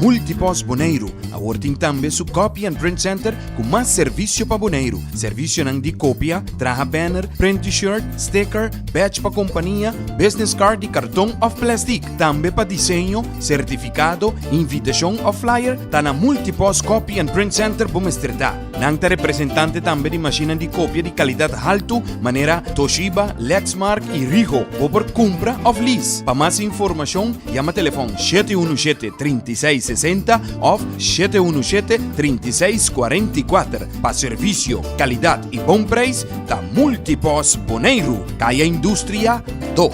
Multipost Boneiru awor tin tambe su Copy and Print Center ku mas servisio pa Boneiru. Servisionan di kopia, traha banner, print t-shirt, sticker, badge pa kompania, business card di karton òf plèstik. Tambe pa diseño, sertifikado, invitashon òf flyer ta na Multipost Copy and Print Center bo mester ta. Nan ta representante tambe di mashinnan di kopia di kalidat haltu manera Toshiba, Lexmark i Ricoh. Bo por kumpra òf lease. Pa mas informashon yama telefòn 717 36 60 òf 717 36 44. Pa servisio, kalidat i bon preis ta Multipost Boneiru, Kaya Industria 2.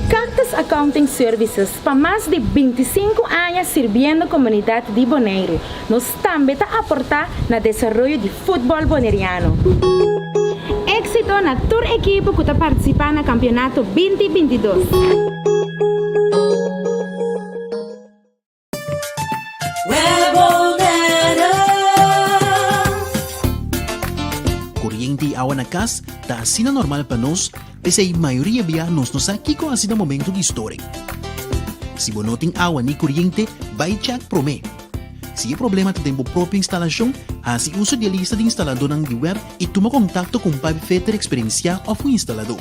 Cactus Accounting Services pa mas di 25 aña sirbiendo komunidat di Boneiru. Nos tambe ta aportá na desaroyo di futbòl boneriano. Éksito na tur ekipo ku ta partisipá na kampionato 2022. Koriente i awa na kas ta asina normal pa nos, p'esei mayoria bia nos no sa kiko hasi na momento di storing. Si bo no tin awa ni koriente, bai chèk promé. Si e problema ta den bo propio instalashon, hasi uso di e lista di instaladónan di web i tuma kontakto ku un pipefitter eksperensiá òf un instaladó.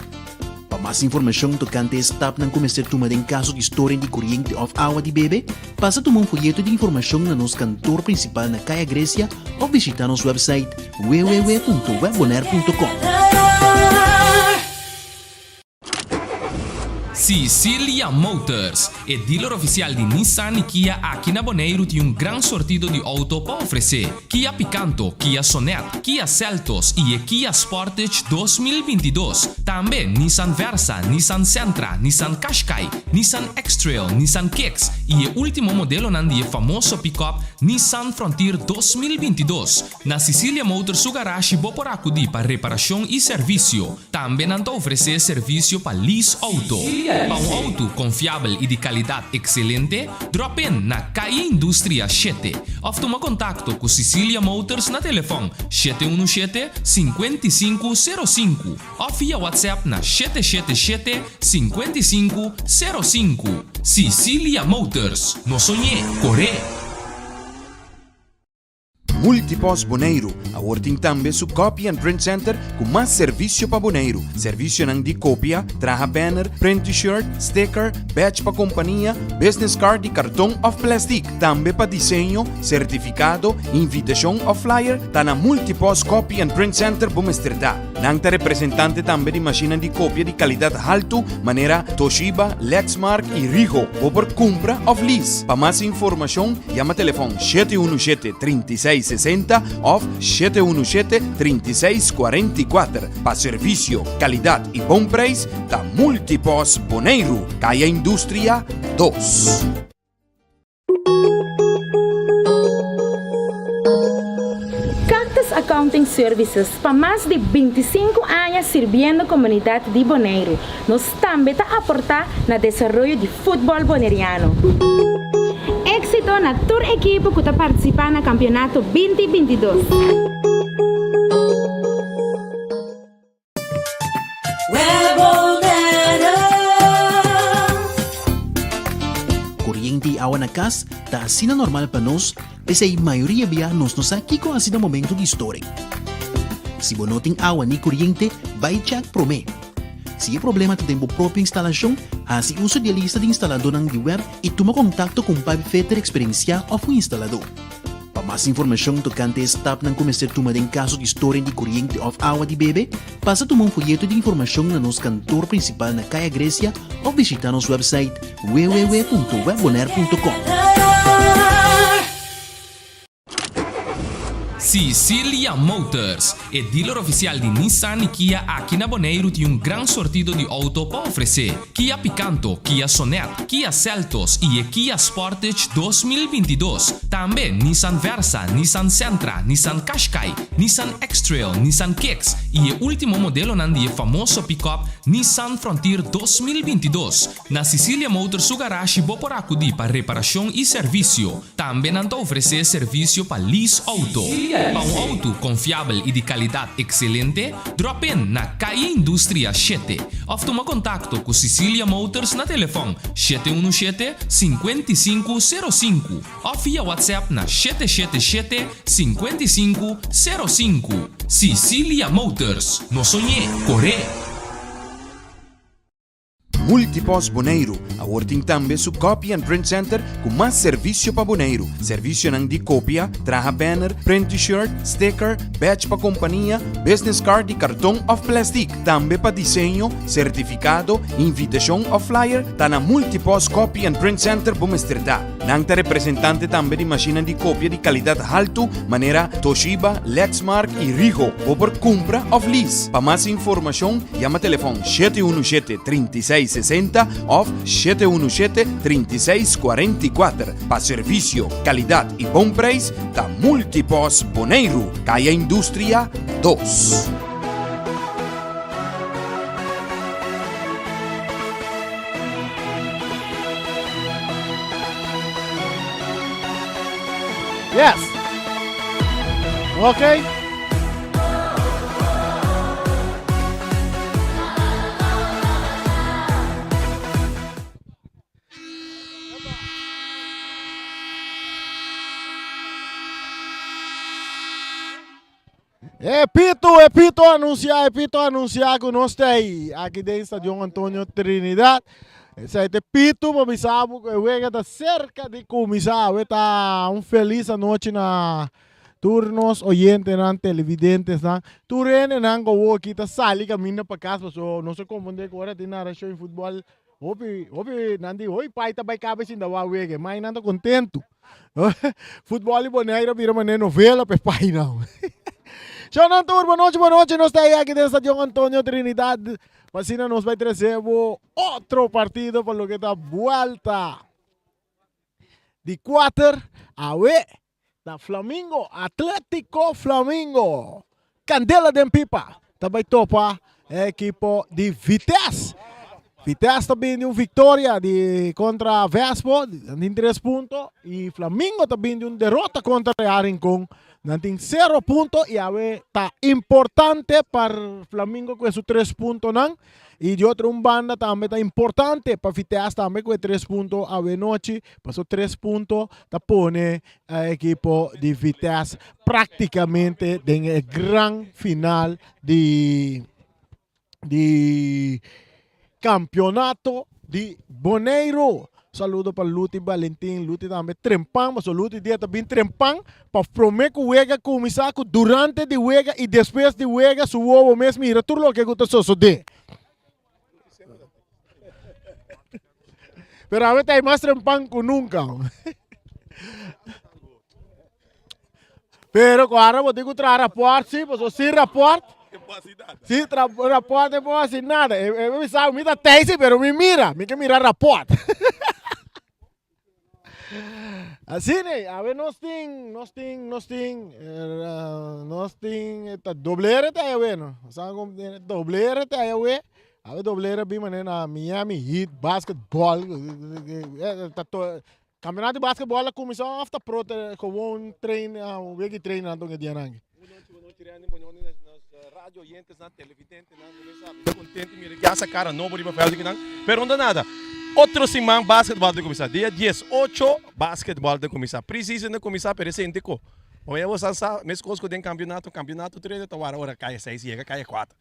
Pa mas informashon tokante e stapnan ku mester tuma den kaso di storing di koriente òf awa di bebe, pasa tuma un foyeto di informashon na nos kantor prinsipal na Kaya Grecia òf bishitá nos wèpsait www.webbonaire.com. Sicilia Motors, e dealer ofisial di Nissan i Kia aki na Boneiru tin un gran sortido di outo pa ofresé. Kia Picanto, Kia Sonet, Kia Seltos i e Kia Sportage 2022. Tambe Nissan Versa, Nissan Sentra, Nissan Qashqai, Nissan X-Trail, Nissan Kicks i e último modelonan di e famoso pickup Nissan Frontier 2022. Na Sicilia Motors su garashi bo por akudí pa reparashon i servisio. Tambe nan ta ofresé servisio pa lease outo. Pa un outo konfiabel i di kalidat ekselente, drop in na Calle Industria 7 òf tuma kontakto ku Sicilia Motors na telefòn 717 55 05 òf via WhatsApp na 777 55 05. Sicilia Motors, no soñ'é, kor'é! Multipost Boneiru awor tin tambe su Copy and Print Center ku mas servisio pa Boneiru. Servisionan di kopia, traha banner, print t-shirt, sticker, badge pa kompania, business card di karton òf plèstik. Tambe pa diseño, sertifikado, invitashon òf flyer ta na Multipost Copy and Print Center bo mester ta. Nan ta representante tambe di mashinnan di kopia di kalidat haltu manera Toshiba, Lexmark i Ricoh. Bo por kumpra òf lease. Pa mas informashon yama telefòn 717 36 60 òf 717 36 44. Pa servisio, kalidat i bon preis ta Multipost Boneiru, Kaya Industria 2. Cactus Accounting Services pa mas di 25 aña sirbiendo komunidat di Boneiru. Nos tambe ta aportá na desaroyo di futbòl boneriano. Éksito na tur ekipo ku ta partisipá na kampionato 2022. Koriente i awa na kas ta asina normal pa nos, p'esei mayoria bia nos no sa kiko hasi na momento di storing. Si bo no tin awa ni koriente, bai chèk promé. Si e problema ta den bo propio instalashon, hasi uso di e lista di instaladónan di web i tuma kontakto ku un pipefitter eksperensiá òf un instaladó. Pa mas informashon tokante e stapnan ku mester tuma den kaso di storing di koriente òf awa di bebe, pasa tuma un foyeto di informashon na nos kantor prinsipal na Kaya Grecia òf bishitá nos wèpsait www.webbonaire.com. Sicilia Motors, e dealer ofisial di Nissan i Kia aki na Boneiru tin un gran sortido di outo pa ofresé. Kia Picanto, Kia Sonet, Kia Seltos i e Kia Sportage 2022. Tambe Nissan Versa, Nissan Sentra, Nissan Qashqai, Nissan X-Trail, Nissan Kicks i e último modelonan di e famoso pickup Nissan Frontier 2022. Na Sicilia Motors su garashi bo por akudí pa reparashon i servisio. Tambe nan ta ofresé servisio pa lease outo. Pa un outo konfiabel i di kalidat ekselente, drop in na Calle Industria shete òf tuma kontakto ku Cicilia Motors na telefòn 717 55 05 òf via WhatsApp na 777 55 05. Cicilia Motors, no soñ'é, kor'é! Multipost Boneiru awor tin tambe su Copy and Print Center ku mas servisio pa Boneiru. Servisionan di kopia, traha banner, print t-shirt, sticker, badge pa kompania, business card di karton òf plèstik. Tambe pa diseño, sertifikado, invitashon òf flyer, ta na Multipost Copy and Print Center bo mester ta. Nan ta representante tambe di mashinnan di kopia di kalidat haltu manera Toshiba, Lexmark i Rigo. Bo por kumpra òf lease. Pa mas informashon, Yama telefòn 717 36 60 òf 717 36 44. Pa servisio, kalidat i bon preis ta Multipos Boneiru, Kaya Industria dos. Yes. Okay. E pito, e pito anuncia, e pito anuncia ku nos ta ahí, aki den Stadion Antonio Trinidad. Esei ta e pito pa bisa bo ku e wega ta serka di kuminsá. Awe ta un felis anochi na Tur nos oyentenan, televidentesnan, tur hendenan ku awor aki ta sali kaminda pa kas pasobra nos a komprendé ku ora tin narashon di futbòl hopi hopi nan di hoy pai ta bai kaba sinta wak wega e mainan ta kontentu. Futbòl di Boneiru a bira manera novela pa e painan. Shownan tur, bonochi bonochi, nos ta ei aki den Stadion Antonio Trinidad pa asina nos bai trese bo otro partido pa loke ta buelta di kuater awe. Ta Flamingo, Atletico Flamingo. Candela den pipa. Ta bai topa e ekipo di Vitesse. Vitesse ta bini un victoria di contra Vespo, nan tin tres punto y Flamingo ta bini un derrota contra Real Rincon, nan tin cero punto y awe ta importante pa Flamingo cu su tres puntonan. Y di otro un banda tambe ta importante pa Vitesse tambe cu e tres punto awe nochi, paso tres punto ta pone e ekipo di Vitesse practicamente den e gran final di di campeonato di Boneiru. Saludo pa Luti Valentin, Luti tambe trempan, paso Luti dia ta bin trempan pa prome ku wega kuminsá ku durante di wega i despues di wega su wowo mes mira tur loke ku ta sosodé. Pero awe ta hay mas trempan ku nunka. Pero ku ara bo tin ku traha raport si, paso sin raport, sin raport e por hasi nada. E e bisa mi ta tei si, pero mi mira, mi ke mira raport. Asina ei, awe nos tin, nos tin, nos tin, nos tin ta doble R ta awe no. Sa kon doble R ta awe, awe doble R bin manera na Miami Heat basketball, ta to Campeonato di basketball a cuminsa of ta pro ta gewoon train un wiki train nan ton e dianan aki? Bon nochi, bon nochi Randy, bon nochi nos radio oyentenan, televidentenan, bo mes sa mi ta contento mira ki asa cara nobo riba veld akinan, pero no ta nada, otro siman basketball ta cuminsa, dia 18 basketball ta cuminsa, pre-season ta cuminsa pero e sente cu, bo ya bo sa sa mescos cu den campeonato, campeonato trainer ta wara ora caya seis yega caya cuatro.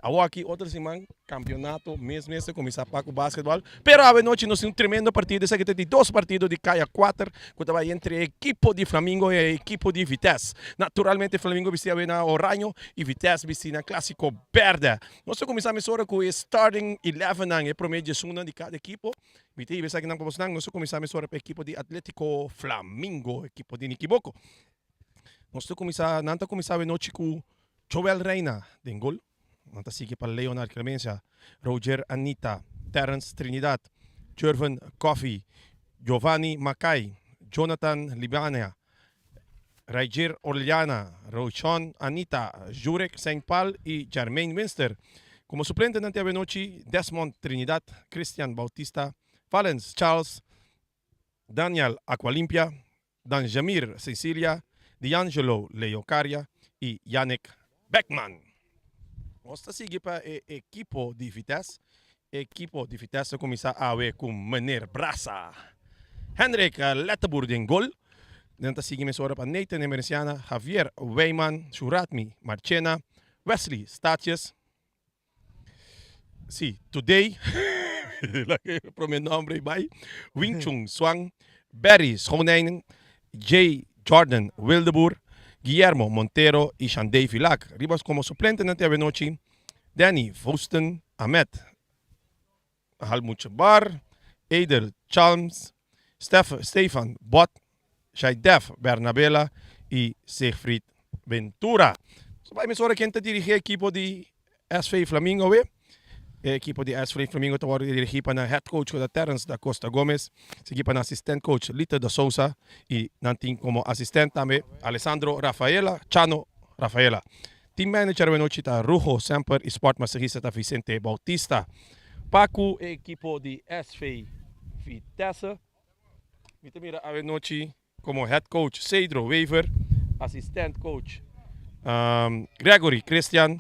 Awor aki otro siman campeonato mes mes ta cuminsa pa cu basketball. Pero awe nochi nos tin un tremendo partido. Esaki ta di dos partido di caya cuater cu ta bay entre e ekipo di Flamingo y e ekipo di Vitesse. Naturalmente Flamingo bisti awe na oraño y Vitesse bisti na clasico berde. Nos ta cuminsa mesora cu e starting elevennan, e prome diesunnan di cada ekipo. Mi ta hiba esakinan pa bosnan. Nos ta cuminsa mesora pa e ekipo di Atletico Flamingo, ekipo di Nikiboko. Nos ta cuminsa, nan ta cuminsa awe nochi cu Joel Reina den gol. Nan ta sigui pa Leonard Clemencia, Roger Anita, Terrence Trinidad, Jervin Coffey, Giovanni Mackay, Jonathan Libania, Raijer Orellana, Roshon Anita, Jurek Saint Paul y Jermaine Winster. Como suplentenan te awenochi, Desmond Trinidad, Christian Bautista, Valens Charles, Daniel Aqualimpia, Danjamir Cecilia, D'Angelo Leocaria i Yannick Beckman. Nos ta sigui pa e ekipo di Vitesse. Ekipo di Vitesse ta kuminsá awe ku Meneer Brasa. Hendrik Letteboer den gol. Nan ta sigui mesora pa Nathan Emerenciana, Javier Wijman, Shuratmi Marchena, Wesley Statius. Sí, Today, prome nombre i bai, Wing Chun Swan, Barry Schoonijn, Jay Jordan Wildeboer, Guillermo Montero i Shandé Vilak. Riba komo suplentenan te awenochi, Danny Voesten, Ahmed Halmuchebar, Eder Chalms, Stefan Bot, Shaidef Bernabela i Siegfried Ventura. Nos bai mesora ken ta dirigí e ekipo di SV Flamingo awe. E ekipo di SV Flamingo ta wòrdu dirigí pa nan head coach ku ta Terence da Costa Gomez, sigui pa nan asistent coach Lito da Sousa i nan tin komo asistent tambe Alessandro Rafaela, Chano Rafaela. Team manager awenochi ta Rugo Semper i sport masahista ta Vicente Bautista. Pa ku e ekipo di SV Vitesse mi ta mira awenochi komo head coach Cedro Wever, asistent coach Gregory Christian,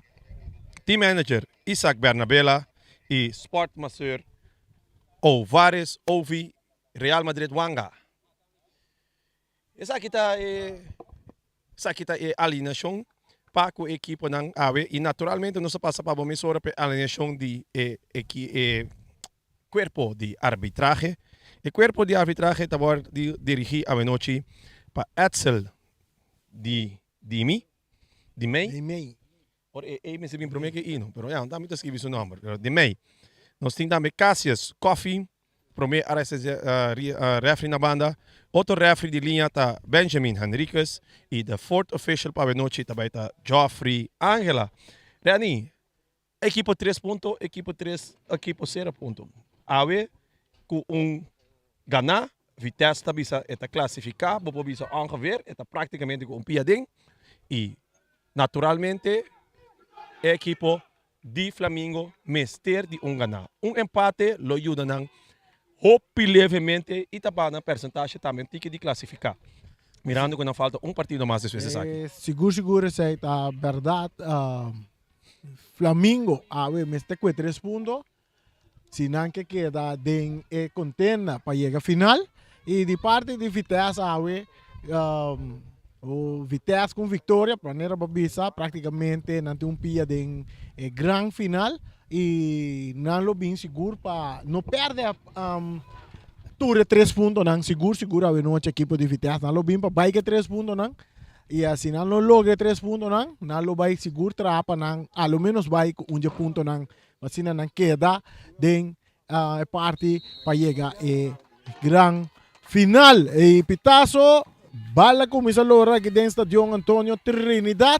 team manager Isaac Bernabela i sport masseur Ovares Ovi Real Madrid Wanga. Esaki ta e esaki ta e alineashon pa ku e ekiponan awe i naturalmente nos a pasa pa bo mesora pa e alineashon di e e kuerpo di arbitrahe. E kuerpo di arbitrahe ta wòrdu dirigí awenochi pa Edsel di Dimi, di Mei. Ora e ei mester bin promé ke ino, pero ya, mi ta skibi su nòmber, pero di mei. Nos tin tambe Cassius Coffie, promé rèfri na banda. Otro rèfri di liña ta Benjamin Henriquez i the fourth official pa awenochi ta bai ta Geoffrey Angela. Reni, ekipo tres punto, ekipo tres, ekipo sero punto. Awe ku un ganá, Vitesse ta bisa e ta klasifiká, bo por bisa ongeveer, e ta práktikamente ku un pia aden i Naturalmente e ekipo di Flamingo mester di un ganá. Un empate lo yuda nan hopi levemente i ta baha nan persentashe tambe un tiki di klasifiká, mirando ku nan falta un partido mas despues esaki. Sigur sigur esei ta bèrdat. Flamingo awe mester kue tres punto si nan ke keda den e kontenda pa yega final. I di parti di Vitesse awe Vitesse ku viktoria manera bo bisa praktikamente nan tin un pia den e gran final i nan lo bin sigur pa no pèrdè tur e tres puntonan sigur sigur awe nochi ekipo di Vitesse nan lo bin pa bai ku e tres puntonan. I si nan no logra e tres puntonan, nan lo bai sigur traha pa nan a lo menos bai ku un dje puntonan, pa asina nan keda den e parti pa yega e gran final. E pitazo, bal a kuminsá lora aki den Stadion Antonio Trinidad.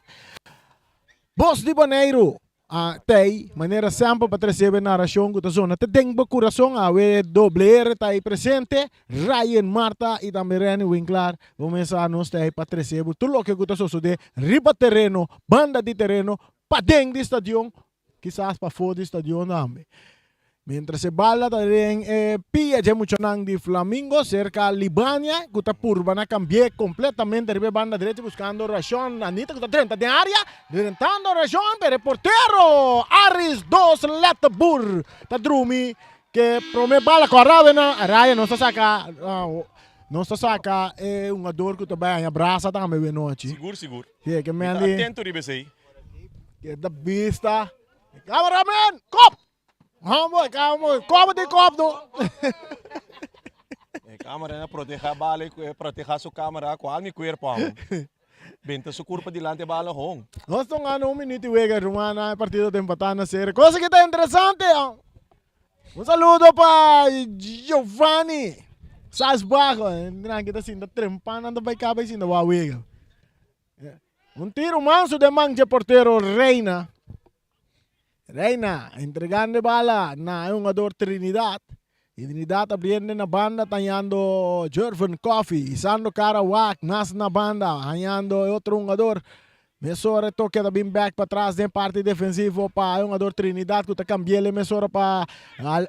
Bos di Boneiru a tei manera semper pa trece bo narracion cu ta zona te den bo curason. Awe doble R ta ei presente, Ryan Marta y tambe Renny Winklaar. Bo mesa nos ta ei pa trece bo tur loke cu ta sosode riba tereno, banda di tereno, paden di stadion, kisas pafo di stadion tambe. Mientras e bala ta den e pia dje muchanan di Flamingo serka Libania ku ta purba na kambi'é kompletamente riba e banda drechi buskando Rashon Anita ku ta drenta den área drentando Rashon pero e portero Aris Dos Letterboer ta drumi ke prome bala ku a rawe na raya nos ta saka nos ta saka e hungador ku ta bai haña brasa tambe wenochi. Sigur sigur. Si ke Mi ta Mendy atento riba esei. Keda bista. Cameraman kop! Homeboy, cameraman, kobo di kop no. E camera na proteha bala e proteha su camera cu al mi cuerpo amo. Benta su curpa dilanti e bala hon. Nos ta gana un minuut y wega ruman e partido ta empata na cero. Cosa que ta interesante. Un saludo pa Giovanni Salzbajo. Nan ki ta sinta trempa nan ta bai caba y sinta wak wega. Un tiro manso den man dje portero Reina. Reina entregando e bala na e hungador Trinidad. Y Trinidad abriendo na banda ta hañando Jervin Coffee. Isando cara wak mas na banda hañando e otro hungador. Mesora e toke ta bin bek patras den parti defensivo pa e hungador Trinidad ku ta kambi'el mesora pa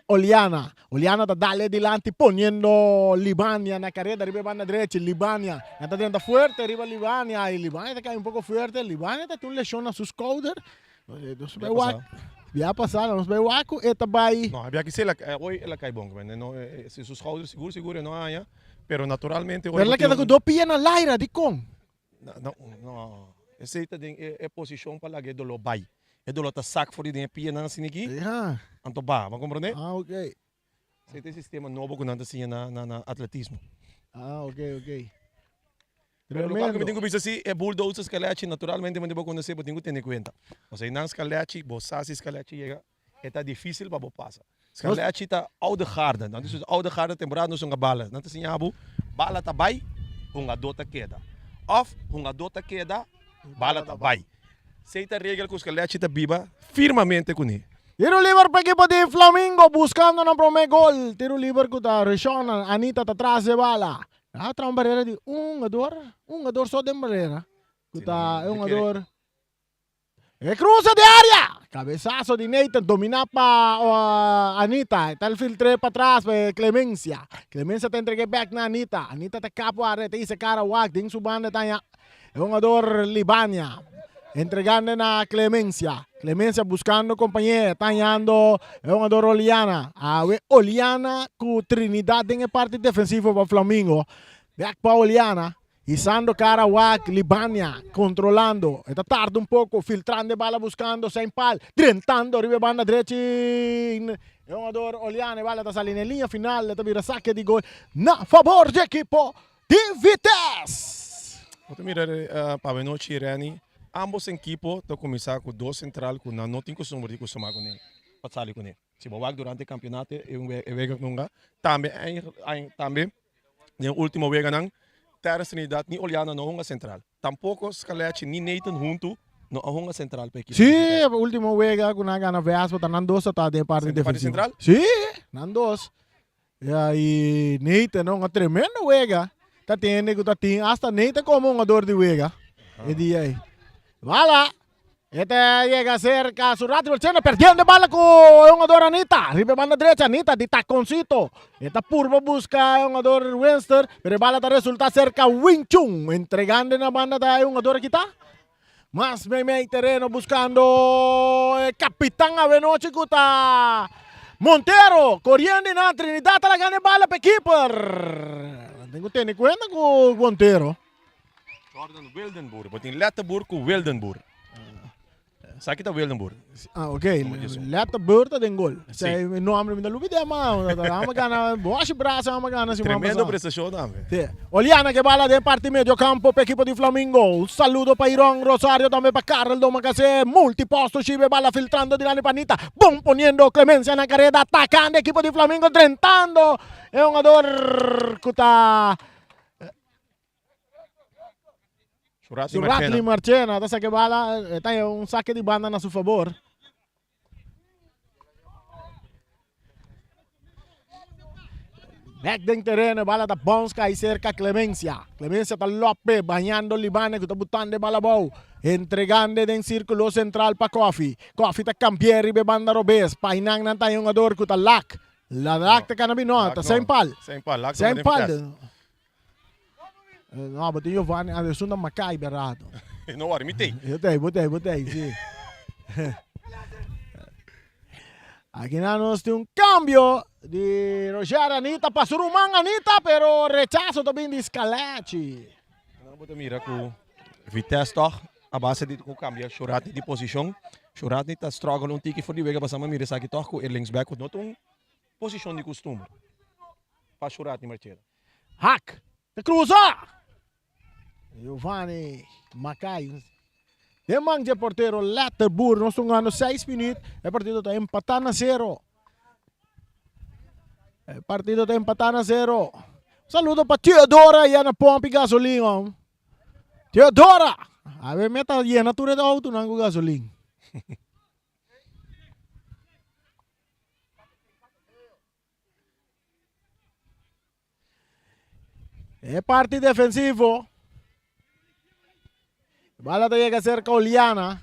Oliana. Oliana ta dale dilanti poniendo Libania na kareda riba e banda drechi. Libania nan ta drenta fuerte riba Libania y Libania ta kai un poko fuerte. Libania ta tin un leshon na su skouder. Nos bai wak bia pasa nos bai wak ku e ta bai. No, bia ki hoy el a kai bon. Su skouder sigur sigur e no haña pero naturalmente. Pero el a keda ku dos pia na laira dikon? No, no. Esei ta den e posishon pa laga e doló bai. E doló ta sak for di den e pianan asina aki. Ja. Anto ba, bo a komprondé? Ah, ok. Esei ta e sistema nobo ku nan ta siña na, na, na atletismo. Ah, ok, ok. Pero lokual ku mi Tremendo. tin ku bisa si, e bulldozers skalechi naturalmente bo konosé, bo tin ku tene kuenta. Pasobra nan skalechi, bo sa si skalechi yega, e ta difícil pa bo pasa. Scalechi ta oude garde. Nan ta bisa oude garde temporada nos hunga bala. Nan ta siña bo bala ta bai, hungadó ta keda. Òf hungadó ta keda, bala ta bai. Esei ta regel ku Scalechi ta biba firmamente kuné. Tiro liber pa ekipo di Flamingo buscando nan prome gol. Tiro liber cu ta Rishon, Anita ta tras e bala. A traha un barrera di un hungador, un hungador so den barrera. Cu ta e hungador. E cruce di area! Cabezazo di Nathan, domina pa Anita. Ta el filtre pa tras pa Clemencia. Clemencia ta entrega back na Anita. Anita ta capo area, ta hisa cara wak. Den su banda ta haña e hungador Libania. Entregando na Clemencia. Clemencia buscando compañera. Ta hañando e hungador Oliana. Awe Oliana cu Trinidad den e parti defensivo pa Flamingo. Back pa Oliana. Hisando cara wak Libania controlando e ta tarda un poco filtrando e bala buscando Saint Paul drentando riba e banda drechi e hungador Oliana e bala ta sali na e linea final e ta bira saque di gol na favor di ekipo di Vitesse. Bo ta mira pa anochi Renny ambos ekipo ta cuminsa cu dos central cu nan no tin costumber di costuma cune pa sali cune si bo wak durante e campeonato e wega nunca tambe tambe Den ultimo weganan, Terrence Trinidad ni Oliana no hunga central. Tampoco Scalechi ni Nathan huntu no a hunga central pa ekipo. Sí, ultimo wega ku nan gana Vespa ta nan dos ta ta den parti defensivo. Central? Sí, nan dos. Ya, y Nathan hunga tremendo wega. Ta tende ku ta tin hasta Nathan como hungador di wega e dia ei. Bala! E ta yega cerca su rato Marchena perdiendo e bala cu e hungador Anita. Riba e banda derecha Anita di taconcito. E ta purba busca e hungador Winster, pero e bala ta resulta cerca Wing Chun. Entregando na banda ta e hungador aki ta. Mas meimei tereno buscando e capitan awenochi cu ta Montero. Coriendo na Trinidad ta lagando e bala pa e keeper. Tin cu tene cuenta cu Montero. Jordan Wildenboer. Bo tin Letterboer ku Wildenboer. Sa ki ta Wildenboer? Ah, ok. Letterboer ta den gol. Si. Nombre mi ta lubidé ma. Amo gana boshi brasa amo gana siman Tremendo prestacion tambe. Si. Oliana ke bala den parti medio campo pa ekipo di Flamingo. Un saludo pa Iron Rosario tambe pa Karel Domacassé. Multiposto shibe bala filtrando dilanti pa Anita. Bon poniendo Clemencia na careda atacando ekipo di Flamingo drentando e hungador ku ta Suratli Suratli Marchena ta saque bala, e ta un saque di banda na su favor. Back den terreno, bala ta bounce cai cerca Clemencia. Clemencia ta lope, bañando Libane cu ta butando e bala abou. Entregando den circulo central pa Koffie. Koffie ta cambié riba e banda robes. Painan nan ta un jugador cu ta lak. La lak ta cana bin no, ta Saint Paul. Saint Paul, lak ta Saint Paul. No, bo tin Giovanni, ah, esun ta Makai berato. No worry, mi tei. Yo tei, bo tei, bo tei, si. Aki na nos tin un cambio di Roger Anita pa su ruman Anita, pero rechazo ta bin di Scalacci. No, bo ta mira ku Vitesse toch a base di ku cambia Shuratni di posicion. Shuratni ta struggle un tiki for di wega pasá, ma mira esaki toch ku e linksback ku no ta un posicion di costumber pa Shuratni Marchena. Hak ta cruza! Giovanni Makai. Den man dje portero Letterboer. Nos ta hungando seis minuut. E partido ta empata na zero. E partido ta empata na zero. Saludo pa Theodora ya na pompi gasolin hom. Theodora! Awe meta yena tur e autonan ku gasolin. E parti defensivo. Bala ta yega cerca Oliana.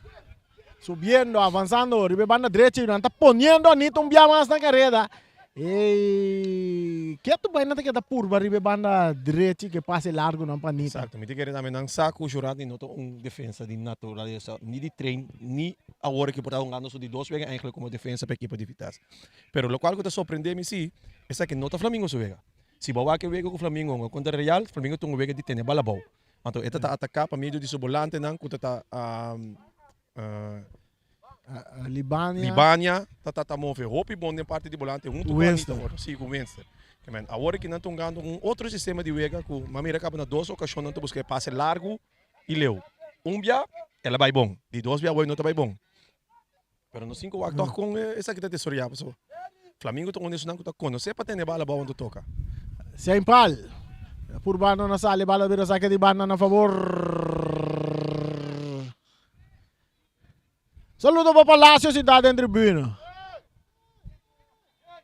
Subiendo, avanzando, riba e banda drechi, nan ta poniendo Anita un bia mas na careda. Ey, ketu bai nan ta keda purba riba e banda drechi ke pase largo nan pa Anita. Exacto, mi ta kere tambe nan sa cu Jurandi no ta un defensa di naturalesa, ni di train, ni awor cu por ta hungando su di dos wega eigenlijk como defensa pa ekipo di Vitesse. Pero locual cu ta sorprende mi si, esaki no ta Flamingo su wega. Si bo wak e wega cu Flamingo hunga contra Real, Flamingo ta un wega di tene bal abou. Anto e ta ta ataká pa medio di su bolantenan ku ta ta Libania. Libania ta ta ta move hopi bon den parti di bolante huntu ku Anita ora. Si, ku Winston. Ke men awor aki nan ta hungando un otro sistema di wega ku m'a mira kaba na dos okashon nan ta buska e pase largu i leu. Un bia el a bai bon, di dos bia awor no ta bai bon. Pero nos tin ku wak tòg kon esaki ta desaroyá pasobra Flamingo ta un di esunnan ku ta konosé pa tene bala abou anto toka. Saint Paul purbando na sali bala bira sake di banda na fabor. Saludo pa Palacio si ta den tribuna.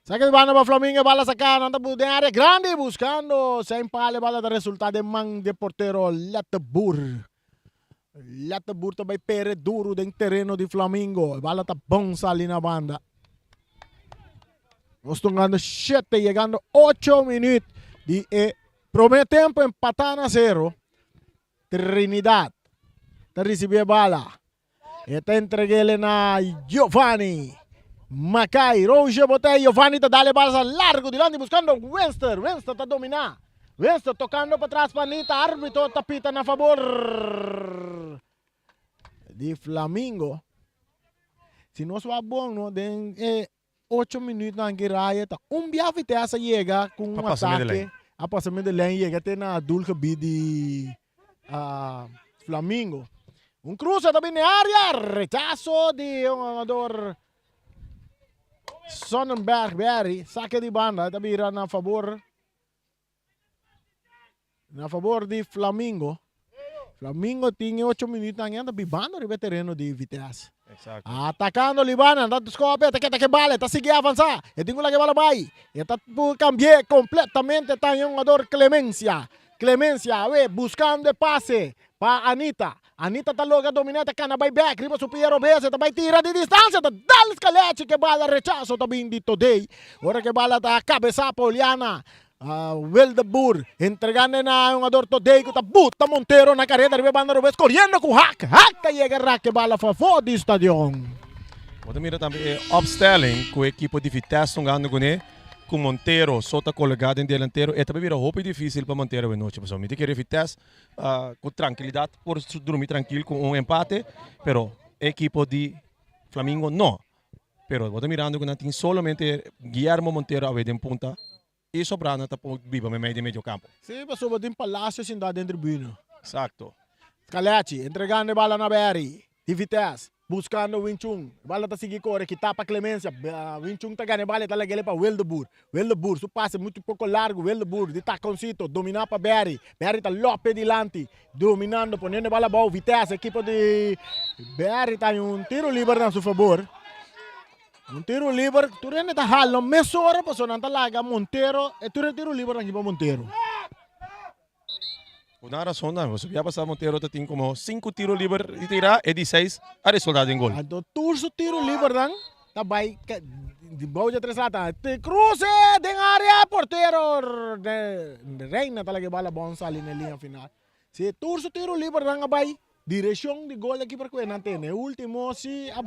Sake di banda pa Flamingo bala saka nan ta den area grandi buscando Saint Paul bala ta resulta den man di portero Letterboer. Letterboer ta bai pere duro den tereno di Flamingo. E bala ta bon sali na banda. Nos tongando 7, llegando 8 minuut di e primer tempo empatá na 0. Trinidad ta ricibi e bala. E ta entregele na Giovanni. Mackay, Roger Botey, Giovanni ta dale bala largo dilanti buscando Winston. Winston ta domina. Winston tocando pa tras pa Anita. Arbitro ta pita na favor di Flamingo. Si nos wak bon no den e 8 minuutnan ki raya ta un bia Vitesse a yega ku un A pasa atake. middenlijn. A pasa middenlijn yega te na doelgebied di ah, Flamingo. Un cruce ta bini area, rechazo di un jugador Sonnenberg Berry, saque di banda, ta bira na favor Na favor di Flamingo. Flamingo tin e 8 minuutnan en ta bibando riba e tereno di Vitesse. Exacto. Atacando Libana, ta scope, ta keda ke bala, ta sigui avansa. E tin ku laga e bala bai. E ta cambi'é completamente ta e hungador Clemencia. Clemencia awe buscando e pase pa Anita. Anita ta logra dominá, ta kana bai bek riba su pia robes, e ta bai tira di distansia, ta dal skalechi ke bala rechaso ta bin di Todey. Ora ke bala ta kabesá pa Oliana. Wildeboer entregando na hungador Todey ku ta buta Montero na kareda riba e banda robes koriendo ku Hak. Hak ta yega rak e bala fafó di stadion. Bo ta mira tambe e opstelling ku e ekipo di Vitesse hungando kuné ku Montero so ta kolega den delantero. E ta bira hopi difisil pa Montero awe nochi pasobra mi ta kere Vitesse ku trankilidat por drumi trankil ku un empate pero e ekipo di Flamingo no. Pero bo ta mirando ku nan tin solamente Guillermo Montero awe den punta i sobrá nan ta por biba meimei den medio kampo. Sí, pasobra tin Palacio sintá den tribuna. Exacto. Scalechi entregando e bala na Berry di Vitesse, buscando Winchun. E bala ta sigui core, kita pa Clemencia. Winchun ta gana e bala, e ta lag'el pa Wildeboer. Wildeboer, su pase mucho poco largo. Wildeboer di taconcito, domina pa Berry. Berry ta lope dilanti, dominando, poniendo e bala abou. Vitesse, ekipo di Berry ta un tiro liber na su fabor. Un tiro liber, tur hende ta hala mesora pasobra nan ta laga Montero, e tur e tiro liber nan ki pa Montero. Ku nan rason tambe, pasobra bia pasá Montero ta tin komo sinku tiro liber di tirá, e di seis a resultá den gol. Anto tur su tiro libernan ta bai di bou dje tres lata. Te kruse den área, portero Reina ta laga e bala bon sali na e liña final. Si tur su tiro libernan a bai direkshon di gol aki por ku e nan tene. E ultimo si a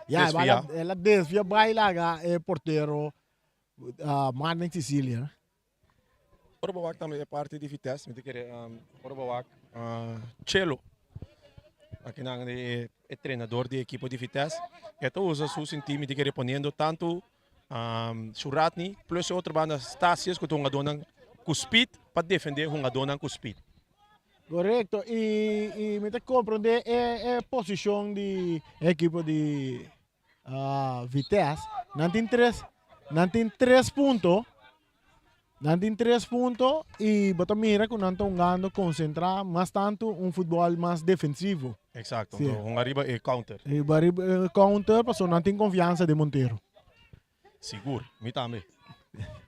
ya e bala el a desvia bai laga e portero Marlin Cecilia. Ora bo wak tambe e parti di Vitesse, mi ta kere ora bo wak Chelo, akinan e trenador di ekipo di Vitesse, e ta usa su sinti mi ta kere poniendo tantu Shuratni plus e otro banda Stasius ku ta hungadónan ku speed pa defende hungadónan ku speed. Korekto, i mi ta komprende e posishon di e ekipo di Vitesse. Nan tin tres, nan tin tres punto. Nan tin tres punto y bo ta mira cu nan ta hungando concentra mas tanto un futbol mas defensivo. Exacto, sí. Hunga riba e counter. Riba riba e counter pasobra nan tin confiansa den Montero. Sigur, mi tambe.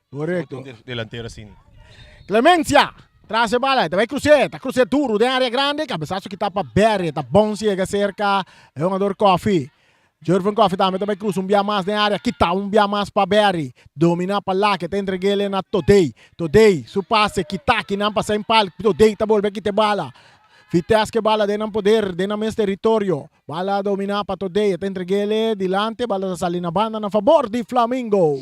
Correcto. Delantero asina. Clemencia! Tras e bala, e ta bai krus'é, ta krus'é duru den área grandi, kabesaso kitá pa Berry, ta bon si yega serka e hungador Koffie. Jurven Koffie tambe ta bai krusa un bia mas den área, kitá un bia mas pa Berry, dominá pa Lake, ta entreg'é na Todey. Todey su pase kitá kinan pa Saint Paul, Todey ta bolbe kita e bala. Vitesse ke bala den nan poder, den nan mes teritorio. Bala dominá pa Todey, e ta entreg'é dilanti, bala ta sali na banda na fabor di Flamingo.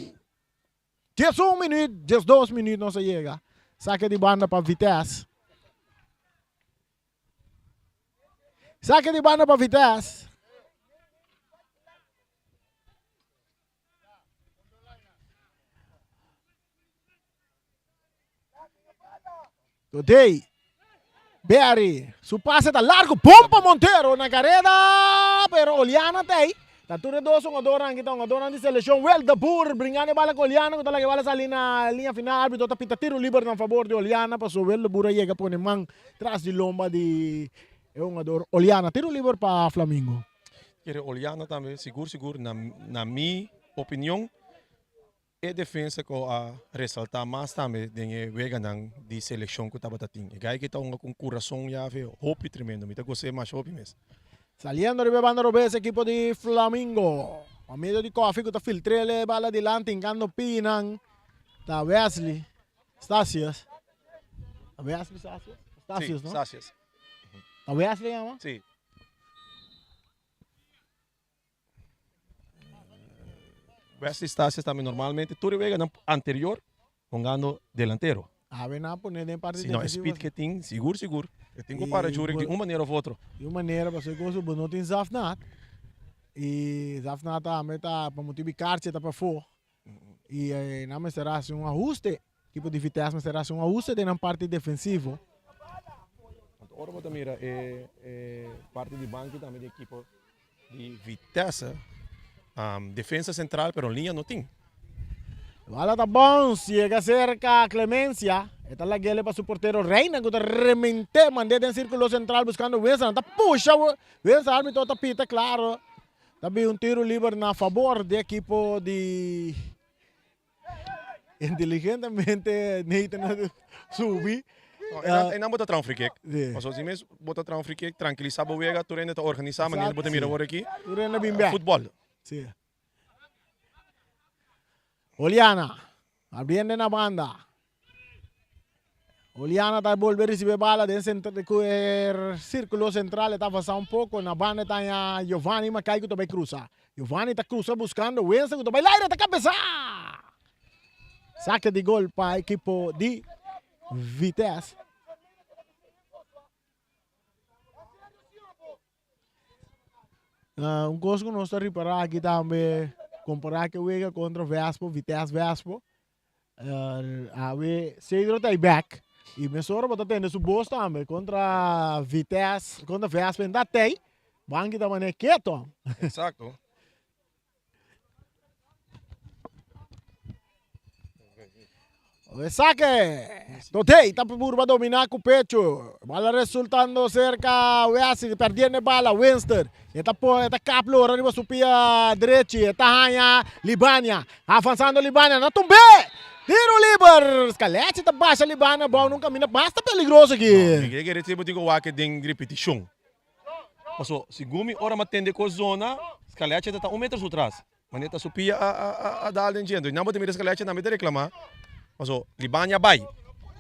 11 minuut, 12 minuut nos a yega. Sake di banda pa Vitesse. Sake di banda pa Vitesse. Today, Berry, su pase ta largo, bon pa Montero na careda, pero Oliana ta ahí. Ta tur e dos hungadornan aki ta hungadornan di seleccion. Wel de Boer bringando e bala cu Oliana cu ta laga e bala sali na linea final. Arbitro ta pita tiro liber na favor di Oliana paso Wel de Boer a yega pone man tras di lomba di e hungador Oliana. Tiro liber pa Flamingo. Kere Oliana tambe sigur sigur na na mi opinion E defensa ku a resaltá mas tambe den e weganan di selekshon ku tabata tin. E gai ki ta hunga ku un kurason yafe hopi tremendo. Mi ta gos'é masha hopi mes. Saliendo riba e banda robes ekipo di Flamingo. Pa medio di Koffie ku ta filtr'el e bala dilanti hinkando pinan ta Wesley Stasius. Ta Wesley Stasius? Stasius, no? Stasius. Ta Wesley yama? Si. Wesley Stasius tambe normalmente tur e weganan anterior hungando delantero. Awe nan a pone den parti Si no e speed ke tin sigur sigur e tin ku para Jurek di un manera of otro. Di un manera pasobra e cosa bo no tin Zafnat y Zafnat tambe ta pa motibu di karchi ta pafó y nan mester hasi un ahuste ekipo di Vitesse mester hasi un ahuste den nan parti defensivo. Ora bo ta mira e parti di banki tambe di ekipo Di Vitesse, defensa central pero liña no tin. Bala ta bounce, yega cerca Clemencia. E ta lagele pa su portero Reina cu ta remente mande den circulo central buscando Winston. Ta pusha Winston, arbitro ta pita claro. Ta bin un tiro liber na favor di equipo di Inteligentemente Nathan a subi. No, e nan, e nan bo ta traha un free kick. Sí. Pasobra si mes bo ta traha un free kick, tranquilisa bo wega, tur hende ta organisa, manera bo ta mira awor aki. Tur hende bin bek. Futbol. Sí. Oliana, abriendo na banda. Oliana ta bolbe recibe bala den cu e circulo central, e ta avansa un poco, na banda ta haña Giovanni Mackay cu ta bay cruza. Giovanni ta cruza buscando Winston cu ta bay laira, ta cabeza! Saque di gol pa equipo di Vitesse. Un kos ku nos ta ripará aki tambe, kompará ku e wega kontra Vespo, Vitesse Vespo, awe Cedro ta ei bèk i mesora bo ta tende su bos tambe kontra Vitesse, kontra Vespo en ta tei, banki ta manera keto. Eksakto. Saque. Totei ta purba domina cu pecho. Bala resultando cerca Wesley, perdiendo e bala Winston. E ta po, e ta kap lora riba su pia drechi. E ta haña Libania. Avanzando Libania na tumbe. Tiro liber. Scalechi ta basha Libania abou nun caminda basta peligroso aki. No, mi kere kere bo tin ku wak den repetishon. Paso, segun mi ora mi a tende ku zona, Scalechi ta ta un metro su tras. Manera ta su pia a a a dal den djentro. Nan bo ta mira Scalechi tambe ta reclama. Paso, Libania bai.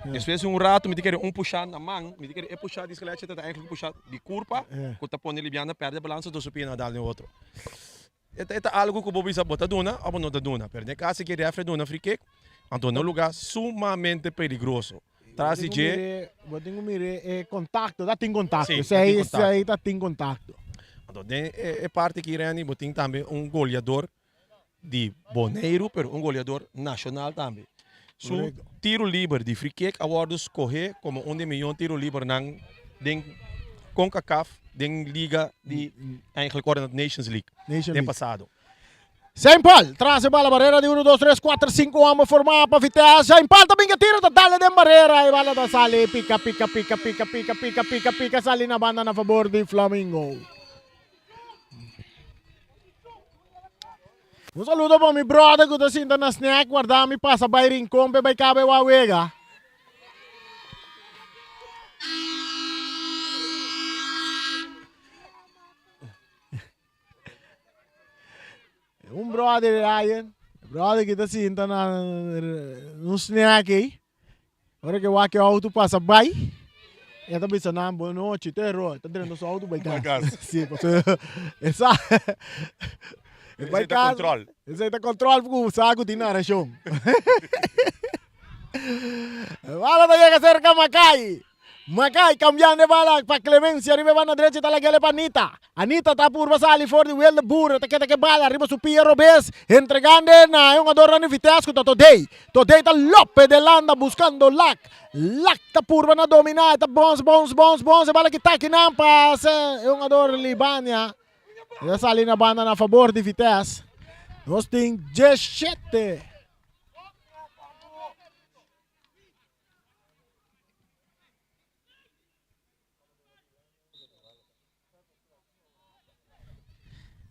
Despues di un rato mi ta kere un pusha na man, mi ta kere e pusha di Scalechi ta ta eigenlijk un pusha di curpa ku ta pone Libiana perde balansa dor su pia na dal den otro. E ta e ta algo ku bo bisa bo ta duna o bo no ta duna. Pero den caso aki refri a duna free kick, anto na un lugar sumamente peligroso. Tras di dje. Bo tin ku mira e kontakto, ta tin kontakto. Sí, ta tin kontakto. Esei ta tin kontakto. Anto den e parti aki Renny bo tin tambe un goleador di Boneiru pero un goleador nashonal tambe. Su tiro liber di free kick a wòrdu skohé komo un di e mihó tiro libernan den Concacaf den liga di eigenlijk ora Nations League den pasado. Saint Paul tras e bala barera di uno dos tres kuater sinku homber formá pa Vitesse. Saint Paul ta binga tiro ta dale den barera e bala ta sali pika pika pika pika pika pika pika pika sali na banda na fabor di Flamingo. Un saludo pa mi brother ku ta sinta na snack warda mi pasa bai Rincon pe bai kaba e wawega. Un brother Ryan, brother ki ta sinta na un snack ei. Ora ke wak e auto pasa bai, e ta bisa nan bon nochi, te ro, ta drenta su auto bai kas. Si, pasobra e sa e bai Esei ta kas. control. Esei ta control ku sa ku tin narashon. Bala ta yega serka Makai. Makai cambiando e bala pa Clemencia riba e banda drechi ta lagele pa Anita. Anita ta purba sali for di wiel de boer ta keda ke bala riba su pia robes entregando e na e hungadornan di Vitesse ku ta Todey. Todey ta lope de landa buscando Lak. Lak ta purba na domina e ta bons bons bons bons e bala kita kinan pasa e hungador Libania. E ta sali na banda na fabor di Vitesse. Nos tin 17.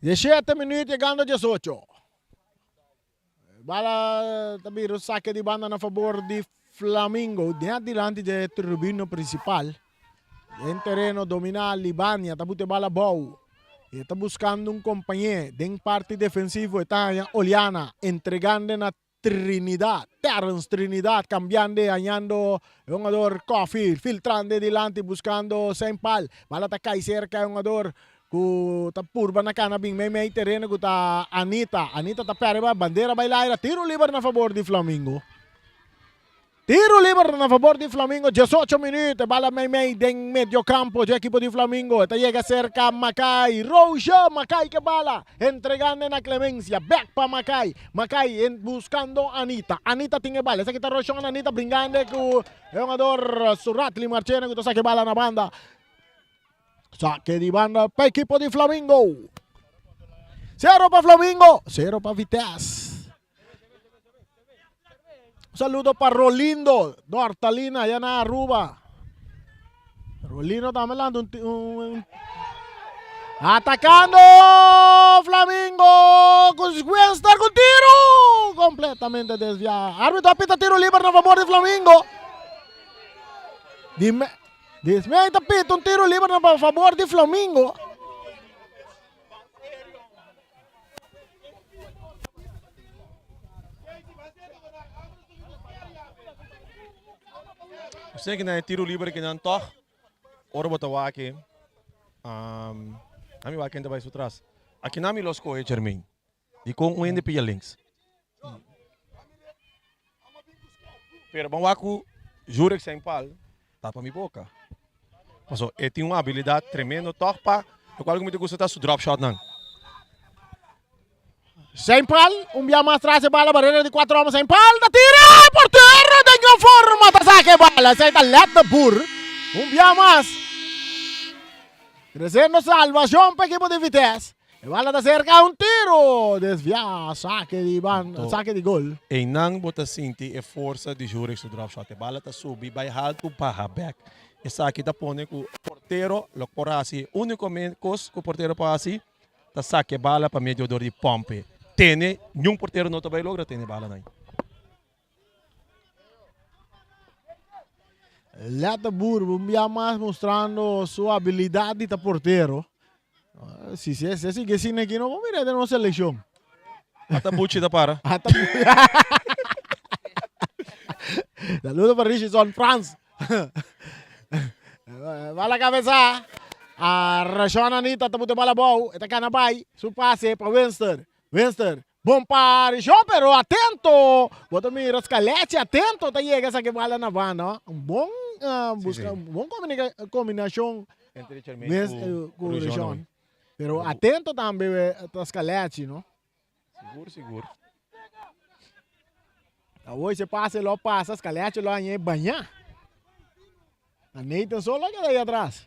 17 minuut llegando 18. Bala ta bira un saque di banda na favor di Flamingo. Net dilanti de tribuna principal. Den tereno domina Libania. Ta bute bala bou. E ta buscando un compañé. Den parte defensivo e ta haña Oliana. Entregando na Trinidad, Terrence Trinidad cambiando y hañando e hungador Coffee, filtrando dilanti buscando Saint Paul. Bala ta cay cerca e hungador cu ta purba na cana bin mei mei tereno cu ta Anita. Anita ta perde ba bandera bay laira, tiro liber na favor di Flamingo. Tiro liber na fabor di Flamingo, 18 minuut, e bala mei mei den medio campo dje ekipo di Flamingo, e ta yega cerca Makai, Roosje, Makai ke bala, entregando na Clemencia, back pa Makai, Makai en buscando Anita, Anita tin e bala, esaki ta Roshon, Anita bringando cu e hungador Suratli Marchena cu ta saca e bala na banda, Saque di banda pa ekipo di Flamingo. Cero pa Flamingo, cero pa Vitesse. Un saludo pa Rolindo Dortalina allá na Aruba. Rolindo tambe lanta un, un, un Atacando Flamingo con Winston con tiro completamente desviado. Árbitro apita tiro libre na favor de Flamingo. Dime, Dismey ta pita un tiro libre na favor di Flamingo. Sé que na tiro libre que nan toch. Ora bota wake. Um, ami wake enta bai su tras. Aki nami los coge Jermaine. Di con un hende pilla links. Pero ban wak ku Jurek Saint Paul tapa mi boka. Paso e tin un habilidad tremendo toch pa lokual ku mi ta gusta ta su drop shot nan. Saint Paul, un bia mas tras e bala, barrera di cuatro homens, Saint Paul ta tira, e portero den gran forma ta saca e bala, esey ta Let de Boer, un bia mas, treciendo salvacion pa equipo di Vitesse. E bala ta serka un tiro desviá, sake di ban, sake di gol. Einan bo ta sinti e forsa di Jurek su drop shot. E bala ta subi bai haltu baha bek. Esaki ta pone ku portero lo por hasi uniko kos ku portero por hasi ta saka e bala pa medio dor di pompe. Tene, niun portero no ta bai logra tene e bala nan. Letta Boer un bia mas mostrando su habilidad di ta portero. Ah, si si si sigue asina aquí no mira den nos selección. Ata Buchi ta para. Ata Buchi. Saludo para Richardson Frans. Va la cabeza. A Rashon Anita ta bute bala bou. Eta cana bai. Su pase pa Winston. Winston Bon parishon pero atento! Bo ta mira Scalechi atento ta yega esaki bala na banda. Un bon busca un bon combinacion Entre Jermaine cu Rishon. Pero atento tambe ta Scalechi no. Sigur sigur. Awor ese pase lo pasa Scalechi lo haña e baña. A Nathan solo a keda ahí atras.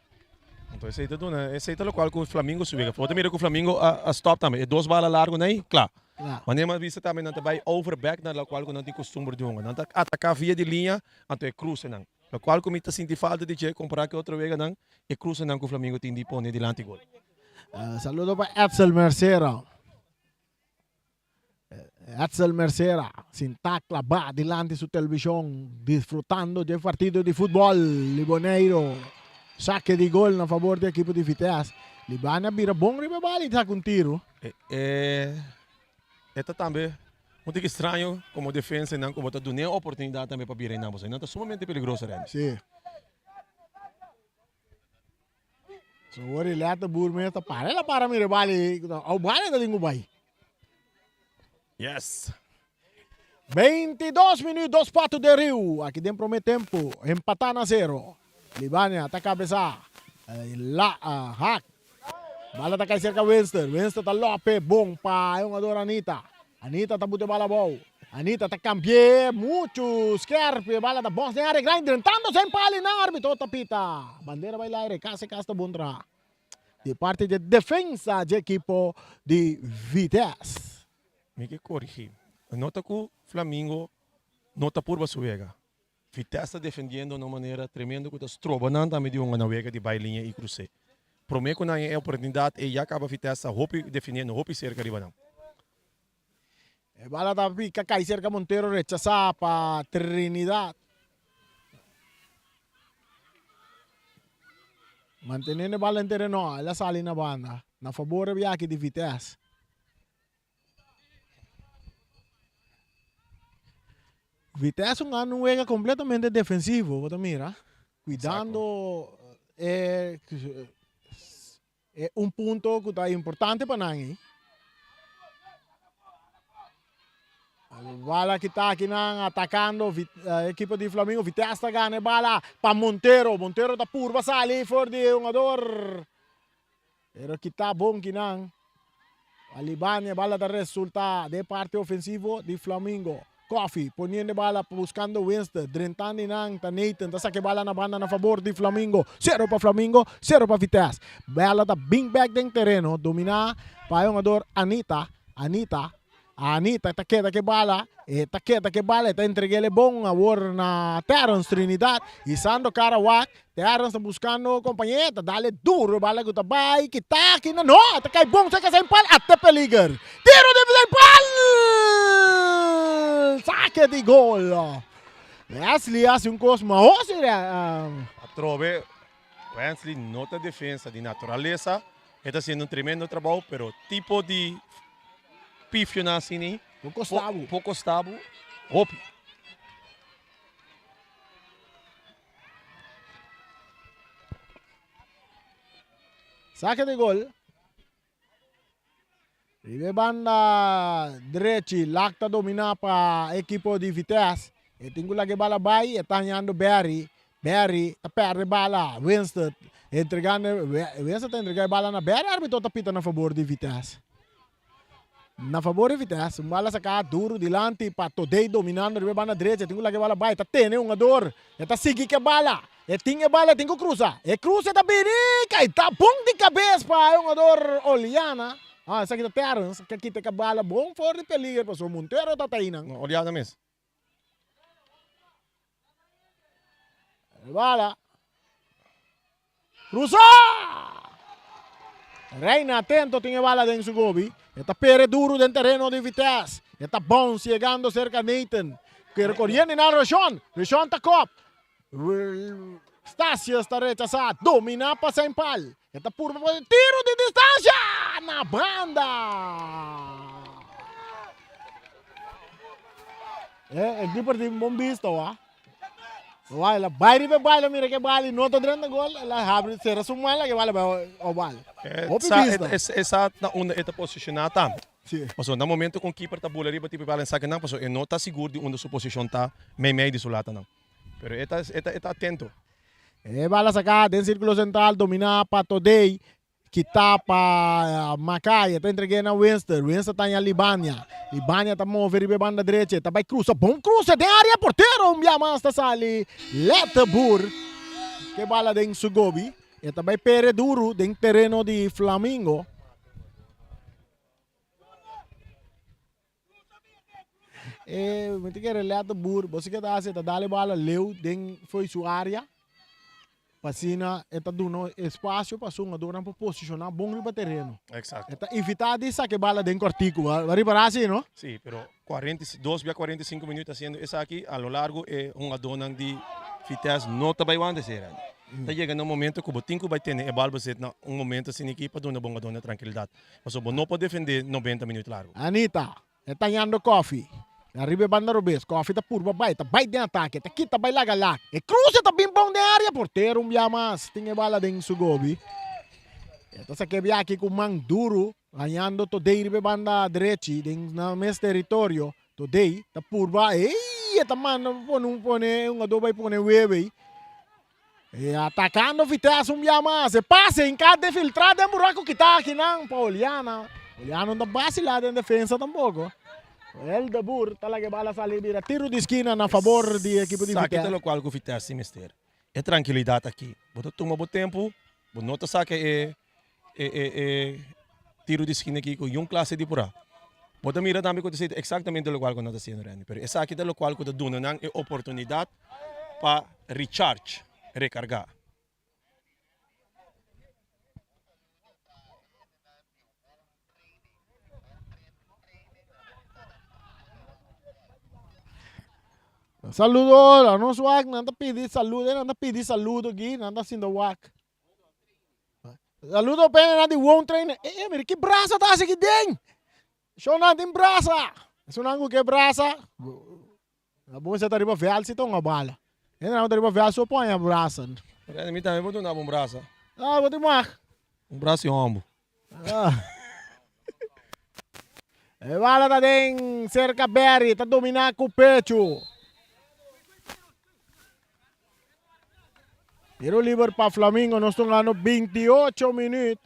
Anto esei ta duna, esei ta lokual ku Flamingo su wega. Bo ta mira ku Flamingo a a stop tambe. E dos bala largo nei, kla. Kla. Wanneer mas bisa tambe nan ta bai over back na lokual ku nan tin kustumber di hunga. Nan ta ataká via di liña, anto e krusenan. Lokual ku mi ta sinti falta di dje kompará ku e otro weganan, e krusenan ku Flamingo tin di pone dilanti gol. Saludo pa Edsel Mercera. Edsel Mercera sintá klabá dilanti su televishon disfrutando dje partido di futbòl. Liboneiro sake di gol na fabor di ekipo di Vitesse. Libani a bira bon riba e bal i saka un tiru. E. E ta tambe un tiki straño como defensa nan como ta duna e oportunidad tambe pa bira einan pasobra einan ta sumamente peligroso Randy. Sí. So wor e leta boer mes ta para el a para mira e bali au bali ta tin ku bai. Yes. 22 minuut dos patu de riu aki den prome tempo empata na zero. Libania ta kabesa la hak. Bala ta kai serka Winston. Winston ta lope bon pa e hungador Anita. Anita ta buta e bala abou. Anita ta kambi'é muchu skerpi. E bala ta bòs den área grandi drentando sen pali nan arbitro ta pita. Bandera bai laire kasi kas ta bon traha di parti dje defensa dje ekipo di Vitesse. Mi ke korigí. No ta ku Flamingo no ta purba su wega. Vitesse ta defendiendo na un manera tremendo ku ta stroba nan tambe di hunga na wega di bai liña i krus'é. Promé ku nan e oportunidat ei ya kaba Vitesse ta hopi defendiendo hopi serka riba nan. E bala ta pika kai serka Montero rechasá pa Trinidad. Manteniendo e bala den tereno, el a sali na banda na fabor e biaha aki di Vitesse. Vitesse un gana un wega completamente defensivo, bo ta mira, cuidando e e un punto cu ta importante pa nan ey. Bala kita aki nan atacando equipo di Flamingo, Vitesse ta gana e bala pa Montero, Montero ta purba sali for di e hungador. Pero kita bon kinan. Alibania bala ta resulta den parti ofensivo di Flamingo. Coffee poniendo e bala buscando Winston. Drentando nan ta Nathan ta saca e bala na banda na fabor di Flamingo. Cero pa Flamingo, cero pa Vitesse. Bala ta bin bek den tereno domina pa e hungador Anita. Anita Anita ta keda ke bala, e ta keda ke bala, e ta entreg'el e bon awor na Terrence Trinidad. Hisando kara wak, Terrence ta buskando kompañé, ta dal e duro e bala ku ta bai, kita aki na no, ta kai bon seka sa pal, ate peliger. Tiro di sa pal! Sake di gol. Wesley hasi un kos mahos. Atrobe Wesley no ta defensa di naturalesa, e ta haciendo un tremendo trabou, pero tipo di pifionan asina ei Por kosta bo. por kosta bo hopi. Sake di gol. Riba e banda drechi, Lak ta domina pa ekipo di Vitesse. E tin ku laga e bala bai, e ta hañando Berry. Berry ta perde e bala. Winston entregando, Winston ta entrega e bala na Berry, arbitro ta pita na fabor di Vitesse. Na fabor di Vitesse, un bala saká duru dilanti pa Todey dominando riba e banda drechi. E tin ku laga e bala bai, ta tene hungador. E ta sigui ku e bala. E tin e bala, e tin ku krusa. E krusa ta bini, kai ta bon di kabes pa e hungador Oliana. Ah, esaki ta Terrence ke kita e bala bon for di peliger pasobra Montero ta ta einan. No, Oliana mes. E bala. Krusa! Reina atento tin e bala den su gobi. E ta pere duru den tereno di Vitesse. E ta bounce yegando serka Nathan. Kere koriendo na Reshon. Reshon ta kop. Stasius ta rechasá. Dominá pa Saint Paul. E ta purba pa tiro di distansha na banda. E e keeper tin bon bista wa. Wa el a bai riba e bala mira ke bala no ta drenta gol el a habri sera su man la ke bala bai o bala. Hopi bista. E sa na unda e ta posiciona tambe. Si. Pasobra na momento ku un keeper ta bula riba tipo e bala en saki nan pasobra e no ta sigur di unda su posicion ta mei mei di su latanan. Pero e ta e ta atento. E bala saka den sirkulo sentral domina pa Todey. Kita pa Makai, e ta entreg'é na Winston. Winston ta haña Libania. Libania ta move riba e banda drecha, e ta bai krusa. Bon krusa den área, portero un bia mas ta sali. Letterboer ke bala den su gobi. E ta bai pere duru den tereno di Flamingo. E mi ta kere Letterboer, bo si ke ta hasi, e ta dal e bala leu den fo'i su área. Pa asina e ta duna espasio pa su hungadornan por posishoná bon riba tereno. Exacto. E ta evitá di saka e bala den kòrtiku. Bo a ripará así, no? Sí, pero 42 bia 45 minuut hasiendo esaki, a lo largo e hungadónan di Vitesse no ta bai wanta esei rèn. Ta yega na un momento ku bo tin ku bai tene e bal bezit na un momento asina aki pa duna bo hungadónan trankilidat. Pasobra bo no por defendé 90 minuut largo. Anita. E ta yando Koffie. Ariba e banda robes, Koffie ta purba bai, ta bai den atake, ta kita bai laga lak. E cruce ta bin bon den area, portero un bia mas tin e bala den su gobi. E ta sake bia aki ku man duru, hañando Todey riba e banda drechi den nan mes teritorio. Todey ta purba, ey, e ta manda pone un pone un hungador bai pone webe. E atakando Vitesse un bia mas. E pase hinká de filtrá den buraku kitá akinan pa Oliana. Oliana no ta basilá den defensa tampoko. El de Boer ta laga e bala sali bira tiro di skina na fabor di ekipo di Esaki ta Vitesse. lokual ku Vitesse tin mester. E trankilidat aki. Bo ta tuma bo tempu, bo no ta saka e e e e tiro di skina aki ku yun klase di purá. Bo ta mira tambe ku ta esei eksaktamente lokual ku nan ta hasiendo Randy. Pero esaki ta lokual ku ta duna nan e oportunidat pa recharge, rekargá. Saludo, a nos wak, nan ta pidi saludo, nan ta pidi saludo aki, nan ta haciendo wak. Saludo p'e nan di Won Trainer. Eh, eh, mira ki brasa ta haci aki den. Shownan tin brasa. Esunnan ku ke brasa, Na bon sa ta riba veld si ta un bala. Hende nan ta riba veld so pon a brasa. Rende mi tambe por duna bo un brasa. Ah, bo tin mag. Un brasa i hombo. Ah. E bala ta den cerca Berry, ta domina cu pecho. Tiro liber pa Flamingo, nos ta hungando 28 minuut.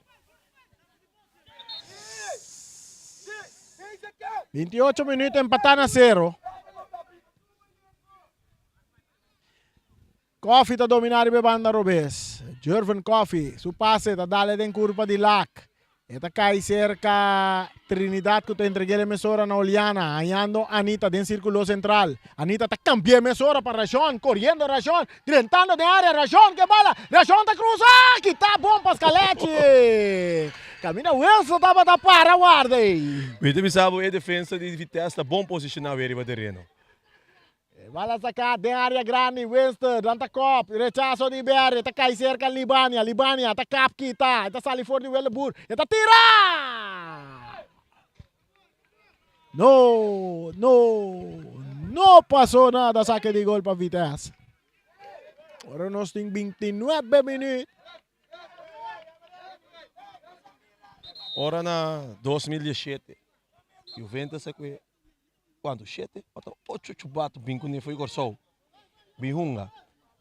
28 minuut empatá na sero. Koffie ta dominá riba e banda robes. Jervin Koffie, su pase ta dale den kurpa di Lak. E ta kai serka Trinidad ku ta entreg'é e mesora na Oliana, hañando Anita den sirkulo sentral. Anita ta kambi'é mesora pa Rashon, koriendo Rashon, drentando den área, Rashon ke bala, Rashon ta krusa, kita bon pa Scalechi! Kaminda Wilson tabata para warda ei. Mi ta bisa bo e defensa di Vitesse ta bon posishoná wei riba tereno. E bala saká den área grandi, Winston dan ta kòp, rechaso di Berry, ta kai serka Libania, Libania ta kap kita, e ta sali for di Willebuur, e ta tira! No, no, no pasó nada, sake di gol pa Vitesse. Ora nos tin 29 minuut. Ora na 2017, Juventus a kue Kuantu? Shete ota ocho chubatu bin kuné fo'i Kòrsou bin hunga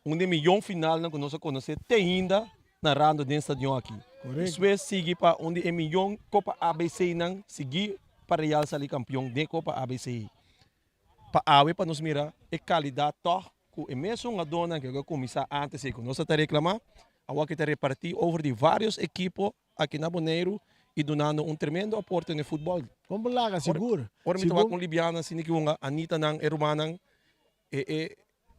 un di e miyon finalnan ku nos a konosé te ainda narando den stadion aki. Despues sigui pa un di e miyon Kopa ABC-nan sigui pa Real sali kampion den Kopa ABC. Pa awe pa nos mira e kalidat tòg ku e mesun hungadónan ku a kuminsá ántes ei ku nos a ta reklamá awor aki ta repartí over di vários ekipo aki na Boneiru y dunando un tremendo aporte na e futbol. Kon bo laga sigur. Ora mi ta wak un Libiana asina ki hunga, Anita nan, e rumannan, e e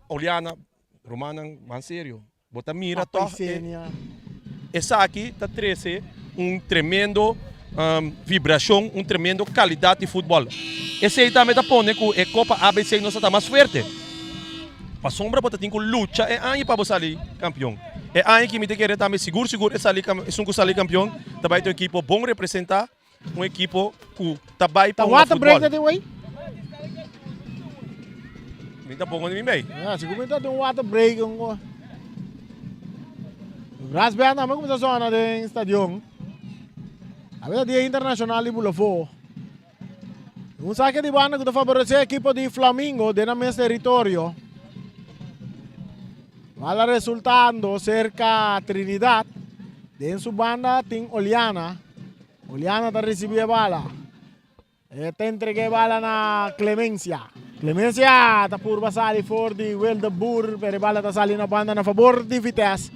Oliana, rumannan ban serio. Bo ta mira tog e esaki ta trece un tremendo vibracion, un tremendo calidad di futbol. Esey tambe ta pone cu e Copa ABC nos ta ta mas fuerte. Pasobra bo ta tin cu lucha e aña pa bo sali campeon. E aña aki mi ta kere tambe sigur sigur e sali esun cu sali campeon ta bay ta un ekipo bon representa, un ekipo cu ta bay pa Ta hunga water break futbol. ta tin wey? Mi tampoco ni mi bay. Ya, sigur mi ta tin un water break un go. Brass band tambe cuminsa sona den stadion. Awe ta dia internacional di Bulofó. Un saque di banda cu ta favorece equipo di Flamingo den nan mes territorio. Bala resultando cerca Trinidad. Den su banda tin Oliana. Oliana ta ricibi e bala. E ta entrega e bala na Clemencia. Clemencia ta purba sali for di Wildeboer, pero e bala ta sali na banda na favor di Vitesse.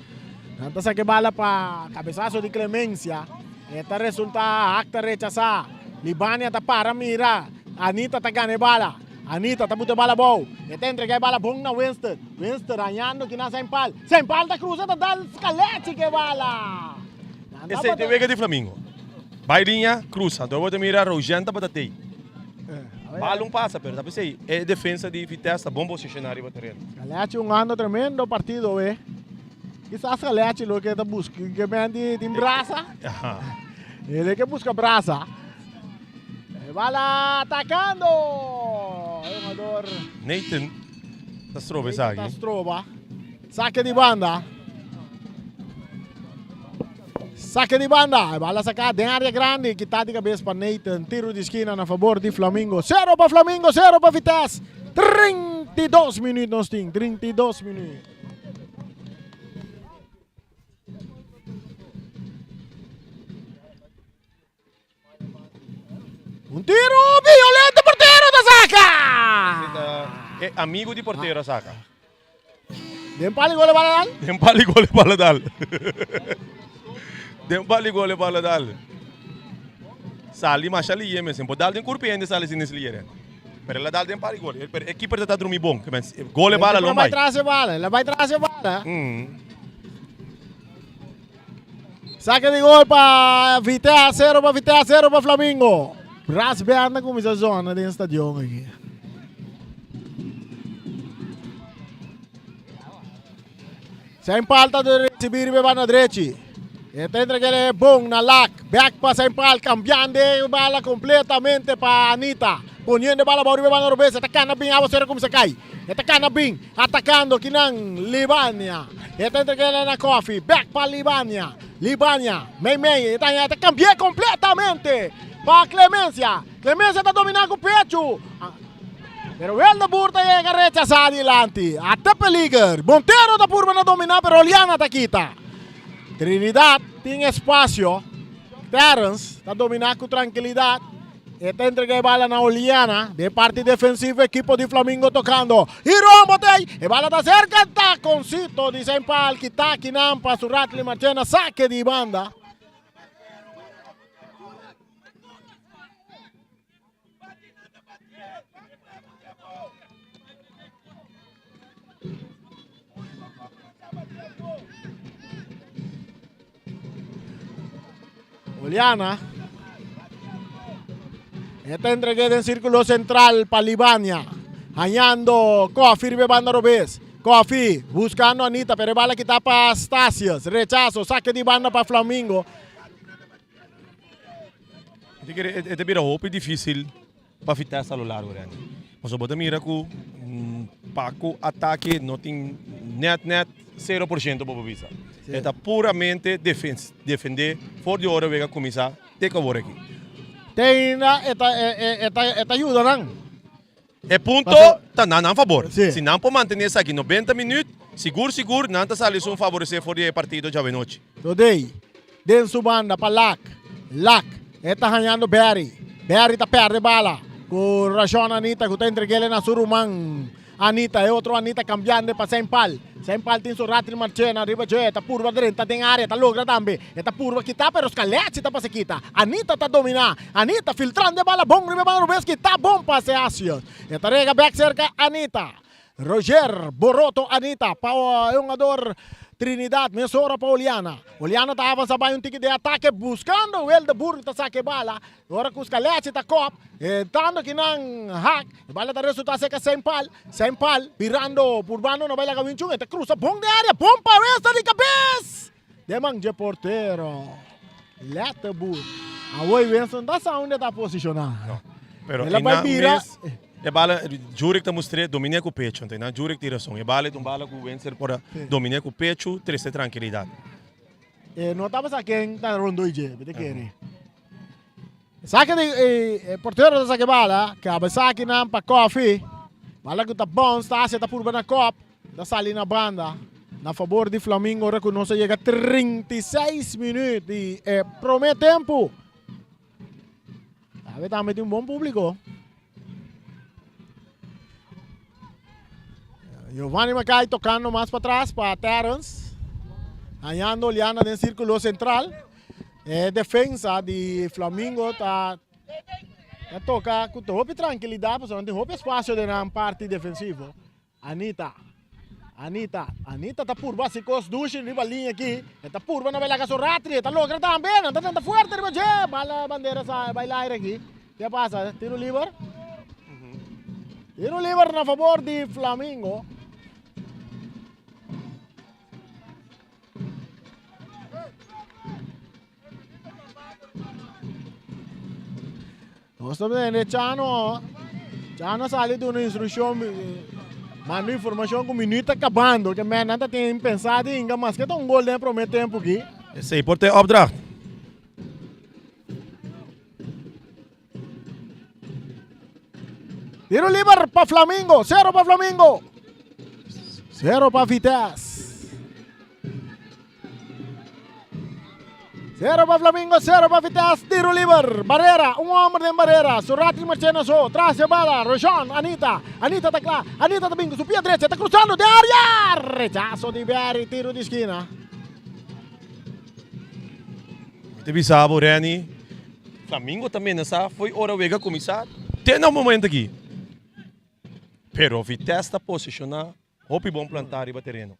Nan ta saca e bala pa cabezazo di Clemencia. E ta resulta Haak ta rechasa. Libania ta para mira. Anita ta gana e bala. Anita ta buta e bala abou. E ta entrega e bala bon na Winston. Winston rañando kinan Saint Paul. Saint Paul ta cruza ta dal Scalechi cu e bala. Nan Esey ta e wega di Flamingo. Bay liña, cruza. Anto bo ta mira Rogen tabata tey. Balon pasa pero ta pesey e defensa di Vitesse ta bon posiciona riba tereno. Scalechi hungando tremendo partido awe. Kisas Scalechi loke ta busca ke men di tin brasa. El ke busca brasa. bala atacando. E jugador Nathan ta stroba esaki. Ta stroba. Saque di banda. Saque di banda. E bala saca den area grandi. Kita di cabeza pa Nathan. Tiro di esquina na favor di Flamingo. 0 pa Flamingo, 0 pa Vitesse. 32 minuut nos tin. 32 minuut. Un tiro violento, portero ta saca! E amigo di portero a saca. Den pali gol e bala dal? Den pali gol e bala dal. Den pali gol e bala dal. Sali masha liye mes. Por dal den curpi hende sali sin liye. Pero el a dal den pali gol. Pero e keeper ta drumi bon. Gol e bala lo bai. tras e bala. El a bai tras e bala. Saque di gol pa Vitesse, 0 pa Vitesse, 0 pa Flamingo. Brass band a cuminsa zona den stadion aki. Zijn paal ta de recibir riba banda drechi. E ta entra kele bon na lak. Back pa zijn paal, cambiando e bala completamente pa Anita. Poniendo e bala bou riba banda robes. E ta cana bin, awa sera cuminsa cai. E ta cana bin, atacando kinan Libania. E ta entra kele na Koffie. Back pa Libania. Libania, mei mei, e ta e ta cambia completamente pa Clemencia. Clemencia ta domina cu pecho. Pero Wildeboer ta yega rechasa dilanti. Ata peliger. Montero ta purba na domina pero Oliana ta kita. Trinidad tin espacio. Terrence ta domina cu tranquilidad. E ta entrega e bala na Oliana. De parti defensivo equipo di Flamingo tocando. Y rombo ta ey. E bala ta cerca. Taconcito di Sempal. Kita kinan pa su Ratley Marchena. Saque di banda. Oliana. Esta entregué den círculo central pa Libania. Hañando Kofi riba banda robes. Kofi buscando Anita, pero e bala kita pa Stasius. Rechazo, saque di banda pa Flamingo. E ta bira hopi dificil pa Vitesse a lo largo Randy. Pasobra bo ta mira cu pa cu atake no tin net net 0% bo por bisa. E ta puramente defende for di ora wega cuminsa te cu awor aki. Te ainda e ta e ta yuda nan. E punto ta na nan fabor. Si nan por mantene esaki 90 minuut, sigur sigur nan ta sali esun faborece for di e partido djawe nochi. Today, den su banda pa Lak. Lak, e ta hañando Barry. Barry ta perde bala. Ku Rashon Anita ku ta entreg'el na su ruman Anita. E otro Anita kambiando pa Sempal. Sempal tin su Ratri Marchena riba dje. E ta purba drenta den area. Ta logra tambe. E ta purba kita pero Scaleci ta pasa kita. Anita ta domina. Anita filtrando e bala bon riba e banda robes kita bon pase Asios. E ta rega bek serka Anita. Roger Boroto Anita pa e hungador Trinidad mesora pa Oliana. Oliana ta avansa bai un tiki den atake buscando Wildeboer ta saka e bala. Ora ku Scaleci ta kop entrando kinan hak e bala ta resulta serka Sempal. Sempal birando purbando no bai laga Winchun e ta crusa bon den area bon pa Winston di kabes. Den man dje portero Letterboer. Awor Winston ta sa unda ta posiciona. No. Pero El a bai einan bira. mes e bala Jurek ta mustr'é dominé ku pecho. Anto einan Jurek tin rason. E bala ta un bala ku Winston por a dominé ku pecho, trese trankilidat. E no tabata sa ken ta rondoi dje, mi ta kere. Saki di e portero ta saki e bala, kaba esaki nan pa Koffie. Bala ku ta bounce ta hasi ta purba na kop, ta sali na banda na fabor di Flamingo ora ku nos a yega 36 minuut di e prome tempu. Awe tambe tin un bon publiko. Giovanni Mackay tocando mas pa tras pa Terrence. Hañando Oliana den círculo central. E defensa di Flamingo ta, ta toca cu hopi tranquilidad pasobra nan tin hopi espacio den nan parti defensivo. Anita, Anita, Anita ta purba haci cos dushi riba liña aki. E ta purba na bay laga su ratri, e ta logra tambe. Nan ta tenta fuerte riba dje. Bala bandera sa bay laire aki. Ke pasa? Tiro liber? Tiro liber na favor di Flamingo. Nos ta tende Chano, Chano a sali duna instrukshon, manda informashon ku minüt ta kabando, ke men nan ta tin pensa di hinga maske ta un gol den e promé tempu aki. Esei por ta e opdracht. Tiro liber pa Flamingo, sero pa Flamingo, sero pa Vitesse. Sero pa Flamingo, sero pa Vitesse, tiro liber, Barrera, un homber den Barrera, Surati Marchena so, tras e bala, Rojon, Anita, Anita ta kla, Anita ta bin ku su pia drecha, ta cruzando den area, rechazo di Berry, tiro di skina. Mi ta bisa bo Renny, Flamingo ta menasa fo'i ora wega kuminsá te na momento aki. Pero Vitesse ta posishoná hopi bon plantá riba tereno.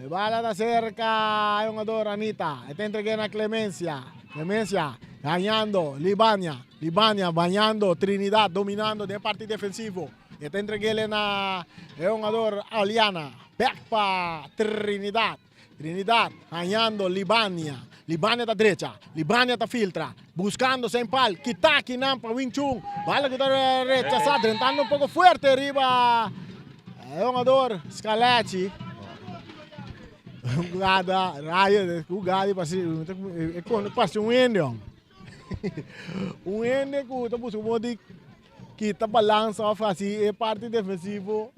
E bala ta serka e hungador Anita. E ta entreg'é na Clemencia. Clemencia gañando Libania. Libania bañando Trinidad dominando den parti defensivo. E ta entreg'é na e hungador Oliana. Bek pa Trinidad. Trinidad hañando Libania. Libania ta drecha. Libania ta filtra. Buscando Saint Paul. Kita kinan pa Wing Chun. Bala cu ta rechasa. Drentando un poco fuerte riba e hungador Scalacci. Jugada, rayo, jugada e parece un hende. Un hende cu ta busca modo di kita balansa of haci e parti defensivo.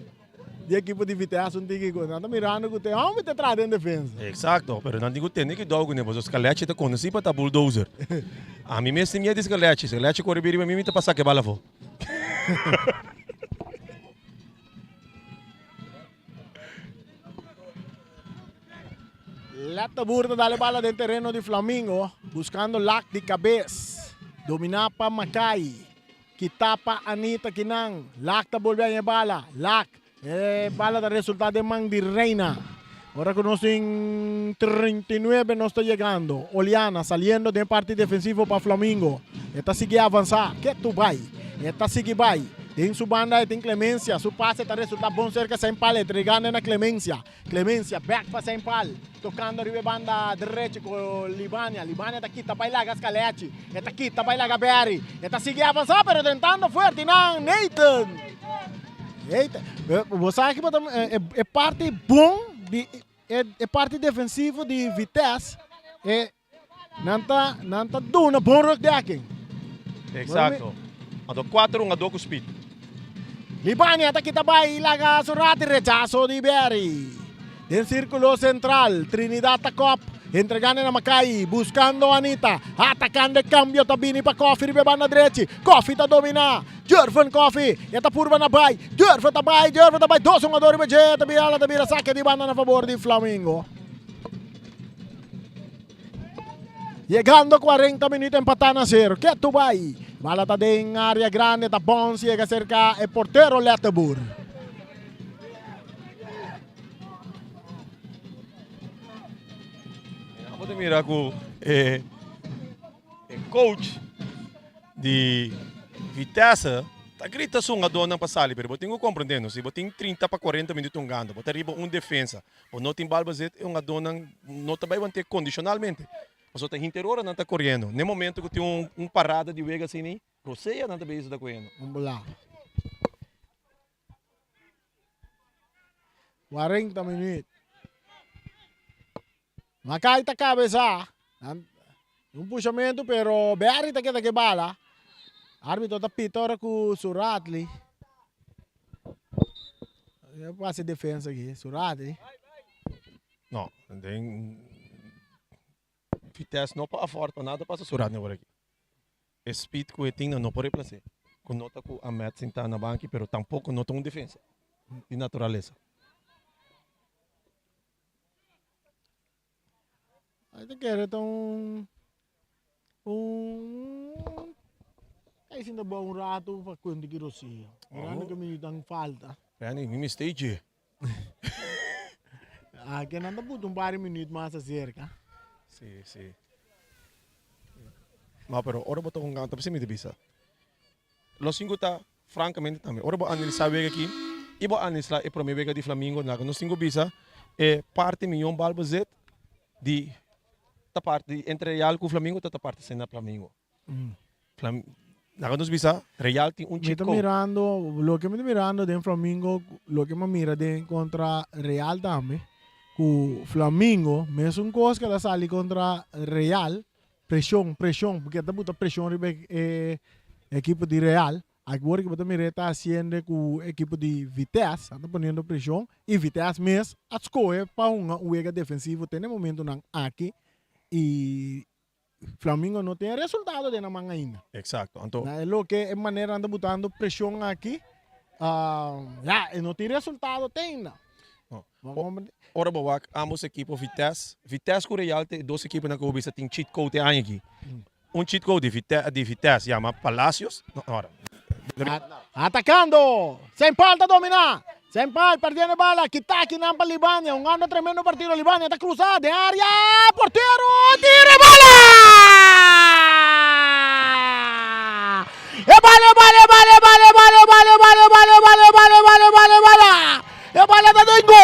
Di ekipo di Vitesse un tiki ku nan ta mirando ku te homber ta traha den defensa. Exacto, pero nan tin ku tene kidou kuné pasobra Scalacci ta konosí pa ta bulldozer. Ami mes tin miedu di Scalacci, Scalacci kore bin riba mi mi ta pasa ke bala afó. Letterboer ta dal e bala den tereno di Flamingo, buskando Lak di kabes, dominá pa Makai. Kita pa Anita kinan. Lak ta bolbe haña e bala. Lak. E bala ta resulta den man di Reina. Ora ku nos tin 39 nos ta yegando. Oliana saliendo den parti defensivo pa Flamingo. E ta sigui avansa. Ketu bai. E ta sigui bai. Den su banda e tin Clemencia. Su pase ta resulta bon serka Saint Paul. Entregando na Clemencia. Clemencia bek pa Saint Paul, tocando riba e banda derecho cu Libania. Libania ta kita bay laga Scalechi. E ta kita bay laga Berry. E ta sigui avansa pero drentando fuerte nan Nathan. Nathan. Bo sa ki bo ta e parti bon di e parti defensivo di Vitesse e nan ta nan ta duna bon rugdekking. Exacto. Anto cuatro hungador cu speed. Libania ta kita bai laga su rati rechaso di Berry. Den circulo central Trinidad ta kop entregando na Makai buscando Anita atacando e cambio ta bini pa Koffie riba e banda drechi. Koffie ta domina Jurven Koffie e ta purba na bai Jurven ta bai Jurven ta bai dos hungador riba dje ta bira ta bira sake di banda na fabor di Flamingo. Yegando 40 minuut empatá na zero. Ketu bai. Bala ta den área grande, ta Bons yega serka e portero Letterboer. Abo ta mira ku e coach di Vitesse ta grita su hungadónan pa sali, pero bo tin ku komprendé no, si bo tin 30 pa 40 minuut hungando, bo ta riba un defensa. Bo no tin bal bezit e hungadónan no ta bai want'é kondishonalmente. Pasobra ta hinter ora nan ta koriendo. N'e momento ku tin un un parada di wega asina ei, rosea nan ta bezig ta koriendo. Un bla. 40 minuut. Makai ta kabesá. Un pushamentu pero Berry ta keda ku e bala. Arbitro ta pita ora ku Suratli. E pasa e defensa aki, Suratli. No, den Vitesse no por afford pa nada pasa Suratli awor aki. E speed ku e tin nan no por replase. Ku no ta ku Ahmed sintá na banki pero tampoko no ta un defensa di naturalesa. Ai ta kere ta un un Ai sinta bo un rato pa cuenta ki Rosia. Mirando ke minutan falta. Randy, mi mester dje. Ah, ke nan ta puta un par di minuut mas acerca. Si, si. No, pero ora bo ta hunga, ta mi ta bisa. Los sinku ta francamente tambe. Ora bo analisá wega aki i bo analisá e promé wega di Flamingo, laga nos tin ku bisa e parti miyon bal bezit di ta parti entre Real ku Flamingo ta ta parti sena Flamingo. Laga nos bisa, Real tin un Mi cheat ta code. mirando, loke mi ta mirando den Flamingo, loke mi a mira den kontra Real tambe, ku Flamingo mesun kos ku el a sali kontra Real, preshon, preshon, porque ta buta preshon riba e ekipo di Real. Awor ku bo ta mira e ta hasiendo ku ekipo di Vitesse, nan ta poniendo preshon i Vitesse mes a skohe pa hunga un wega defensivo te na e momentonan aki i Flamingo no tin e resultado den nan man ainda. Exacto. Anto. Na e loke e manera nan ta butando presion aki, ya, e no tin resultado te ainda. No. Ora bo wak ambos ekipo Vitesse, Vitesse ku Real ta e dos ekiponan ku bo bisa tin cheat code e aña aki. Un cheat code di di Vitesse yama Palacios, no, ora. Atacando! Sempal ta domina! Sempal perdiendo e bala, kita akinan pa Libania, hungando tremendo partido, Libania ta cruza den area, portero tira e bala! E bala, e bala, e bala, e bala, e bala, e bala, e bala, e bala, e bala, e bala, e bala, e bala, e bala! E bala ta den gol!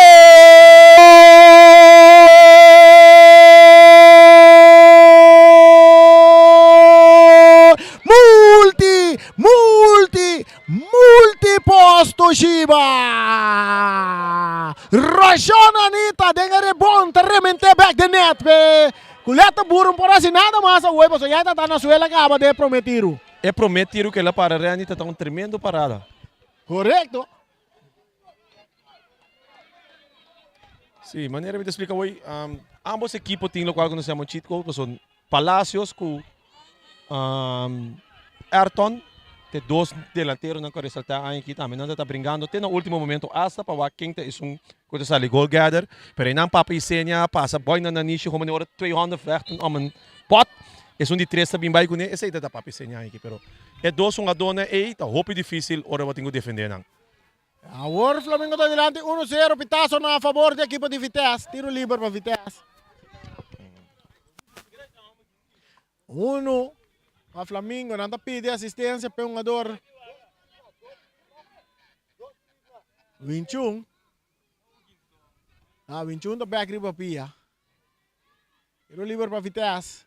Multi, multi, Multipost Toshiba! Rashon Anita den e rebond ta remente bek den net pe Kuleta Burun por hasi nada mas awor pasobra ya ta ta na suela kaba den e prome tiru. E prome tiru ku el a para Renny ta ta un tremendo parada. Korekto. Si, manera mi ta splika awor, ambos ekipo tin lokual ku nos yama un cheat code pasobra Palacios ku Ayrton te dos delanteronan ku a resaltá aña aki tambe. Nan ta ta bringando te na último momento asta pa wak ken ta esun ku ta sali goal getter. Pero einan Papa Isenia a pasa bòi na nanishi homo den ora 200 vechten om een pot. Esun di tres ta bin bai kuné. Esei ta ta Papa Isenia aña aki. Pero e dos hungadónan ei ta hopi difísil ora bo tin ku defendé nan. Awor Flamengo ta dilanti uno sero, pitazo na fabor di ekipo di Vitesse, tiro liber pa Vitesse. Uno pa Flamingo, nan ta pidi asistencia pa e hungador Winchun. Ah, Winchun ta bek riba pia. Tiro liber pa Vitesse.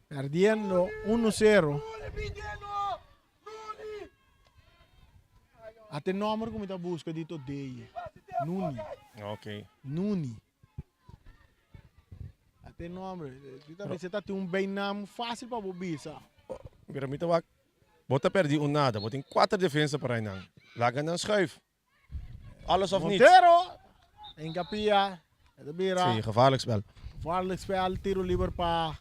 Perdiendo uno sero. Ate nomber ku mi ta buska di Todeye. Nuni. Ok. Nuni. Ate nomber. Di ta bisa ta tin un bijnaam fácil pa bo bisa. Pero mi ta wak, bo ta perdi un nada. Bo tin kuater defensa para einan. Laga nan schuif. Alles of niets. Montero. Enkapia. E ta bira. Sí, gevaarlijk spel. Gevaarlijk spel. Tiro liber pa.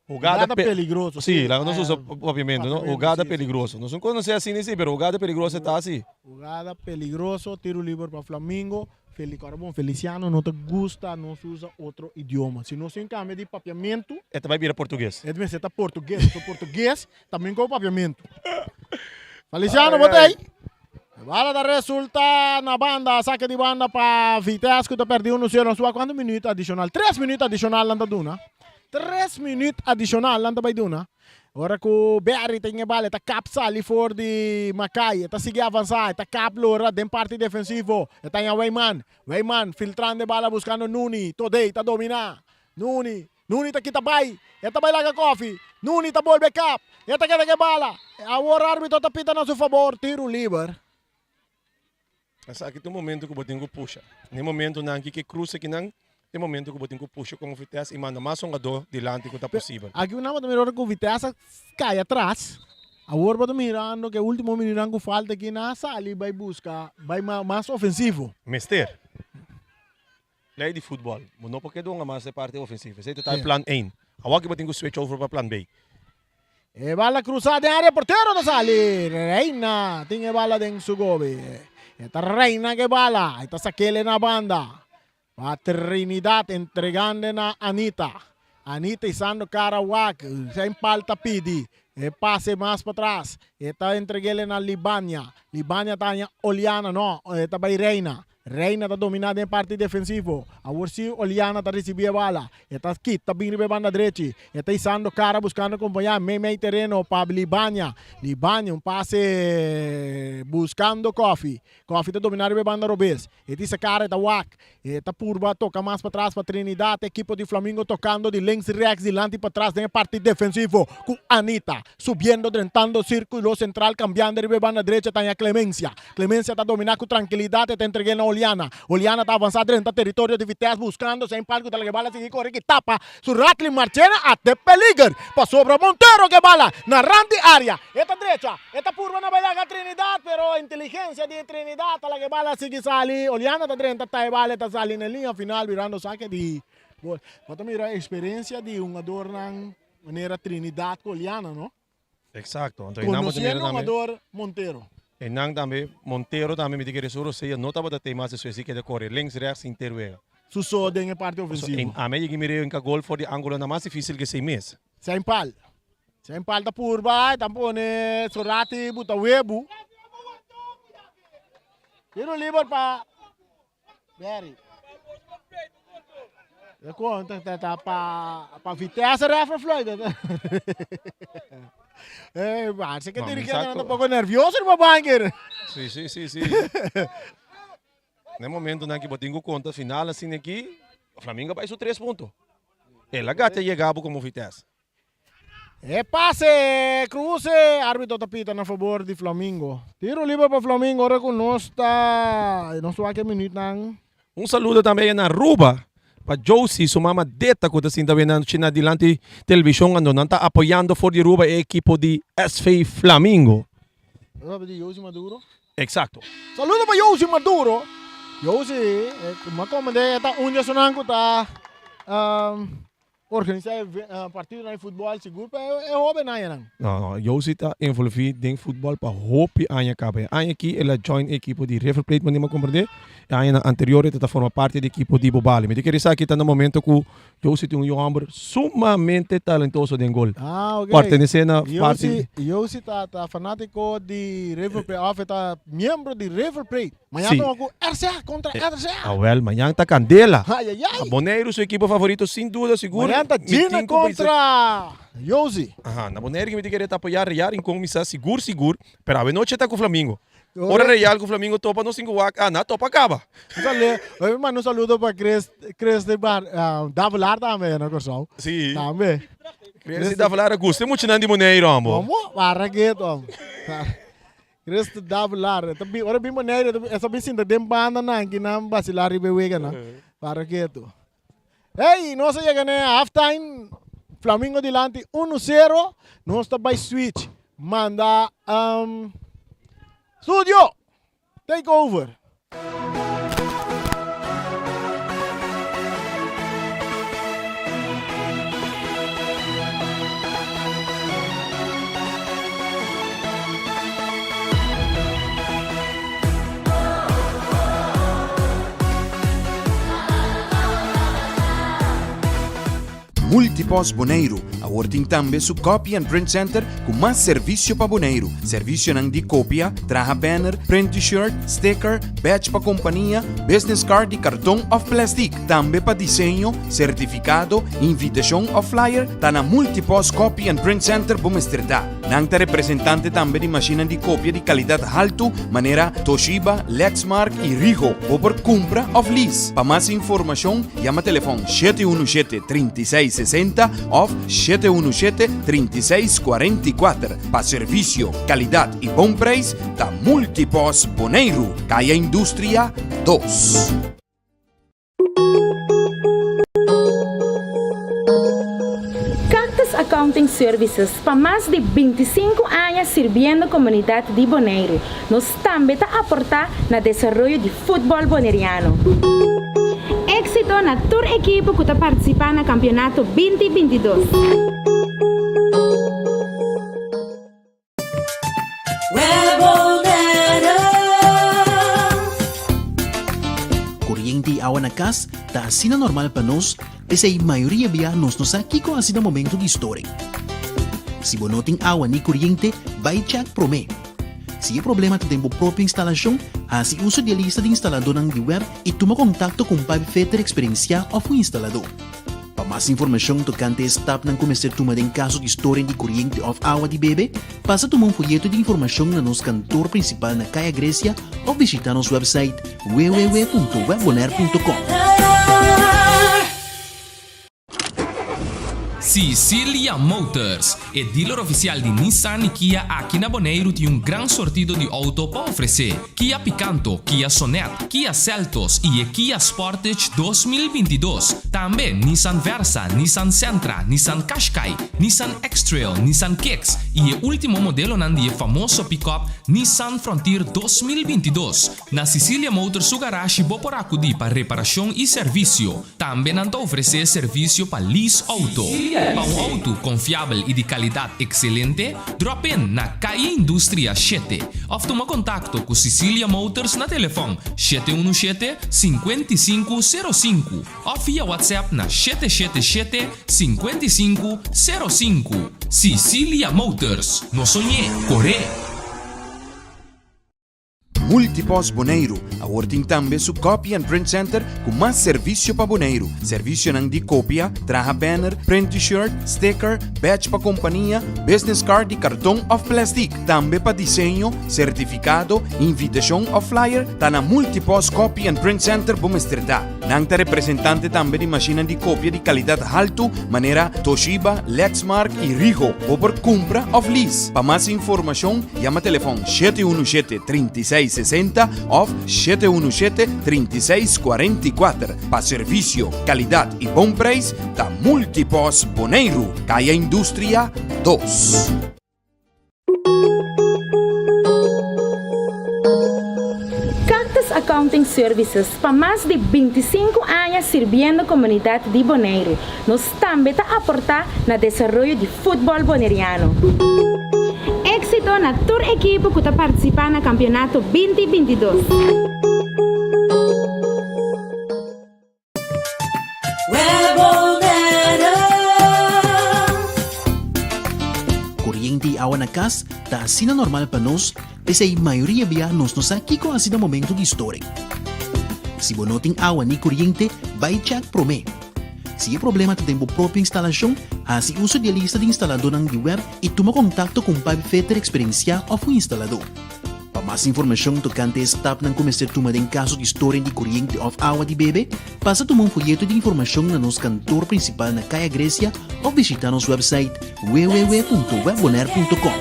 Jugada Jugada peligroso. Sí, laga nos usa papiamento, no? Jugada peligroso. Nos no conoce asina sí, pero jugada peligroso ta así. Jugada peligroso, tiro liber pa Flamingo. Feli, ora bon, Feliciano no ta gusta nos usa otro idioma. Si nos tin cambia di papiamento. E ta bay bira portugues. E mester ta portugues. So portugues ta min cu papiamento. Feliciano, bo ta ey? E bala ta resulta na banda, sake di banda pa Vitesse ku ta perdi uno sero. Nos wak kuantu minuut adishonal? Tres minuut adishonal nan ta duna. Tres minuut adishonal nan ta bai duna. Ora ku Berry tin e bala e ta kap sali for di Makai. E ta sigui avansá, e ta kap lora den parti defensivo. E ta haña Weyman. Weyman filtrando e bala buskando Nuni. Todey ta dominá. Nuni Nuni ta kita bai, e ta bai laga kofi. Nuni ta bolbe kap, e ta keda ku e bala. Awor arbitro ta pita na su fabor, tiru liber. Esaki ta un momento ku bo tin ku pusha. Na e momentonan aki ku e krus akinan, ta e momento ku bo tin ku pusha kon Vitesse i manda mas hungadó dilanti ku ta posibel. Aki nan bo ta mira ora ku Vitesse a kai atras. Awor bo ta mirando ku e ultimo minutonan ku falta aki nan a sali bai buska bai mas ofensivo. Mester. Lei di futbol, bo no por keda hunga mas e parti ofensivo. Esei ta ta e plan ein. Awor ki bo tin ku switch over pa plan B. E bala krusa den área, portero ta sali. Reina tin e bala den su gobi. E ta Reina ku e bala. E ta sakele na banda. Pa Trinidad entregando na Anita. Anita isando kara wak. Zijn pal ta pidi. E pase mas patras. E ta entregele na Libania. Libania ta haña Oliana. No, e ta bai Reina. Reina ta dominá den parti defensivo. Awor si Oliana ta risibí e bala. E ta kita bin riba e banda drechi. E ta isando kara buskando kompañá mei mei tereno pa Libania. Libania un pase buskando Koffie. Koffie ta dominá riba e banda robes. E ta isa kara e ta wak. E ta purba toka mas patras pa Trinidad. Ekipo di Flamingo tokando di links rechts dilanti patras den e parti defensivo ku Anita subiendo drentando sirkulo sentral kambiando riba e banda drecha ta haña Clemencia. Clemencia ta dominá ku trankilidat e ta entreg'é na Oliana. Oliana ta avansá drenta teritorio di Vitesse buskando sein pal ku ta laga e bala sigui kore ki tapa su Ratley Marchena a te peliger pasobra Montero ke bala na rand di area. E ta drecha, e ta purba na bai laga Trinidad pero inteligensia di Trinidad ta laga e bala sigui sali. Oliana ta drenta ta e bala e ta sali na e liña final birando sake di gol. Bo ta mira eksperensia di hungadornan manera Trinidad ku Oliana no. Exacto. Anto einan bo ta mira Conociendo tambe. hungador Montero. Einan tambe Montero tambe mi ta kere su rosea no tabata tei mas despues di keda kore links rechts henter wega. Su so den e parti So ofensivo. en ame yegi mir'e en ka gol for di angulo na mas dificil ke sei mes. Zijn pal. Zijn pal ta purba e ta pone Sorati buta webu. Tiro liber pa Berry. E conta ta ta pa pa Vitesse ref a fluit. Eh, parece que No, mi dirigente sa anda un poco nervioso riba banker. Sí, sí, sí, sí. Na e momentonan ki bo tin ku konta final asina aki, Flamingo a bai su tres punto. El a gata yega bo komo Vitesse. E pase, cruce, arbitro ta pita na favor di Flamingo. Tiro liber pa Flamingo ora cu nos ta, nos wak e minuutnan. Un saludo tambe na Aruba pa Josie su mama Deta cu ta sinta wena china dilanti television ando nan ta apoyando for di Aruba e ekipo di SV Flamingo. Nos papia di Josie Maduro? Exacto. Saludo pa Josie Maduro. Josie, mi a comende e ta un di esunnan cu ta. Organisa e partidonan di futbol sigur pa e hobennan yanan. No, no, Josie ta envolvi den futbol pa hopi aña caba. E aña aki el a join e ekipo di River Plate, manera mi a comprende. E añanan anterior e ta forma parti di ekipo di Bobali. Mi ta kere sa aki ta na momento cu Josie tin un yu homber sumamente talentoso den gol. Ah, ok. Pertenece na parti. Josie, Josie ta ta fanatico di River Plate, of e ta miembro di River Plate. Mañan Sí. ta ku RCA kontra RCA. Awel, mañan ta kandela. Ay, ay, ay. Boneiru su ekipo favorito sin duda sigur. Mañan ta Mi Gina tin ku bisa- kontra Josie. Aha, na Boneiru ki mi tin kere ta apoyá Real Rincon mi sa sigur sigur, pero awe noche ta ku Flamingo. Ora Real ku Flamingo topa nos tin ku wak, ah, na topa kaba. Un saludo, mi manda un saludo pa Chris, Chris de Bar, ah, Davelaar tambe na Kòrsou. Sí. Tambe. Chris de Davelaar a gusta e muchanan di Boneiru, ambo. Komo? Para ketu, ambo. Christo Davelaar, e ta bin, ora bin Boneiru, e ta bin sinta den banda nan ki nan basila riba e wega nan. Para ketu. Hey, nos a yega na e half time, Flamingo dilanti 1-0, nos ta bai switch, manda um, studio, take over. Multipost Boneiru awor tin tambe su Copy and Print Center ku mas servisio pa Boneiru. Servisionan di kopia, traha banner, print t-shirt, sticker, badge pa kompania, business card di karton òf plèstik. Tambe pa diseño, sertifikado, invitashon òf flyer, ta na Multipost Copy and Print Center bo mester ta. Nan ta representante tambe di mashinnan di kopia di kalidat haltu manera Toshiba, Lexmark i Ricoh. Bo por kumpra òf lease. Pa mas informashon yama telefòn 717 36 60 òf 717 36 44. Pa servisio, kalidat i bon preis ta Multipost Boneiru, Kaya Industria 2. Cactus Accounting Services pa mas di 25 aña sirbiendo komunidat di Boneiru. Nos tambe ta aportá na desaroyo di futbòl boneriano. Éksito na tur ekipo ku ta partisipá na kampionato 20 22. Koriente i awa na kas ta asina normal pa nos, p'esei mayoria bia nos no sa kiko hasi na momento di storing. Si bo no tin awa ni koriente, bai chèk promé. Si e problema ta den bo propio instalashon, hasi uso di e lista di instaladónan di web i tuma kontakto ku un pipefitter eksperensiá òf un instaladó. Pa mas informashon tokante e stapnan ku mester tuma den kaso di storing di koriente òf awa di bebe, pasa tuma un foyeto di informashon na nos kantor prinsipal na Kaya Grecia òf bishitá nos wèpsait www.webbonaire.com. Sicilia Motors, e dealer oficial di Nissan y Kia aki na Boneiru tin un gran sortido di auto pa ofrece. Kia Picanto, Kia Sonet, Kia Seltos y e Kia Sportage 2022. Tambe Nissan Versa, Nissan Sentra, Nissan Qashqai, Nissan X-Trail, Nissan Kicks y e ultimo modelonan di e famoso pick-up Nissan Frontier 2022. Na Sicilia Motors su garashi bo por acudi pa reparacion y servicio. Tambe nan ta ofresé servisio pa lease outo. Pa un outo konfiabel i di kalidat ekselente, drop in na Calle Industria shete òf tuma kontakto ku Sicilia Motors na telefòn 717 55 05 òf via WhatsApp na 777 55 05. Sicilia Motors, no soñ'é, kor'é! Multipost Boneiru awor tin tambe su Copy and Print Center ku mas servisio pa Boneiru. Servisionan di kopia, traha banner, print T-shirt, sticker, badge pa kompania, business card di karton òf plèstik. Tambe pa diseño, sertifikado, invitashon òf flyer ta na Multipost Copy and Print Center bo mester ta. Nan ta representante tambe di mashinnan di kopia di kalidat haltu manera Toshiba, Lexmark i Ricoh. Bo por kumpra òf lease. Pa mas informashon yama telefòn 717 36 60 òf 717 36 44. Pa servisio, kalidat i bon preis ta Multipost Boneiru, Kaya Industria 2. Cactus Accounting Services pa mas di 25 aña sirbiendo komunidat di Boneiru. Nos tambe ta aportá na desaroyo di futbòl boneriano. Éksito na tur ekipo ku ta partisipá na kampionato 2022. Koriente i awa na kas ta asina normal pa nos, p'esei mayoria bia nos no sa kiko hasi na momento di storing. Si bo no tin awa ni koriente, bai chèk promé. Si e problema ta den bo propio instalashon, hasi uso di e lista di instaladónan di web i tuma kontakto ku un pipefitter eksperensiá òf un instaladó. Pa mas informashon tokante e stapnan ku mester tuma den kaso di storing di koriente òf awa di bebe, pasa tuma un foyeto di informashon na nos kantor prinsipal na Kaya Grecia òf bishitá nos wèpsait www.webbonaire.com.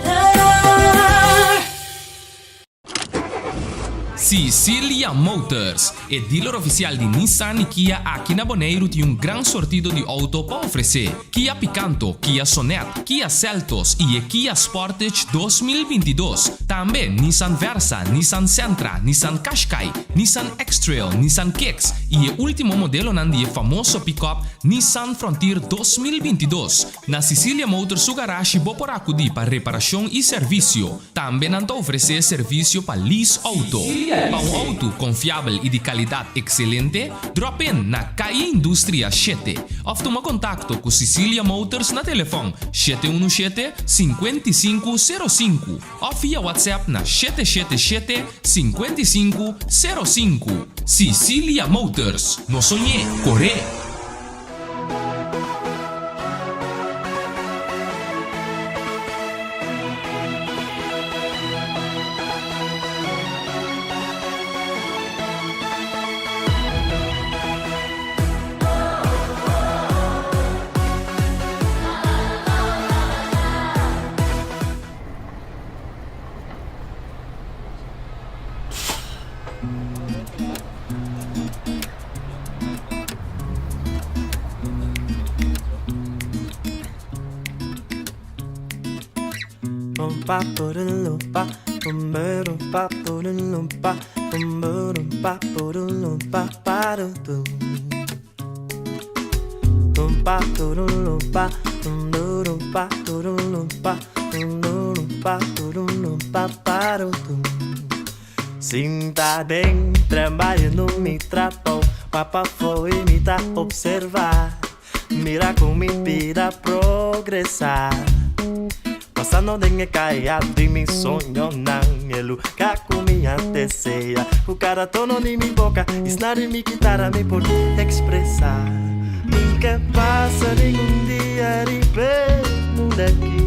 Sicilia Motors, e dealer oficial di Nissan y Kia aki na Boneiru tin un gran sortido di auto pa ofrece. Kia Picanto, Kia Sonet, Kia Seltos y e Kia Sportage 2022. Tambe Nissan Versa, Nissan Sentra, Nissan Qashqai, Nissan X-Trail, Nissan Kicks y e ultimo modelonan di e famoso pick-up Nissan Frontier 2022. Na Sicilia Motors su garashi bo por acudi pa reparacion y servicio. Tambe nan ta ofresé servisio pa lease outo. Pa un outo konfiabel i di kalidat ekselente, drop in na Calle Industria 7 òf tuma kontakto ku Sicilia Motors na telefòn 717 55 05 òf via WhatsApp na 777 55 05. Sicilia Motors, no soñ'é, kor'é! Sinta den trabayando mi trabou Pa pafó i mi ta observá Mira kon mi bida progresá. Pasando den e kaya di mi soñonan E luga ku mi a desea Ku kada tono di mi boka i snar di mi kitara mi por ekspresá Mi ke pasa ningun dia riba e mundu aki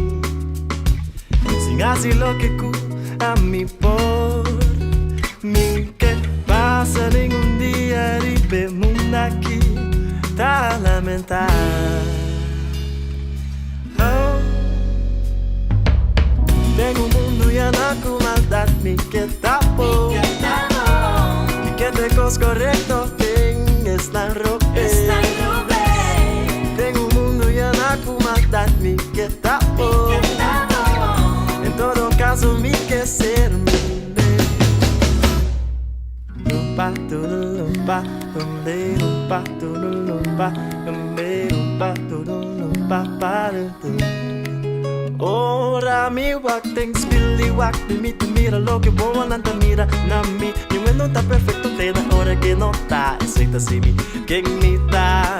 Sin hasi loke ku ami por Mi ke pasa ningun dia riba e mundu aki Ta lamentá. Oh. Den un mundu yená ku maldat mi ke ta bon Mi ke ta e kos korekto den esnan robes Den un mundu yená ku maldat mi ke ta bon En todo kaso mi ke ser mi mes. Ora mi wak den spil di wak mi mi ta mira loke wowonan ta mira na mi. Niun no ta perfecto te na ora ke no ta esei ta si mi ken mi ta.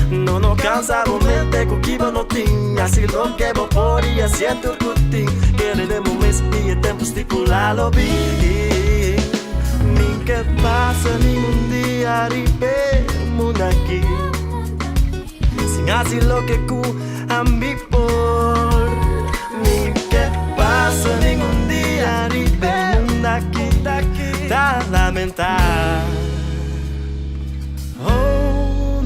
No no cansa bo mente ku ki bo no tin hasi loke bo por i hacié tur ku tin kere den bo mes i e tempu stipulá lo bin. Mi ke pasa ningun dia riba e mundu aki sin hasi loke ku ami por. Mi ke pasa ningun dia riba e mundu aki ta lamentá. Oh,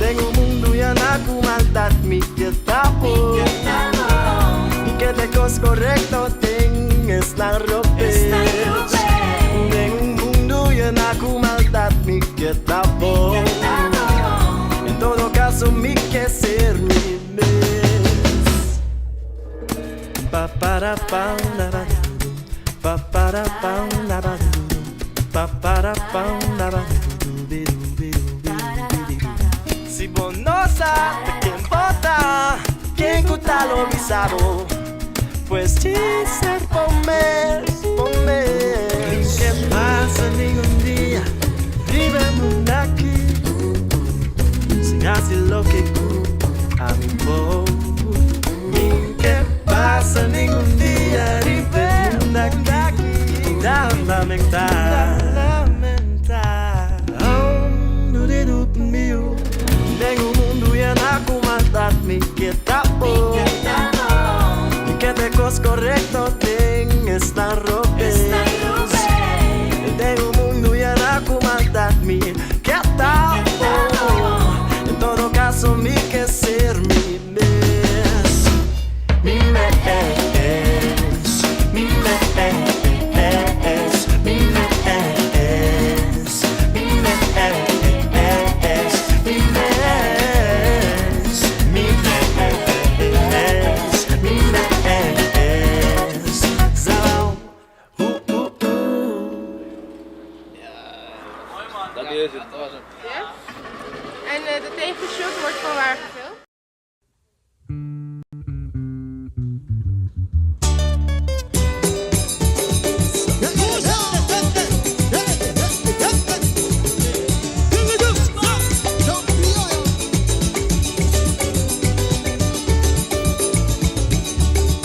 den un mundu yená ku maldat mi ke ta bon. Mi ke ta e kos korekto den esnan robes. Den un mundu yená ku maldat mi ke ta bon. En todo kaso mi ke ser mi mes. Pa para pa la ba du du pa para pa la ba du du pa para pa la ba du du bi du bi du bi du bi di du. Si bo no sa ta ken bo ta, ken ku ta lo bisa bo, pues djis ser bo mes, bo mes. Ni ke pasa ningun dia riba e mundu aki sin hasi loke ku ami por. Mi ke pasa ningun dia riba e mundu aki ta lamentá. Den un mundu yená ku maldat mi ke ta bon. Mi ke ta e kos korekto den esnan robes. Den un mundu yená ku maldat mi ke ta bon. En todo kaso mi ke ser mi. Mes, mi mes, mi mes, mi mes, mi mes, mi mes, mi mes, mi mes. Zabao, uh, uh, uh. En de tegenshot wordt van waar gefilmd?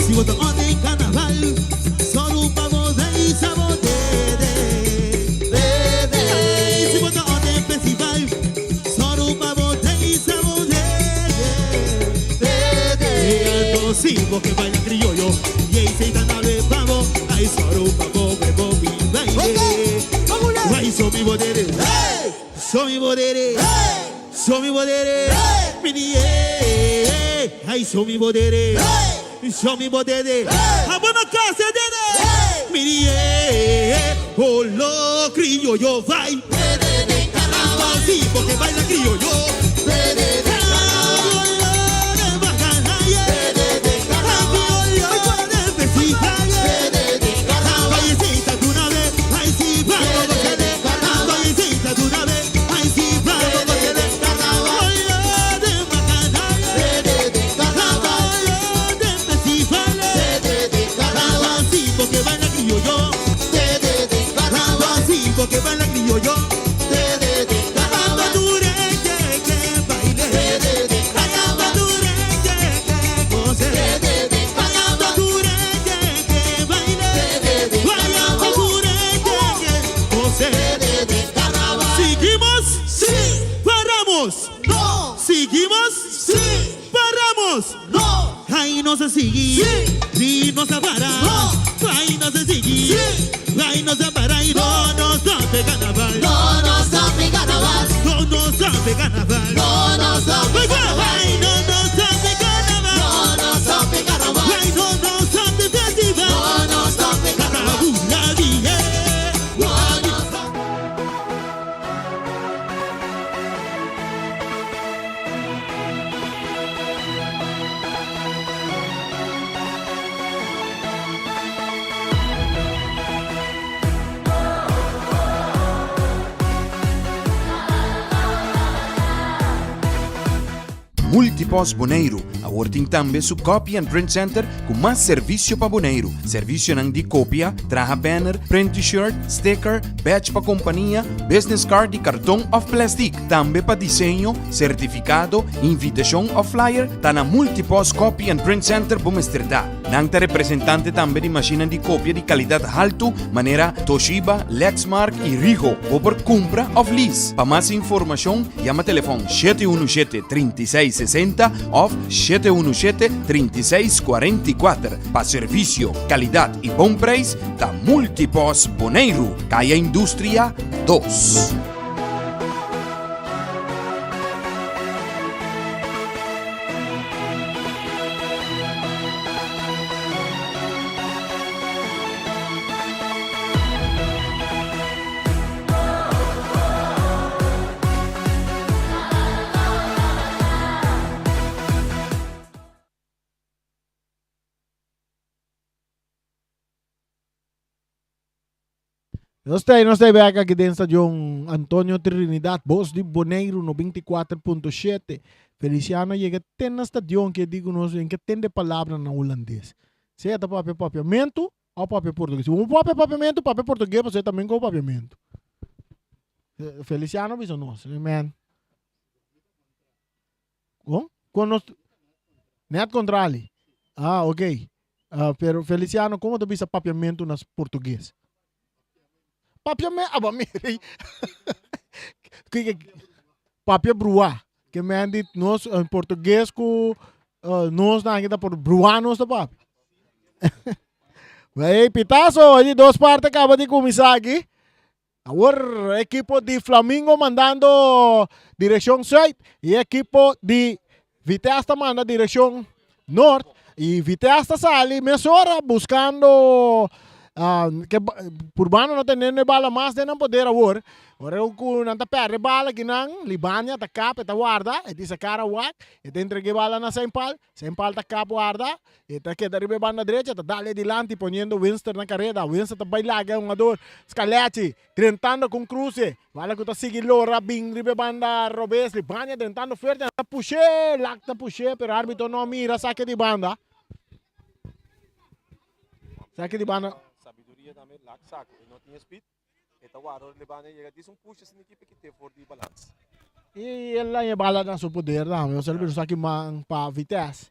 Si bo ta on den carnaval, sòru pa bo deisa bo dede. Si bo ta on den festival, Sòru pa bo deisa bo dede, dede. Alto si bo ke baila krioyo, yey sey ta na be pa bo. Ay sòru pa bo bebo mi baile. Ay so mi bo dede, so mi bo dede, so mi bo dede, mi di eh. Ay so mi bo dede, so mi bo dede, abo no kase dede, mi di eh. Olo krioyo vai. Seguimos? Sí! Paramos? No! Ay nos a sigui? Sí! Sí nos a para? No! Ay nos a sigui? Sí! Ay nos a para y no nos stop carnaval. No nos stop carnaval. No nos stop carnaval. No nos stop carnaval. Ay no nos stop carnaval. No nos stop carnaval. Ay no nos stop festival. No nos stop carnaval. La vie. No nos stop. Multipost Boneiru awor tin tambe su Copy and Print Center ku mas servisio pa Boneiru. Servisionan di kopia, traha banner, print t-shirt, sticker, badge pa kompania, business card di karton òf plèstik. Tambe pa diseño, sertifikado, invitashon òf flyer, ta na Multipost Copy and Print Center bo mester ta. Nan ta representante tambe di mashinnan di kopia di kalidat haltu manera Toshiba, Lexmark i Ricoh. Bo por kumpra òf lease. Pa mas informashon yama telefòn 717 36 60 òf 717 36 44. Pa servisio, kalidat i bon preis ta Multipost Boneiru, Kaya Industria dos. Nos ta nos ta bek aki den stadion Antonio Trinidad, Bos di Boneiru 94.7. Feliciano yega te na stadion ke di ku nos en ke tende palabra na hulandes. Sea ta papia papiamentu o papia portugues. Si bo papia papiamentu, papia portugues pasobra e tambe ko papiamentu. Feliciano bisa nos, man. Kon? Kon nos Net kontrali. Ah, ok. Ah, pero Feliciano, como ta bisa papiamento na portugues? Papiamento, aba mire. Kiko papia bruá. Ke men di nos en portugues ku uh, nos na ta por bruá nos ta papia. Hey, pitazo, di dos parte acaba di kuminsá aki. Awor ekipo di Flamingo mandando direccion zuid y ekipo di Vitesse ta manda direccion noord y Vitesse ta sali mesora buscando uh, ke Purbano no teniendo e bala mas den nan poder awor. Ora ku nan ta perde bala kinan Libania ta kap e ta warda e tisa kara wak e ta entrega e bala na Saint Paul. Saint Paul ta kap warda E ta keda riba e banda drecha, ta dal e dilanti poniendo Winston na kareda. Winston ta bai laga e hungador Scaletti, drentando ku un kruse. Bala ku ta sigui lora bin riba e banda robes. Libania drentando fuerte, nan ta push'é, Lak ta push'é, pero arbitro no a mira, sake di banda. Sake di banda. Sabiduria tambe, Lak sako, e no tin e speed. E ta wara ora Libania yega dis un push asina ekipa kite for di balans. Y el a bala na su poder tambe. Osea lo saki man pa Vitesse.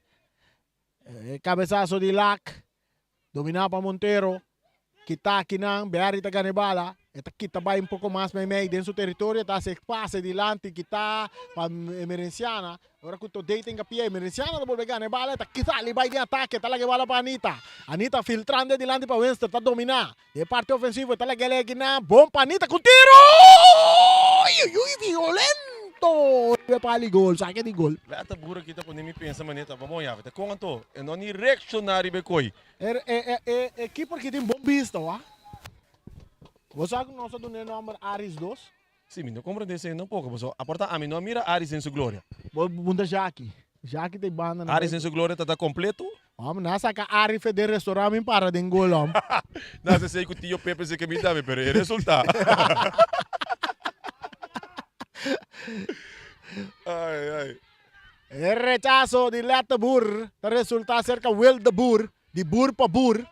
E cabezazo di Lak. Domina pa Montero. Kita akinan. Berry ta gana e bala. E ta kita bai un poco mas meimei den su territorio. Ta haci pase dilanti. Kita pa Emerenciana. Ora ku Todey ta hinka pia, Emerenciana ta bolbe gana e bala. E ta sali bai den atake. Ta laga e bala pa Anita. Anita filtrando e dilanti pa Winston. Ta domina. E parti ofensivo ta laga el na bon pa Anita ku tiro! Uy, violento! Riba pali gol, sake di gol. Lata buro aki ta pone mi pensa manera ta bon yawe ta kon anto e no ni reacciona riba e koi. E e e e keeper ki tin bon bista wa. Bo sa ku nos a duna e nomber Aris dos? Si, mi no comprende esei no poko pasobra aporta ami no a mira Aris den su gloria. Bo punta Jackie. Jackie ta e banda na. Aris den su gloria ta ta completo. Hom, nan a saca Ari fe den restaurant mi para den gol hom. Nan a sey cu Tio Pepe si ke mi tambe pero e resulta. Ay ay. E rechazo di Lette Boer ta resulta cerca Will de Boer, di Boer pa Boer.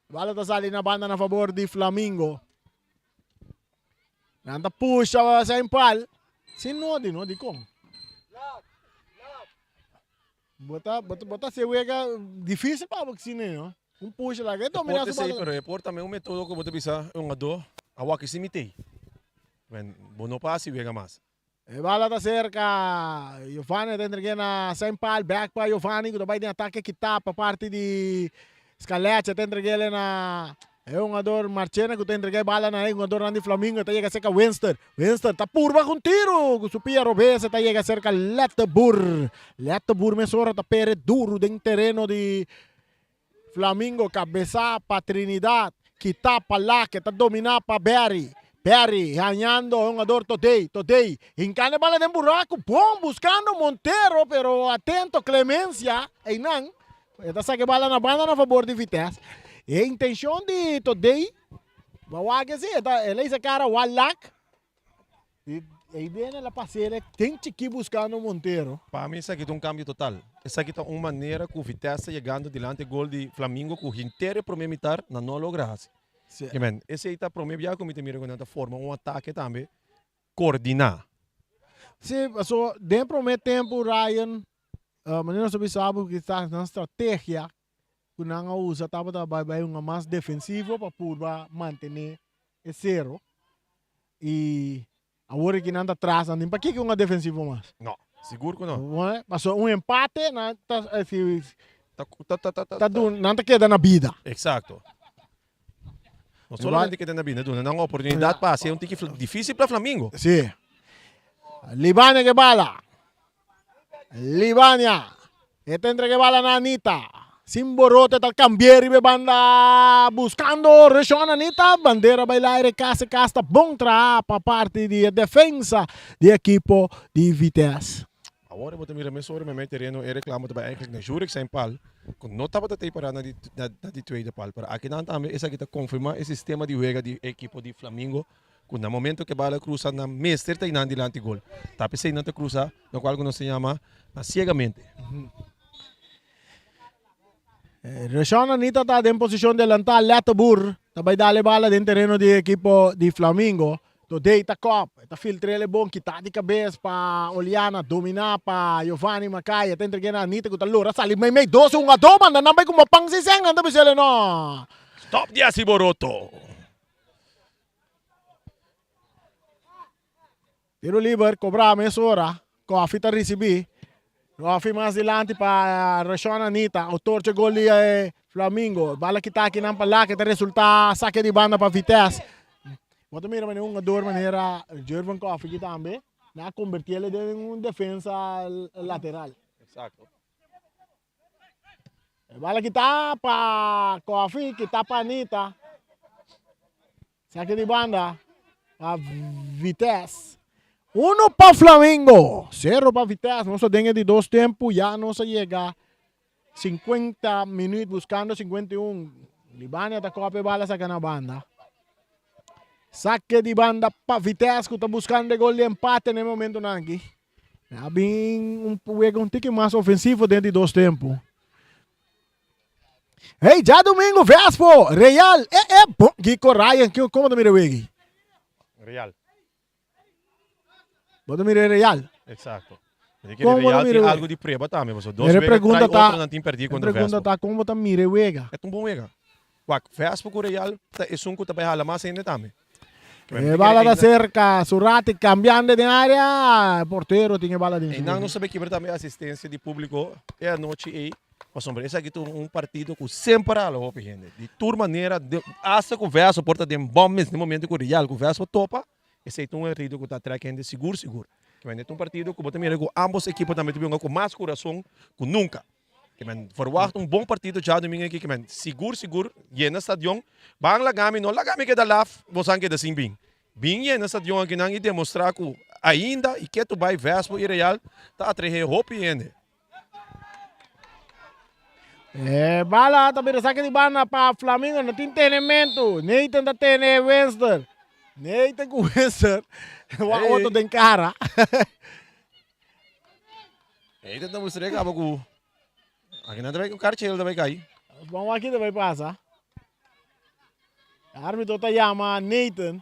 Bala ta sali na banda na favor di Flamingo. Nan ta pusha zijn pal. Sin nodi, no? Dikon? Bo ta, bo ta, bo ta haci wega difícil pa bo sine, no? Un pusha laga e domina Por su sei, bala. pero e por tambe un metodo ku bo ta bisa un hungadó, awor aki si mi tei. Men, bo no por hasi wega mas. E bala ta serka Giovanni ta entreg'é na Saint Paul bek pa Giovanni ku ta bai den atake kita pa parti di Scalece ta entreg'é na e hungador Marchena ku ta entreg'é e bala na e hungadornan di Flamingo ta yega serka Winston Winston ta purba ku un tiru ku su pia robes e ta yega serka Letteboer Letteboer mesora ta pere duru den tereno di Flamingo kabesá pa Trinidad, kitá pa Lake, ta dominá pa Berry. Berry hañando e hungador Todey, Todey hinkando e bala den buraku, bon buskando Montero, pero atento Clemencia einan, e ta saka e bala na banda na fabor di Vitesse. E intenshon di Todey, bo a wak esei, e ta el a hisa kara wak Lak. Ei bene la pasera ten chiki buscando Montero. Pa mi esaki ta un cambio total. Esaki ta un manera cu Vitesse ta yegando dilanti e gol di Flamingo cu henter e prome mitar nan no a logra haci. Ke men, esey ta prome bia cu mi ta mira cu nan ta forma un atake tambe coordina. Si, paso den prome tempo Ryan, manera nos a bisa bo kisas nan strategia cu nan a usa tabata bai bai un mas defensivo pa purba mantene e sero y awor aki nan ta tras nan tin pakiko un defensivo mas. No, sigur cu no. Pasobra un empate nan ta si Ta ta ta ta ta dun nan ta keda na bida. Exacto. No solamente keda na bida, duna nan oportunidad pa haci un tiki dificil pa Flamingo. Si. Libania ke bala. Libania. E ta entrega e bala na Anita. Sin borote ta cambia riba e banda buscando Reshon Anita. Bandera bay laire casi casi ta bon traha pa parti di e defensa di ekipo di Vitesse. Awor bo ta mira mesora mei mei tereno e reclamo ta bay eigenlijk na Jurek zijn pal cu no tabata tey para na di na di tweede pal pero akinan tambe esaki ta confirma e sistema di wega di e ekipo di Flamingo Ku na momento ku e bala krusa nan mester ta einan dilanti gol. Ta p'esei nan ta krusa lokual ku nos ta yama siegamente. Reshon Anita ta den posishon delantá Letterboer ta bai dal e bala den tereno di ekipo di Flamingo. Todey ta kòp, e ta filtr'el e bon kitá di kabes pa Oliana, dominá pa Giovanni Macaya, ta entreg'é na Anita ku ta lora sali meimei dos hungadó manda nan bai kuma pan sin sèn nan ta bis'el e no. Stop di hasi boroto! Tiro liber cobrá mesora. Koffie ta ricibi. Koffie mas dilanti pa Reshon Anita, autor dje gol di Flamingo. Bala kita akinan pa Lake ta resulta sake di banda pa Vitesse. Bo ta mira manera un hungador manera Jervin Koffie aki tambe nan a converti el den un defensa lateral. Exacto. E bala kita pa Koffie, kita pa Anita. Sake di banda pa Vitesse. Uno pa Flamingo, sero pa Vitesse. Nos ta den e di dos tempu, ya nos a yega 50 minuut buscando 51. Libania ta kope e bala saka na banda. Sake di banda pa Vitesse ku ta buscando e gol di empate na e momentonan aki. A bin un wega un tiki mas ofensivo den di dos tempu. Hey, djadomingo Vespo, Real, eh eh, bon, Kiko Ryan, kiko, como ta mira e wega? Real. Bo ta mira e Real? Exacto. Como bo ta mira e wega? Algo di prueba tambe, pasobra dos wega pregunta trai otro nan tin perdi contra Vespo. Pregunta ta, como bo ta mira e wega? E ta un bon wega. Wak, Vespo cu Real ta esun cu ta bay hala mas hende tambe. E bala ta cerca, Surati cambiando den area, e portero tin e bala den su Einan nos ta bay kibra tambe asistencia di publico e anochi ey, pasobra esaki ta un partido cu semper a hala hopi hende. Di tur manera, hasta cu Vespo por ta den bon mes den momento cu Real cu Vespo topa, esey ta un partido cu ta trek hende sigur sigur. E ta un partido cu bo ta mira cu ambos ekipo tambe ta hunga cu mas curason cu nunca. Ke men verwacht un bon partido djadumingo aki ke men sigur sigur yena stadion. Ban laga mi, no laga mi keda laf, bosan keda sin bin. Bin yena stadion akinan i demostra ku ainda i ketu bai Vespo i Real ta atrahe hopi hende. E bala ta bira saki di banda pa Flamingo, no tin tenementu. Nathan ta tene Winston. Nathan ku Winston wak otro den kara. Ei ta mustra kaba ku aki nan ta bai ku karchel ta bai kai. Bon wak kita bai pasa. Arbitro ta yama Nathan.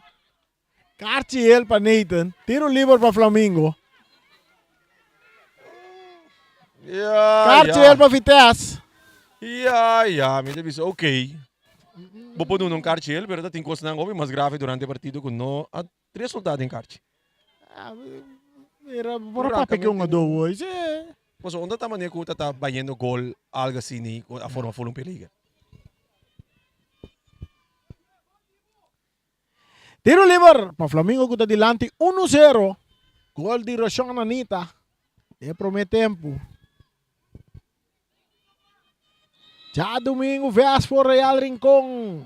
Karchiel pa Nathan. Tiro liber pa Flamingo. Ja, Karchiel pa Vitesse. Ja, ja, mi ta bisa oké. Bo por duna un karchiel, pero ta tin kosnan hopi mas grave durante e partido ku no a resulta den karchi. Mira, por a papia ku un adó hoy, sí. Paso unda ta manera ku ta ta bayendo gol algo asina ku a forma full un peliger. Tiro liber pa Flamingo ku ta dilanti uno sero. Gol di Roshon Anita den e prome tempu. Djadumingu Vespo Real Rincon.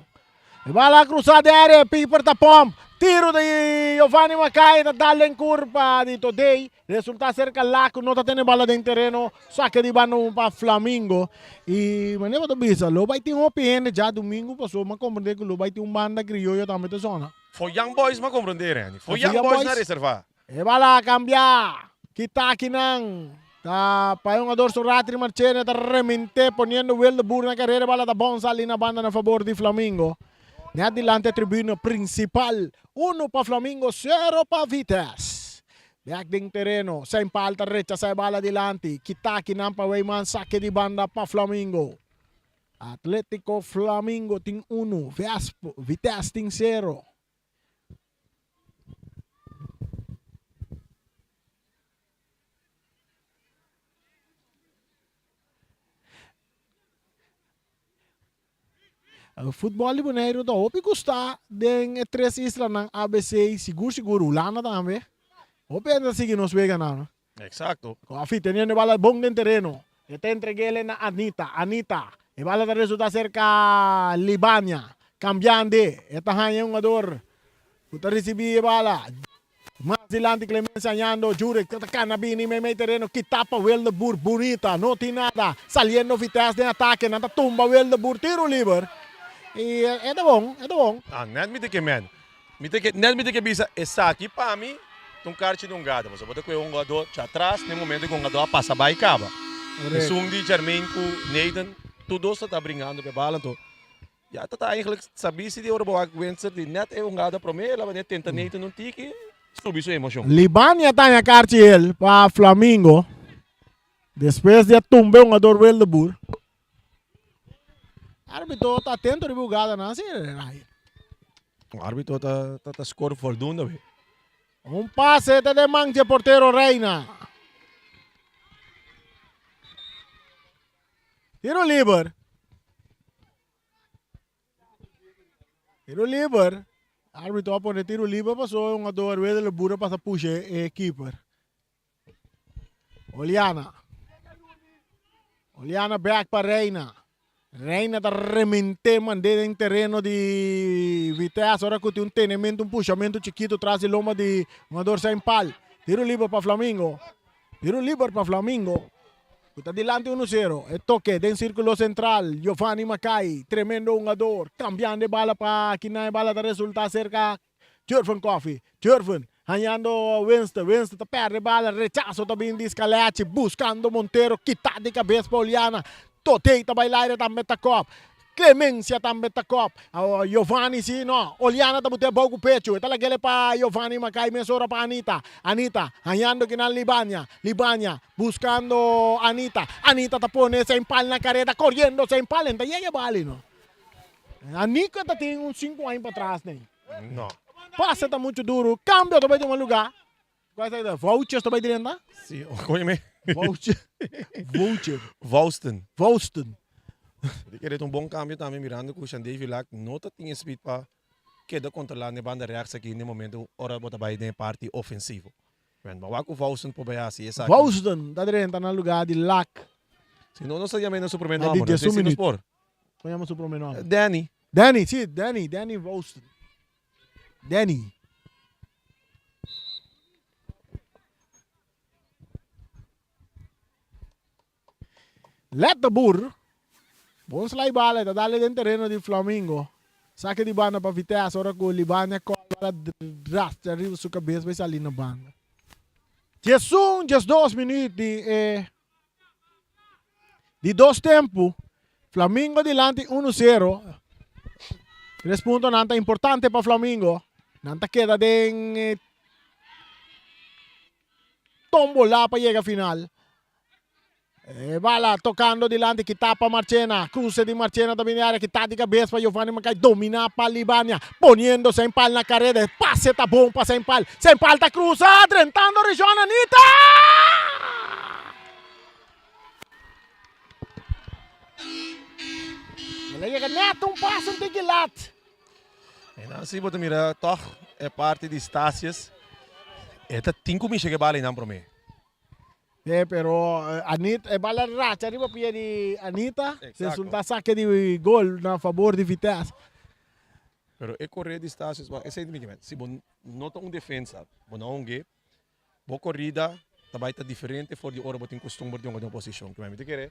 E bala a krusa den area, Piper ta pomp. Tiro di Giovanni Macay ta dal den kurpa di Todey. Resulta serka Laku no ta tene bala den tereno. Sake di banda un pa Flamingo. Y manera bo ta bisa, lo bai tin hopi hende djadumingu paso mi a komprende ku lo bai tin un banda krioyo tambe ta sona. For Young Boys mi a komprende, Randy. For Young Boys na reserva. E bala a kambia. Kita akinan. Ta pa e hungador Soratri Marchena ta remente poniendo Wildeboer na karera. E bala ta bon sali na banda na fabor di Flamingo. Net dilanti e tribuna prinsipal. Uno pa Flamingo, sero pa Vitesse. Bek den tereno. Sein Paal ta rechasa e bala dilanti. Kita akinan pa Weyman sake di banda pa Flamingo. Atletico Flamingo tin uno, Vitesse tin sero. Futbòl di Boneiru ta hopi gustá den e tres islanan ABC, sigur sigur Hulanda tambe. Hopi hende ta sigui nos weganan. Exacto. Kofi teniendo e bala bon den tereno. E ta entreg'ele na Anita. Anita. E bala ta resulta serka Libania. Kambiande. E ta haña un hungador ku ta risibí e bala. Mas dilanti Clemencia hañando Jurek ta kana bini meimei tereno. Kita pa Wildeboer. Bunita. No tin nada. Saliendo Vitesse den atake. Nan ta tumba Wildeboer. Tiro liber. I e ta bon. E ta bon. Ah, net mi ta ke men. Mi ta ke, net mi ta ke bisa esaki pa mi ta un karchi di un gado, pasobra bo ta kohe un hungadó djatras na e momento ku e hungadó a pasa bai kaba. Esun di Jermaine ku Nathan tur dos ta ta bringando pa e bala, anto ya ta ta eigenlijk sabí si di ora bo wak Windsor di net e hungada promé el a bini tenta Nathan un tiki subi su emoshon. Libania ta haña karchi el pa Flamingo despues di a tumba e hungador Wildeboer. Arbitro ta atento riba hugadanan si Ray. Arbitro ta ta score voldoende we. Un pase ta den man dje portero Reina. Tiro liber. Tiro liber. Arbitro a pone tiro liber paso e hungador Wedele Boer a pasa pusha e keeper. Oliana. Oliana back pa Reina. Reina ta remente mand'é den tereno di Vitesse. Ora ku tin un tenemento, un pushamento chikitu tras di lomba di hungador Saint Paul. Tiro liber pa Flamingo. Tiro liber pa Flamingo. Ku ta dilanti uno sero. E toke den sirkulo sentral. Giovanni Mackay, tremendo hungador. Kambiando e bala pa kinan e bala ta resulta serka Jurven Coffie, Jurven hañando Winston, Winston ta perde bala, rechaso ta bin di Scalechi buscando Montero, kita di cabes pa Oliana, Totey ta bai laire tambe ta kop, Clemencia tambe ta kop, Giovanni si no, Oliana ta bute abou cu pecho, e ta lagele pa Giovanni Macay mesora pa Anita, Anita hañando kinan Libania, Libania buscando Anita, Anita ta pone Saint Paul na careda, coriendo Saint Paul, en ta yega e bali no. Anika ta tin un sinku aña patras nei. No. Pase ta muchu duru. Kambio ta bai tuma lugá. Kua esaki ta? Vouchers ta bai drenta? Si, oye me. Voucher. Voucher. Vouston. Vouston. Di kere ta un bon kambio tambe mirando ku Shandé Vilak no ta tin e speed pa keda kontrolá n'e banda rechts aki n'e momento ora bo ta bai den e parti ofensivo. Men, ma wak ku Vouston por bai hasi esaki. Vouston ta drenta na lugá di Lak. Si no, nos ta yam'é na su promé nòmber. No sé si nos por. Kon yama su prome nomber? Danny. Danny, si, Danny, Danny Wouston. Danny. Let de boer. Bon slai bala, ta dale den tereno di Flamingo. Sake di banda pa Vitesse, ora ku Libania kòl bala rastra riba su kabes bai sali na banda. 11, 12 minuut di e Di dos tempu, Flamingo dilanti unu sero. Tres puntonan ta importante pa Flamingo. Nan ta keda den tombola pa yega final. E bala tocando dilanti kita pa Marchena. Cruce di Marchena ta bini area kita di cabes pa Giovanni Mackay domina pa Libania poniendo Sempal na careda. E pase ta bon pa Sempal. Sempal ta cruza drentando region Anita! El a yega net un paso un tiki lat. En dan si bo ta mira toch e parti di Stasius e ta tin ku misha ke bala einan prome. Sí, pero Anita, e bala racha riba pia di Anita. Resulta saque di gol na favor di Vitesse. Pero e corre di Stasius, esei ta mi si bo no ta un defensa, bo no hunge, Bo korida ta bai ta diferente for di ora bo tin kustumber di hunga den un posishon. Kimen mi ta kere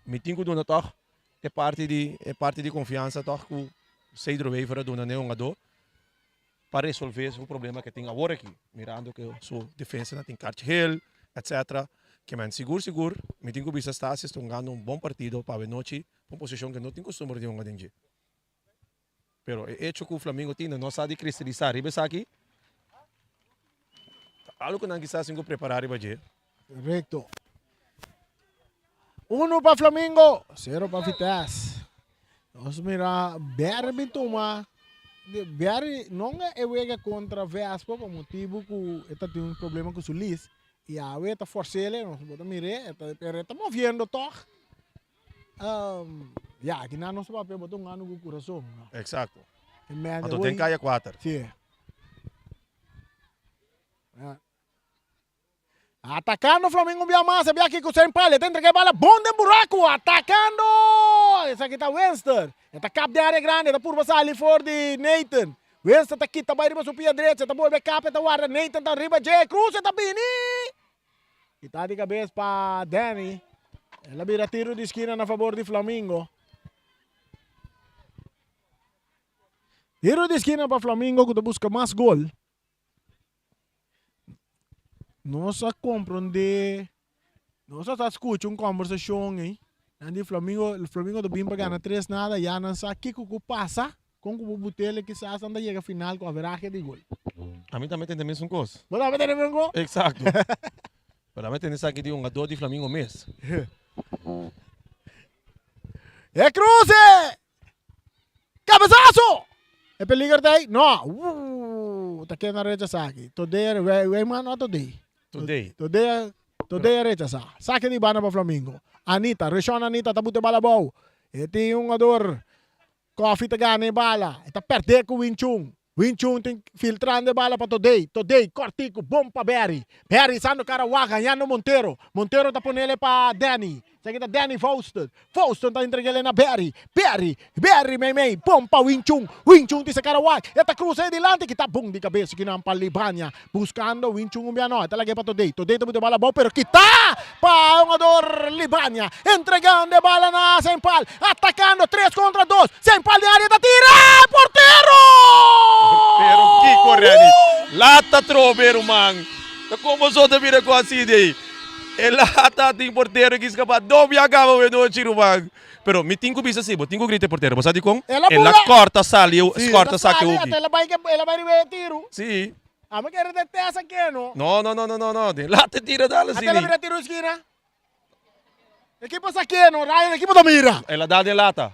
mi tin ku duna tòg e parti di e parti di konfiansa tòg ku Cedro Wever a duna na e hungadó pa resolvé su problema ke tin awor aki mirando ku su defensanan tin karchi hel etcetera. Kimen sigur sigur mi tin ku bisa Stasius ta hungando un bon partido pa awenochi pa un posishon ke no tin kustumber di hunga den dje. Pero e hecho cu Flamingo tin no sa di cristaliza riba esaki ta algo cu nan kisas tin cu prepara riba dje. Correcto. Uno pa Flamingo, cero pa Vitesse. Nos mira Berry bin tuma. Berry non e wega contra Vespo pa motibo cu e ta tin un problema cu su lis. Y awe ta forcele, nos bo ta mire, pero e ta moviendo toch. Um, ya, aki nan nos papia bo ta un anu ku kurason. No? Exacto. Anto den kaya 4. Sí. Ja. Atacando Flamengo un bia mas, bia aki ku Saint Paul, entrega e bala bon den buraku, atacando! Esaki ta Winston. E ta kap den área grande, ta purba sali for di Nathan. Winston ta kita bai riba su pia drecha, ta bolbe kap, e ta warda Nathan ta riba dje, cruce ta bini! Kita di kabes pa Danny. El a bira tiro di skina na fabor di Flamingo. Tiro di skina pa Flamingo ku ta buska mas gol. Nos a komprondé, nos a ta skucha un kombersashon ei. Nan di Flamingo, Flamingo ta bin pa gana tres nada, ya nan sa kiko ku pasa. Kon ku bo butele kisas nan ta yega final ku averahe di gol. Ami tambe tende mesun kos. Bo tambe tende mesun kos? Eksakto. Pero ami tende esaki di hungadó di Flamingo mes. E kruse! Kabesaso! E peliger ta ei? No! Uuh! Ta keda rechasá aki. Today, wei man no today. Today. Today, today a rechasá. Sake di banda pa Flamingo. Anita, Reshon Anita ta bute bala abou. E tin hungador Koffie ta gana e bala. E ta pèrdè ku Win Chun. Win Chun tin filtrando e bala pa Todey. Todey kòrtiku bon pa Berry. Berry sando kara wak hañando Montero. Montero ta ponele pa Danny. Esaki ta Danny Fauston. Fauston ta entreg'ele na Berry. Berry, Berry meimei bon pa Win Chun. Win Chun tin se kara wak. E ta krusa e dilanti kita bon di kabes kinan pa Libania. Buscando Win Chun un bia no, e ta lag'é pa Todey. Todey ta buta e bala abou pero kita pa hungador Libania. Entregando e bala na Sempal. Atacando tres contra dos. Sempal den area ta tira! Portero! Pero kiko Renny? Lata trobe ruman. Ta como so ta bira cu asina ey? E lata tin portero ki scapa dos bia caba we nochi ruman. Pero mi tin ku bisa si, bo tin ku grita e portero. Bo sa dikon? El a El a bula. kòrta sali, Sí, kòrta el a saki sali, hopi. ata el a bai ke, el a bai riba e tiru. Sí. Amo kere te tesa ke no. No, no, no, no, no, no. Den lata e tira dal Ata asina. el a bira tiru eskina. Ekipo sa ke no, Ryan, ekipo ta mira. El a dal den lata.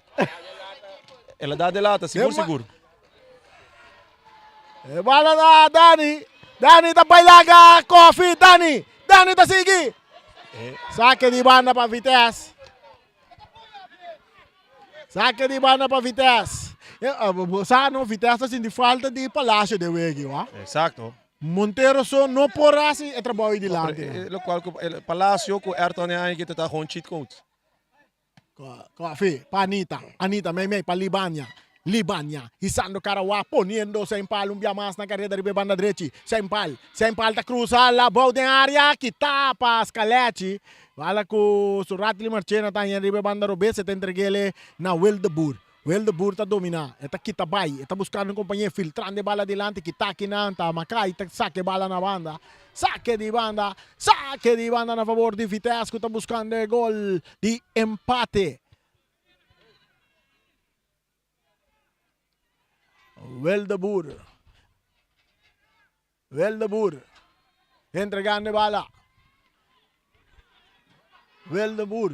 El a dal den lata, sigur, Den ma- sigur. E bala na Dani. Dani ta bai laga Kofi. Dani. Dani ta sigui. Sake di banda pa Vitesse. Sake di banda pa Vitesse. Bo sa no, Vitesse ta sinti falta di Palacio den wegi, wa? Exacto. Montero so no por hasi e trabou ei dilanti. No, pero, locual cu Palacio cu Ayrton e aña ta gewoon cheat codes. Kofi pa Anita, Anita meimei pa Libania, Libania hisando Karawa poniendo Sempal un bia mas na kareda riba e banda drechi, Sempal, Sempal ta krusa la bou den area kita pa Scalechi, bala ku Suratli Marchena ta haña riba e banda robes e ta entreg'ele na Wildeboer, Wildeboer ta domina, e ta kita bai, e ta buskando un kompañer filtrando e bala dilanti kita kinan ta Makai ta saka e bala na banda, sake di banda, sake di banda na fabor di Vitesse ku ta buskando e gol di empate. Wildeboer. Wildeboer entregando e bala. Wildeboer.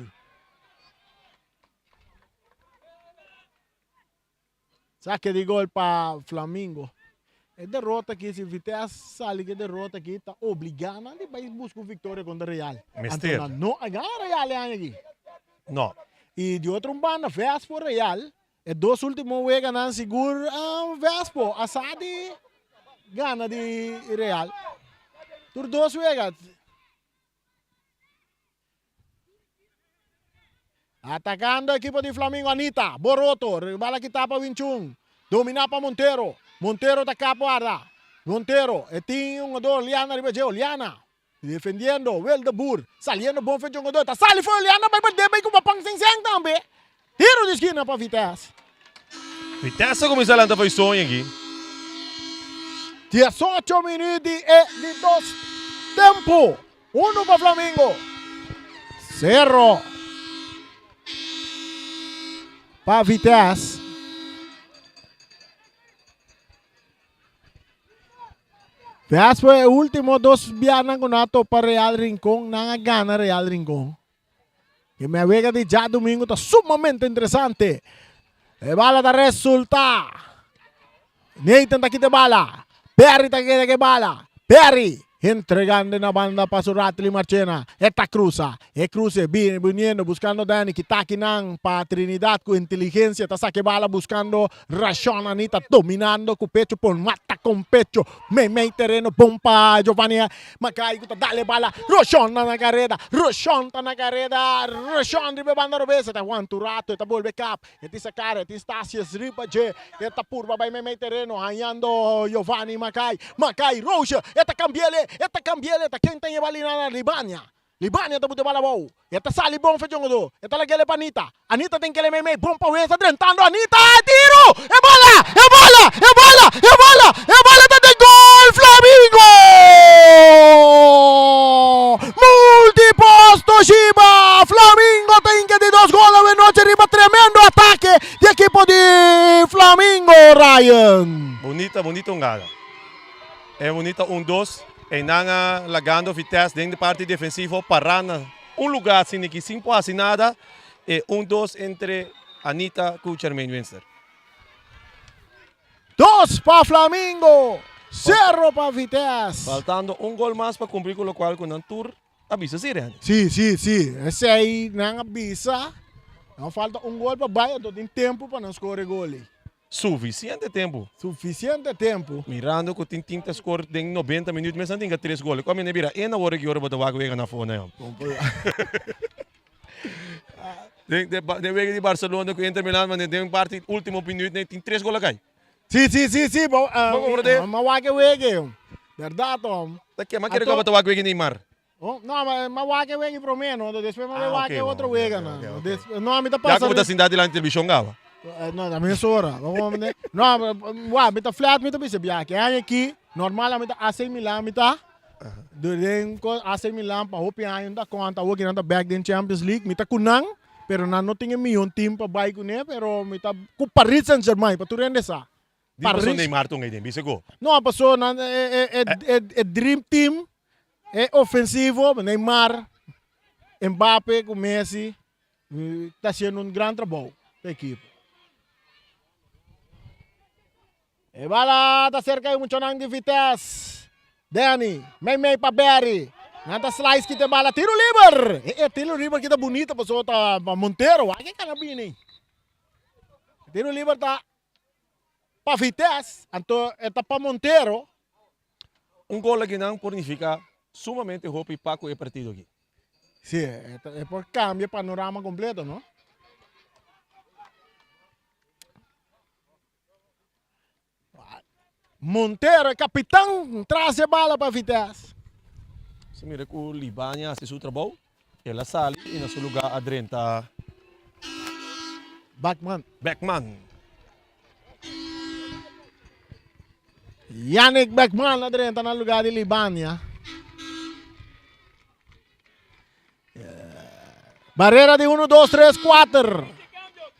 Sake di gol pa Flamingo. E derrota aki, si Vitesse sali ku e derrota aki, ta obligá nan di bai buska un viktoria kontra Real. Mester. Anto nan no a gana Real e aña aki. No. I di otro un banda, Vespo Real, e dos ultimo weganan sigur Vespo a sa di gana di Real. Tur dos wega. Atacando equipo di Flamingo Anita, Boroto, bala kita pa Winchun, domina pa Montero, Montero ta kap warda, Montero, e tin un jugador Liana riba dje, Liana, defendiendo, Wildeboer, saliendo bon fe jugador, ta sali for Liana bai berde bai ku Papan Seng Seng tambe, tiro di skina pa Vitesse. Vitesse a kuminsá lanta for e soño aki. 18 minuut di e di dos tempo. Uno pa Flamingo, sero pa Vitesse. Despues e ultimo dos bianan ku nan a topa Real Rincon, nan a gana Real Rincon. E mei wega di djadumingu ta sumamente interesante. E bala ta resulta. Nathan ta kita e bala. Perry ta keda ku e bala. Perry entregando na banda pa su Ratley Marchena. E ta cruza. E cruce bini biniendo buscando Danny. Kita akinan pa Trinidad cu inteligencia ta saca e bala buscando Rashon Anita dominando cu pecho pon mata con pecho. Mei mei tereno bon pa Giovanni Makai cu ta dale bala. Roshon ta na careda. Roshon ta na careda. Roshon riba e banda robes. E ta wanta un rato. E ta bolbe kap. E tin Sacara, e tin Stasius riba dje. E ta purba bai meimei tereno hañando Giovanni Makai. Makai, Roosje, e ta cambi'el, e ta cambi'el, e ta ken ta yeba lina na Libania. Libania ta buta e bala abou. E ta sali bon fe djongodó. E ta lag'el pa Anita. Anita tin kele meimei bon pa Wensa drentando Anita, e tiro! E bala! E bala! E bala! E bala! E bala ta den gol! Flamingo! Multipost Toshiba! Flamingo ta hinka di dos gol awe nochi riba tremendo atake di ekipo di Flamingo, Ryan. Bunita, bunita hungada. E bunita un dos. Einan a lagando Vitesse den di parti defensivo para na un lugar sin di sin por hasi nada. E un dos entre Anita ku Jermaine Winster. Dos pa Flamingo, sero pa Vitesse. Faltando un gol mas pa cumpli cu locual cu nan tur a bisa si, Randy. Si, si, si. Esey nan a bisa. Nan falta un gol pa bay, anto tin tempo pa nan score e gol ey. Suficiente tempo. Suficiente tempo. Mirando cu tin team ta score den 90 minuut mes nan tin tres gol. Cu a mene bira ena ora ki ora bo ta wak wega na afo na yom. Den den wega di Barcelona ku Inter Milan mane den parti ultimo minuut ne tin tres gol a kai. Si si si si bo Bo comprende? Ma wak e wega e. Berdad hom. Ta ke ma kere ku tabata wak wega Neymar. Oh, no, ma ma wak e wega prome no, despues ma Ah, wak ok, e otro ok, wega ok, na. ok, ok. Des, no, mi ta Ya pasa ku bo ta sinta dilanti televishon gaba. No, na mes ora. Bo comprende? No, wak mi ta flat mi ta bisa biaha. E aña aki normal ami ta AC Milan mi ta. Den ko AC Milan pa hopi aña no ta konta awor ki nan ta back den Champions League mi ta ku nan pero nan no tin e miyon team pa bai kuné pero mi ta ku Paris Saint Germain pa tur hende sa. Di paso Paris Neymar ta un ei den bisa go. No paso nan e e e e e dream team e ofensivo Neymar, Mbappe ku Messi ta hasiendo un gran trabou pa ekipo. E bala ta serka e muchanan di Vitesse. Danny, mei mei pa Barry. Nan ta slice kita e bala. Tiro liber! E, e tiro liber kita bunita paso ta pa Montero. Wak e kana bini. Tiro liber ta pa Vitesse, anto e ta pa Montero. Un gol akinan por nifica sumamente hopi pa cu e partido aki. Sí, e por cambia e panorama completo, no? Montero, e kapitan, tras e bala pa Vitesse. Si mira ku Libania hasi su trabou, el a sali i na su lugá a drenta Beckman. Beckman. Yannick Beckman a drenta na lugá di Libania. Barrera di 1, 2, 3, 4.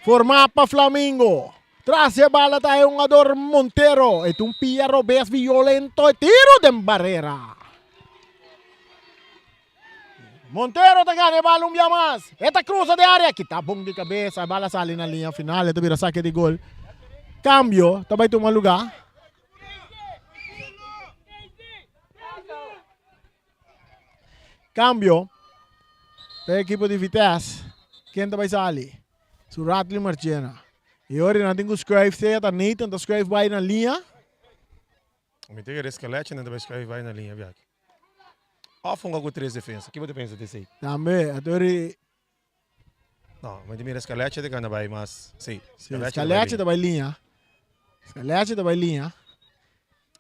Formá pa Flamingo. Tras e bala ta e hungador Montero. E un pia robes violento. E tiro den barrera. Montero ta gana e bala un bia mas. E ta cruza den area. Kita bon di cabeza. E bala sali na linea final. E ta bira saque di gol. Cambio ta bay tuma lugar. Cambio pa e equipo di Vitesse. Ken ta bay sali? Su Radley Marchena. Y ora nan tin cu schuif sea ta Nathan ta schuif bay na linea. Mi ta kere Scalacci nan ta bay schuif bay na linea biaki. Of hunga cu tres defensa. Ki bo ta pensa di esey? Tambe, atori. No, mi ta mira Scalacci ta gana bay mas. Si, Si, Scalacci ta bay linea. Scalacci ta bay linea.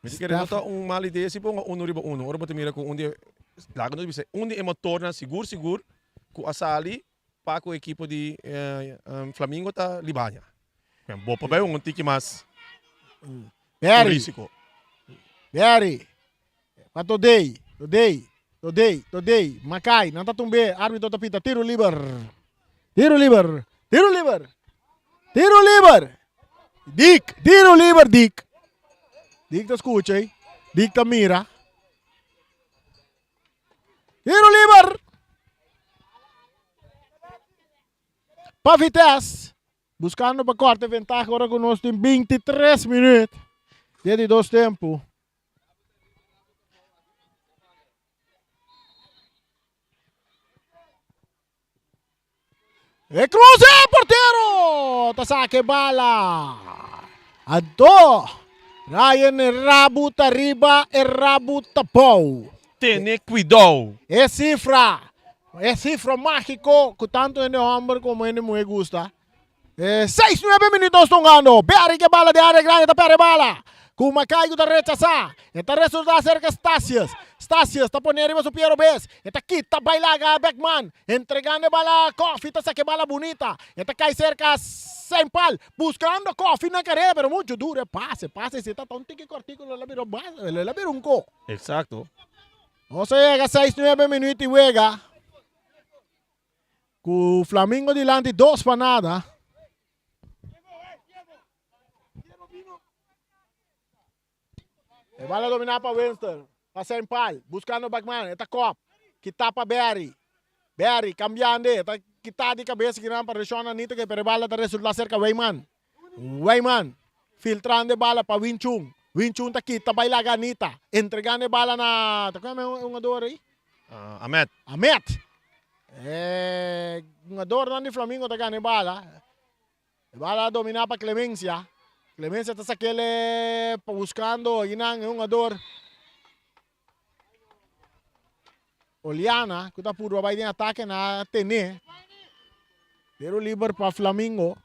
Mi ta kere no ta un mal idea si ponga uno riba uno. Ora bo ta mira cu un di e, laga nos bisa, un di e motornan sigur sigur cu a sali pa cu ekipo di Flamingo ta Libania. Bo por bay un tiki mas Barry. risico. Barry. Pa Todey, Todey, Todey, Todey, Makai, nan ta tumbe, arbitro ta pita tiro liber. Tiro liber, tiro liber, tiro liber. Dick, tiro liber Dick. Dick ta scucha ei, Dick ta mira. Tiro liber. Pa Vitesse, buscando pa corta ventaha ora cu nos tin 23 minuut. Dia di dos tempo. E cruze portero ta saca e bala. Anto Ryan e rabu ta riba e rabu ta bou. Tene cuidou. E cifra, e cifra magico cu tanto hende homber como hende muhe gusta. E seis nuebe minuut nos ta hungando. Berry ke bala den area grandi ta perde bala. Ku Makai ku ta rechasá. E ta resultá serka Stasius. Stasius ta pone riba su pie robes. E ta kita bai laga Beckman. Entregando e bala a Koffie ta saka e bala bunita. E ta kai serka Sempal. Buskando Koffie na karera pero muchu duro e pase. Pase si ta ta un tiki kortiku lo la bira lo la bira un ko. Exacto. Nos a yega seis nuebe minuut di wega. Ku Flamingo dilanti dos pa nada. E bala dominá pa Winston. Pa Sempal. Buskando Bachman. E ta kop. Kita pa Berry. Berry kambiando. E ta kita di kabes kinan pa Reshon Anita ke pero e bala ta resulta serka Weyman. Weyman filtrando e bala pa Win Chung. Win Chung ta kita bai laga Anita. Entregando e bala na, ta kome e hungador ei? Ahmed. Ahmed. E hungadornan di Flamingo ta gana e bala. E bala a domina pa Clemencia. Clemencia ta sakele pa buscando einan e hungador Oliana ku ta purba bai den atake na tene. Tiro liber pa Flamingo.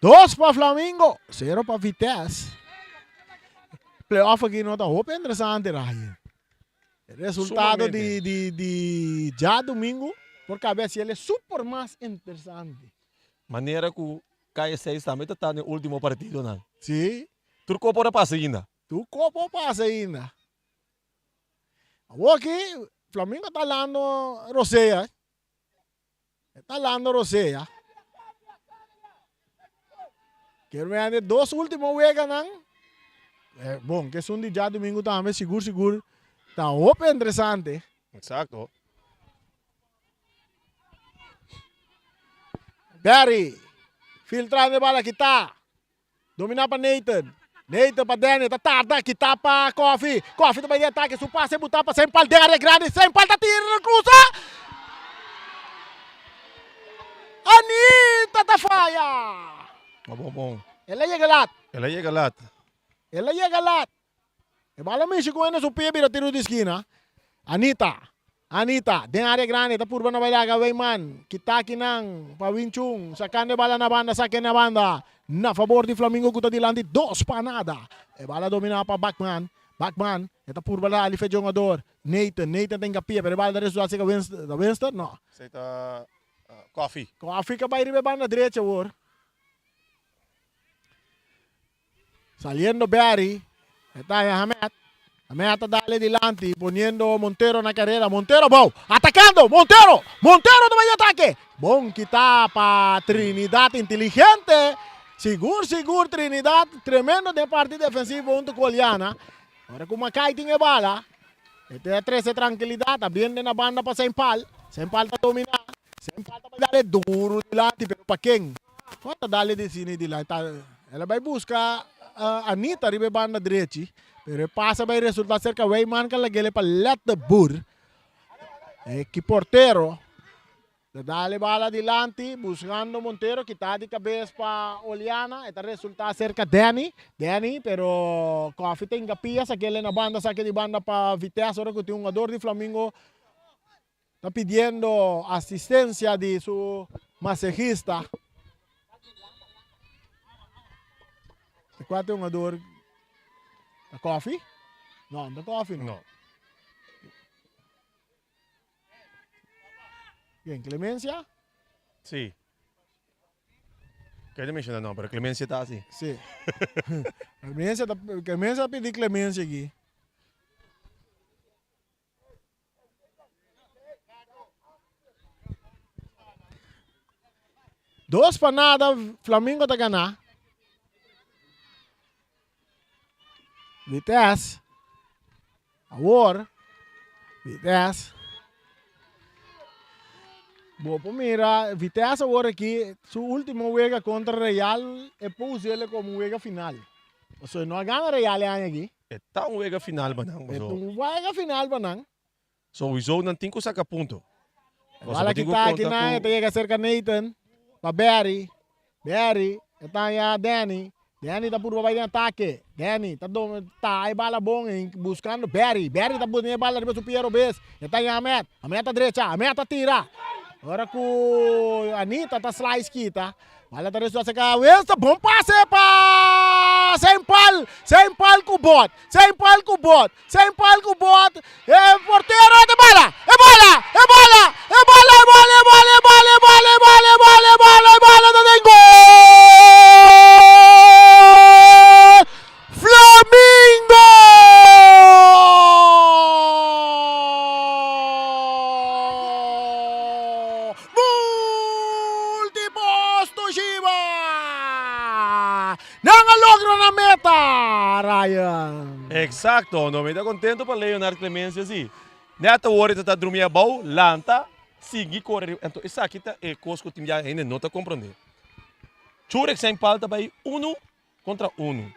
Dos pa Flamingo, sero pa Vitesse. Playoff aki no ta hopi interesante Ryan. Resultado di di di djadumingu por cabe haci el super mas interesante. Manera cu KSC tambe ta ta den ultimo partidonan. Si. Tur copo por a pasa ainda. Tur copo a pasa ainda. Awor aki Flamingo ta lando rosea. E ta lando rosea. Kier mende e dos ultimo weganan. Eh, bon, ke esun di djadumingu tambe sigur sigur ta hopi interesante. Exacto. Barry, filtrando e bala kita. Dominá pa Nathan. Nathan pa Daniel. Ta tarda. Kita pa Kofi. Kofi ta bai den atake. Su pase butá pa Sempal den área grandi. Sempal ta tira krusa. Anita ta faya. Bon, bon. El a yega lat. El a yega lat. El a yega lat. E bala mishi ku hende su pie bira tiru di skina. Anita, Anita, den area grandi ta purba na bai laga Weyman. Kita kinan pa Win Chung. Sakando e bala na banda, sake na banda. Na fabor di Flamingo ku ta dilanti dos pa nada. E bala domina pa Bachman. Bachman, e ta purba dali fe jongador Nathan. Nathan ta hinka pie pero e bala ta resulta seka Winston. Ta Winston? No. Esei ta Koffie. Koffie ka bai riba e banda drechi awor. Saliendo Barry, e ta haña Hamed. Hamed ta dale dilanti, poniendo Montero na carrera. Montero bou, atacando! Montero! Montero ta bai atake! Bon kita pa Trinidad inteligente. Sigur, sigur Trinidad, tremendo den parti defensivo hunto cu Oliana. Ora cu Mackay tin e bala. E ta trese trankilidat, ta biende na banda pa Seinpal. Seinpal ta dominá. Seinpal ta bai dale duru dilanti, pero pa ken? Kon ta dale di sini dilanti? Ta, el a bai buska Anita riba e banda drechi, pero e pase a bai resultá serka Wijman ka lag'el pa Letteboer. E ki portero Ta dale bala dilanti buscando Montero kita di cabes pa Oliana e ta resulta cerca Danny Danny pero Coffee ta hinca pia sakele na banda sake di banda pa Vitesse ora cu tin un jugador di Flamingo ta pidiendo asistencia di su masejista e cua ta e jugador ta Coffee? No, no ta Coffee no. Bien, Clemencia? Sí. Kende menciona no, pero Clemencia ta así. Sí. Clemencia ta, Clemencia pidi Clemencia aquí. Dos pa nada, Flamingo ta gana. Vitesse. Awor, Vitesse. Bo por mira, Vitesse awor aki, su ultimo wega contra Real, e por us'e como un wega final. Pasobra e no a gana Real e aña aki. E ta un wega final pa nan, E ta un wega final pa nan. Sowieso nan tin ku saka punto. Bala kita aki nan e ta yega serka Nathan pa Barry. Barry e ta haña Danny. Danny ta purba bai den atake. Danny ta ta e bala bon buskando Barry. Barry ta pone e bala riba su pia robes. E ta haña Ahmed. Ahmed ta drecha. Ahmed ta tira. Ora ku Anita ta slice kita. Bala ta resto acerca Winston. Bon pase pa Sempal. Sempal ku bot. Sempal ku bot. Sempal ku bot. E portero e bala. E bala. E bala. E bala. E bala. E bala. E bala. E bala. E bala. E bala. E bala. E bala. Ta den gol! Flamingo! Multipost Toshiba! Nan a logra nan meta, Ryan. Exacto, no mi ta contento pa Leonard Clemencia si. Net awor e ta ta drumi abou, lanta, sigui core riba. Anto esaki ta e cos cu tin bia hende no ta comprende. Churek zijn pal ta bay uno contra uno.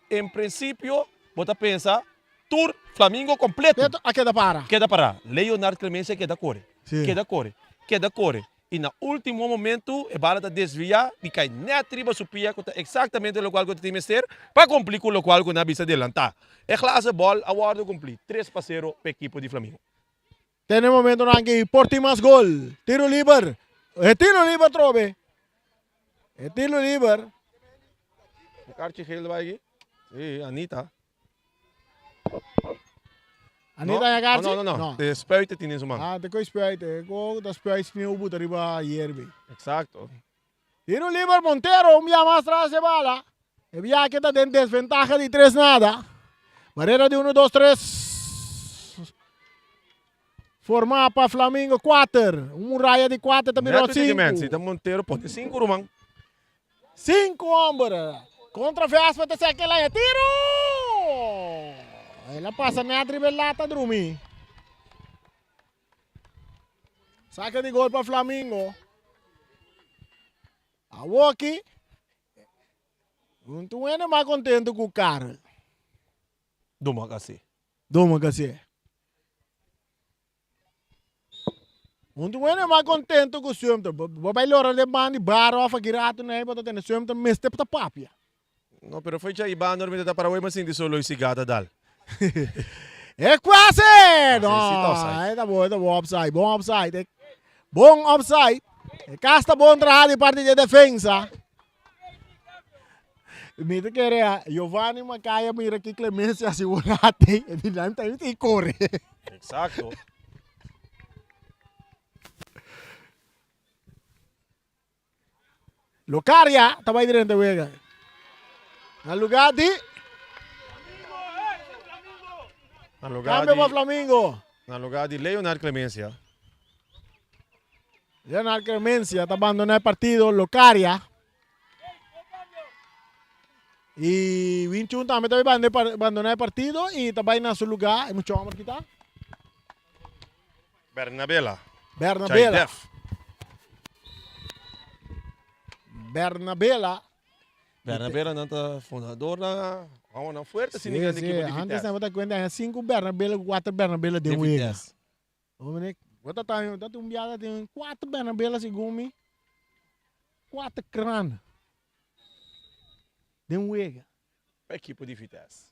En principio bo ta pensa tur Flamingo completo. Completo a keda para. Keda para. Leonard Clemencia keda core. Sí. Keda core. Keda core. Y na ultimo momento e bala ta desvia y cay net riba su pia cu ta exactamente locual cu ta tin mester pa cumpli cu locual cu nan a bisa delanta. E glazen bol a wordo cumpli, tres pa cero pa ekipo di Flamingo. Te na e momentonan aki por tin mas gol. Tiro liber. E tiro liber trobe. E tiro liber. Un kaartje geel erbij aki. Sí, Anita. Anita no, kaartje? No, no, no. no. De spuiten tin in su man. Ah, te koi spuiten. Ko ta spuit sneeuw buta riba hierbe. Exacto. Tiro liber Montero, un bia mas tras e bala. E bia ke ta den desventaha di tres nada. Barrera di 1, 2, 3. Forma pa Flamingo 4. Un muralla di 4 ta bira 5. Si ta Montero pone 5 ruman. 5 homber. Contra Vespa ta seke la tiro. El a pasa net riba e lata drumi. Saque di gol pa Flamingo. Awoki. Un tu ene mas contento cu Karel. Doma kasi. Doma kasi. Un tu ene mas contento cu Sumter. Bo bai lora den banda di bar of aki rato nei bo ta tene Sumter mester ta papia. No, pero foi dja Iban dormi ta para ma sinti solo y sigata dal. E kwase! No, Sí, sí, ta offside. e ta bon, e ta bon offside, bon offside. E bon offside. E kas ta bon traha di parti di e defensa. Mi ta kere a Giovanni Macaya mira ki Clemencia hasi volate. E di nan ta i kore. Exacto. Locaria ta bai drenta wega. Na lugar di Na lugar Cambio di, pa Flamingo. na lugar di Leonard Clemencia. Leonard Clemencia ta abandona e partido. Locaria. Y Win Chun tambe ta bai abandona e partido y ta bai na su lugar. E mucho homber kita. Bernabela. Bernabela. Chaidef. Bernabela. Bernabela nan ta fundador na hou nan fuerte Sí, sin ekipo sí. di Antes Vitesse. nan ta cuenta haña 5 Bernabela ku 4 Bernabela den Den wega. Vitesse. Hombre, bo ta ta ta un biaha tin 4 Bernabela segun mi. 4 kran den wega. Pa ekipo di Vitesse.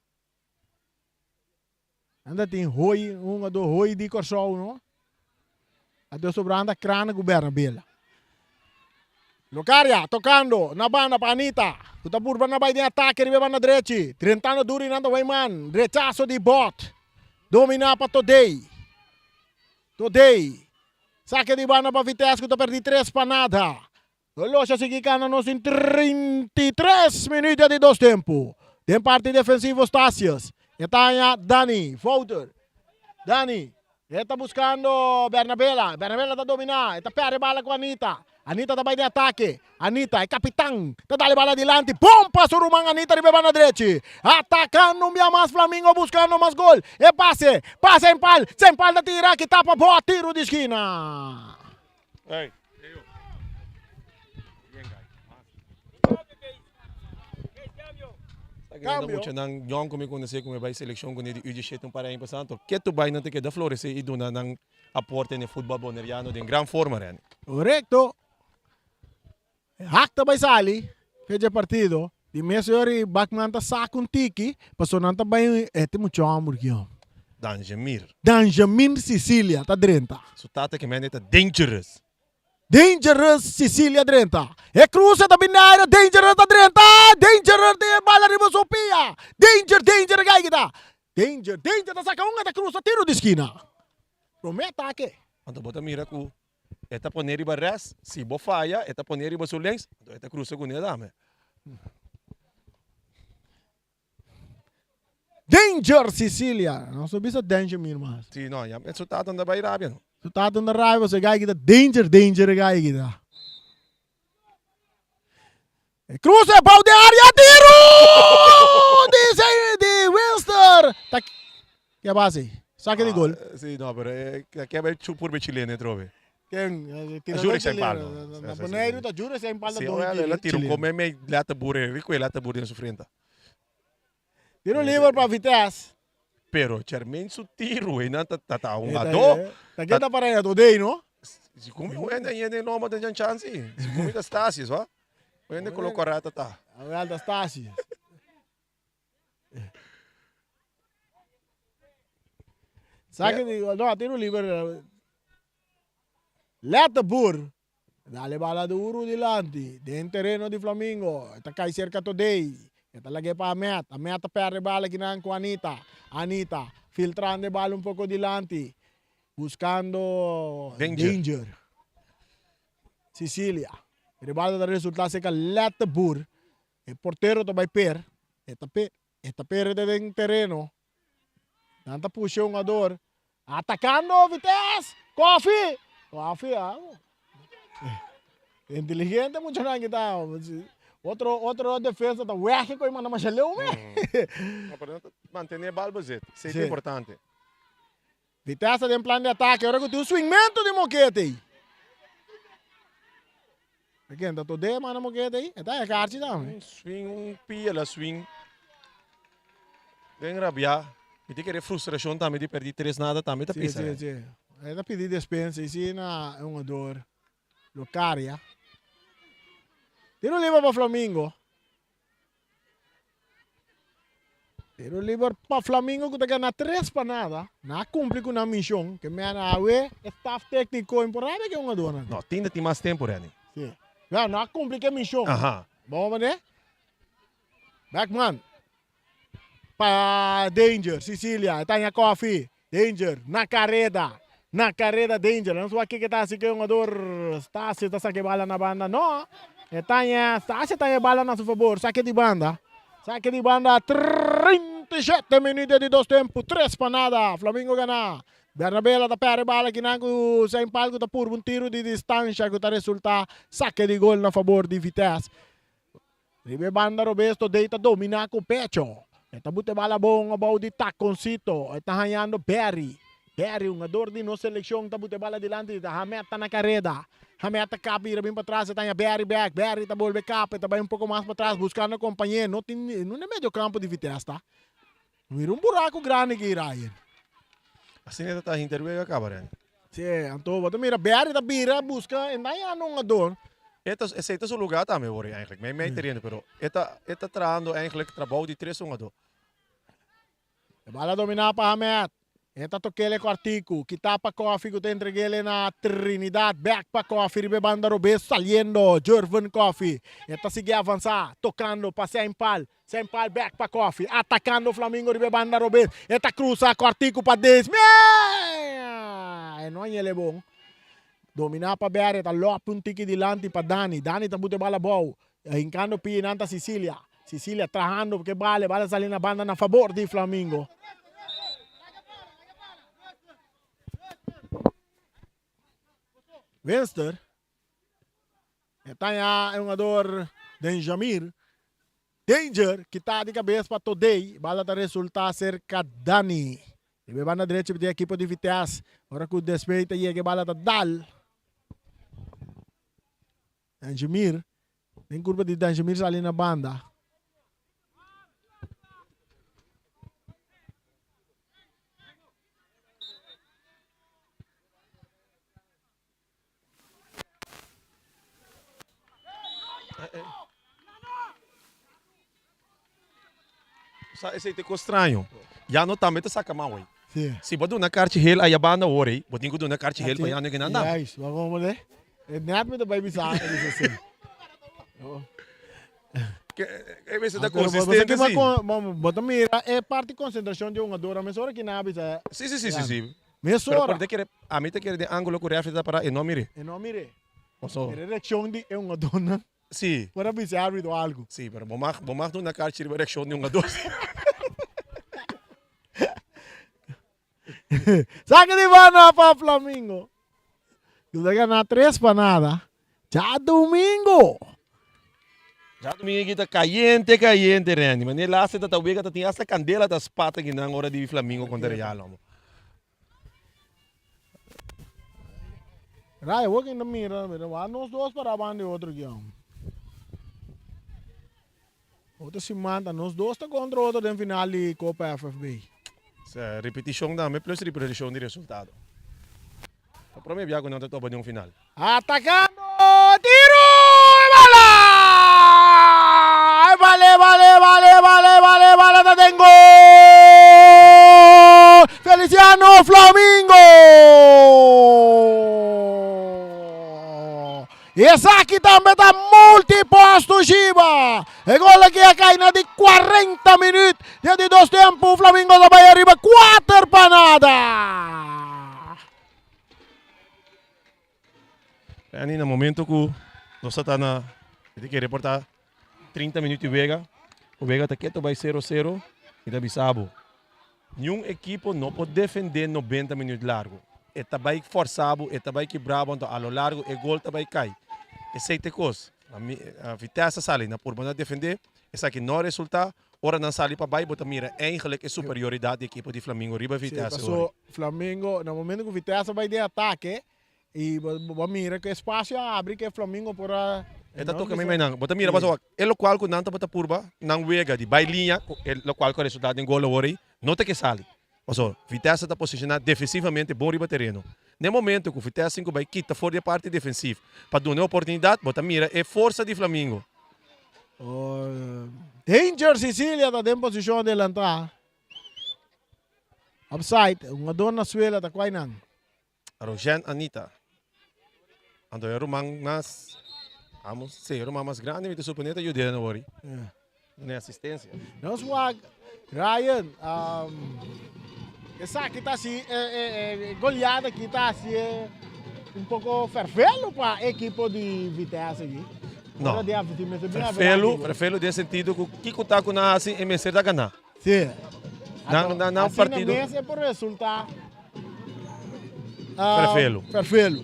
Nan ta tin hoi, un hungador hoi di Kòrsou no. Anto sobra anda krana ku Bernabela. Locaria tokando na banda pa Anita ku ta purba na bai den atake riba e banda drechi. Drentando duru i nan ta Weyman. Rechaso di Bot. Dominá pa Todey. Todey. Sake di banda pa Vitesse ku ta pèrdí tres pa nada. Reloj a sigui kana nos tin 33 minuut di dos tempu. Den parti defensivo Stasius. E ta haña Dani Wouter. Dani. E ta buskando Bernabela. Bernabela ta dominá. E ta pèrdè bala ku Anita. Anita ta bai den atake. Anita, e kapitan, ta dal e bala dilanti. Bon pa su ruman Anita riba e banda drechi. Atakando un bia mas Flamingo buskando mas gol. E pase. Pase en pal. Sen pal ta tira ki tapa bo tiru di skina. Hey. Cambio. Mucha nan jong ku mi konosé ku mi bai selekshon kuné di U17 un par aña pasá anto ke tu bai nan ta keda floresé i duna nan aporte na e futbòl boneriano den gran forma Renny. Korekto. E hak ta bai sali fe dje partido. Di mes ora i baknan ta sak un tiki pasobra nan ta bai e tin mucha hòmber ki hòmber. Danjemir. Danjemir Sicilia ta drenta. Su tata ke mende ta dangerous. Dangerous Sicilia drenta. E cruce ta bin den aire Dangerous ta drenta. Dangerous tin e bala riba su pia. Danger Danger a kai kita. Danger Danger ta saka un e ta crusa tiro di skina. Prome atake. Anto bo ta mira ku E ta pone riba res, si bo faya e ta pone riba su links, anto e ta crusa cu ne dame. Danger Sicilia! Nos no bisa danger mi hermano. Si no, ya su tata no ta bay rabia no. Su tata no ta rabia pasobra e guy kita danger danger e guy kita. E crusa e bou den area tiro! Di di Winster! Ta ke base? Sake di gol. Si no, pero e ke bay chu purbe chileno atrobe. Ken? Jure sa impaldo. Na Boneiru ta jure sa impaldo Si, el a tira un come me lata bure, rico e lata bure den su frenta. Tiro liber pa Vitesse. Pero Jermaine su tiro ei nan ta ta un ado. Ta ke ta para ei ado no? Si kumi un hende hende no ta jan chance. Si kumi ta Stasius, wa? Un hende kolo kora ta ta. Awel ta Stasius. Sa ke di, no, tiro liber. Letterboer. Dale bala duru dilanti den tereno di Flamingo. E ta kai serka Todey. E ta lag'é pa Ahmed. Ahmed ta pèrdè bala kinan ku Anita. Anita filtrando e bala un poko dilanti. Buskando Danger. Sicilia. E bala ta resultá serka Letterboer. E portero ta bai per. E ta per. E ta perde den tereno. Nan ta pusha e hungador. Atacando Vitesse! Koffie! Koffie, ah. Inteligente muchanan ki ta. Otro, otro defensa ta wege koe manda masha leu me. No, pero nan ta mantene e bal bezit. Esei ta importante. Vitesse ta den plan di atake. Ora ku tin un swingmento di mokete ei. E ken ta todé manda mokete ei? E ta e karchi tambe. Un swing, un pia la swing. Den rabia. Mi ta kere frustrashon tambe di perdi tres nada tambe ta pisa. Si, si, si. E ta pidi despensa i si na e hungador Locaria. Tiro liber pa Flamingo. Tiro liber pa Flamingo ku ta gana tres pa nada. Nan a kumpli ku nan mishon. Ke men awe e staf tekniko importante ke hungadornan. No, tin ta tin mas tempu, Renny. Si. Wel, nan a kumpli ku e mishon. Aha. Bon manera. Beckman pa Danger, Sicilia, e ta haña kofi. Danger na kareda, na kareda Danger. Nos wak kiko ta hasi ku e hungador Stasio ta saka e bala na banda. No, e ta haña, Stasio ta haña e bala na su fabor. Saka di banda, saka di banda. 37 minuto di dos tempu, tres pa nada. Flamingo gana. Bernabela ta pèrdè e bala kinan ku Sein Pal ku ta purba un tiru di distansha ku ta resultá sake di gol na fabor di Vitesse. Riba e banda robes Todey ta dominá ku pecho. E ta buta e bala bon abou di Taconcito. E ta hañando Berry. Barry, hungador di nos seleccion, ta buta e bala dilanti, ta Hamed ta na careda. Hamed ta kap bira bin patras, e ta haña Barry bek. Barry ta bolbe kap, e ta bai un poco mas patras buscando compañe. No tin no na e medio campo di Vitesse ta. Mira un buraco grandi aki, Ryan. Asina ta ta hinter wega caba, Ryan. Si, anto bo ta mira Barry ta bira busca e na haña hungador. E ta, esey ta su lugar tambe, hoor, eigenlijk. Mei mei tereno, pero e ta, e ta trahando eigenlijk trabou di tres hungador. E bala dominá pa Hamed. E ta tok'el e kòrtiku. Kitá pa Koffie ku ta entreg'el e na Trinidad. Bèk pa Koffie riba e banda robes saliendo Jervin Koffie. E ta sigui avansá tokando pa Seinpal. Seinpal bèk pa Koffie. Atakando Flamingo riba e banda robes. E ta krusa kòrtiku pa Desmie. E no a ñel e bon. Dominá pa Berry. E ta lòp un tiki dilanti pa Dani. Dani ta buta e bala abou. Hincando pie nan ta Cicilia. Cicilia trahando ke bala, e bala sali na banda na fabor di Flamingo. Winster. E ta ya e hungador Denjamir. Danger kita di cabes pa Todey. Bala ta resulta cerca Dani. Riba e banda derecho di ekipo di Vitesse. Ora cu Despey ta yega e bala ta dal. Danjemir, den kurpa di Danjemir sali na banda. Sa esei te kos straño. Ya no tambe ta saka man wey. Sí. Si bo duna karchi hel aya banda awor ei, bo tin ku duna karchi hel pa ya no ke nan dam. Juist, maar como de? E net mi ta bai bisa e bisa así. E mester ta konsistente si. Bo ta mira e parti konsentrashon di hungador a mesora ki nan a bisa. Si si si si si. Mesora. Pero te kere, ami ta kere den angulo ku refri ta para e no mire. E no mire. Paso. Mira e reakshon di e hungadornan. Si. Por a bisa e arbitro algu. Si, pero bo mag, bo mag duna karchi riba reakshon di hungador. Saki di banda pa Flamingo. Ku ta gana tres pa nada. Djadumingo. Djadumingo aki ta kayente kayente Randy. Manera laatste ta ta wega ta tin hasta kandela ta spat akinan ora di Flamingo kontra Real homo. Ray, awor kin ta mira, mira, wak nos dos para banda di otro aki homo. Otro siman ta nos dos ta kontra otro den final di Kopa FFB. Sa ripetishon tambe plus ripetishon di resultado. Ta prome bia ku nan ta topa den un final. Atakando! Tiru! E bala! E bala, e bala, e bala, e bala, e bala, e bala ta den gol! Feliciano Flamingo! I esaki tambe ta multiposto Shiba. E gol aki a kai na di 40 minuut. Den di dos tempu Flamingo ta bai ariba 4 pa nada. Randy, na momento ku nos ta na, mi ta kere por ta 30 minuut di wega, ku wega ta keto bai sero sero, mi ta bisa bo, niun ekipo no por defende 90 minuut largu. E ta bai forsa bo, e ta bai kibra bo, anto a lo largu e gol ta bai kai. Esei ta e kos. Vitesse a sali na purba na defende, esaki no a resulta. Ora nan sali pa bai bo ta mira eigenlijk e superioridat di ekipo di Flamingo riba Vitesse Sí, paso Flamingo, na momento ku Vitesse bai den atake i bo a mira ku e spasio a abri ku e Flamingo por a. E ta toka mei nan. Bo ta mira pasobra e lokual ku nan tabata purba nan wega di bai liña, e lokual ku a resulta den gol awor ei, no ta ke sali. Pasobra Vitesse ta posishoná defensivamente bon riba tereno. Na e momento ku Vitesse tin ku bai kita for di e parti defensiv pa duna e oportunidat, bo ta mira e forsa di Flamingo. Danger Cecilia ta den posishon adelantá. Offside, hungador na suela ta kuai nan. Rogen Anita. Anto e ruman mas, amo, sí, e ruman mas grandi mi ta supone ta yud'é na wori. Duna asistencia. Nos wak Ryan, um, esaki ta si e, e, e goleada aki ta si e un poco fervelo pa equipo di Vitesse aki. No. Fervelo, fervelo den sentido ku kiko ta ku nan hasi e mester ta gana. Sí. Nan, nan, nan partido. Asina mes e por resulta. Fervelo. Fervelo.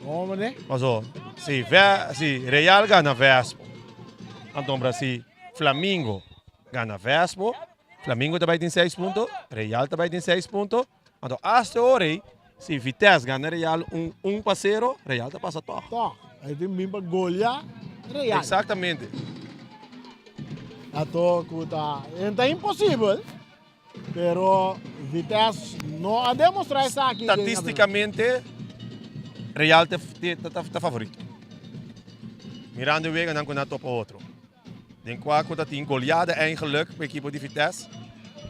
Como ne? Paso, si, ve, si Real gana Vespo, anto si Flamingo gana Vespo, Flamingo ta bai tin 6 punto, Real ta bai tin 6 punto. Anto hasta e ora ei, si Vitesse gana Real un un pa sero, Real ta pasa tòg. Tòg. Ei tin bin pa golia Real. Exactamente. Anto ku ta, e ta imposibel, pero Vitesse no a demostra esaki. Statisticamente Real ta ta ta favorito. Mirando e weganan ku nan a topa otro. Den kua ku ta tin goleada eigenlijk pa ekipo di Vitesse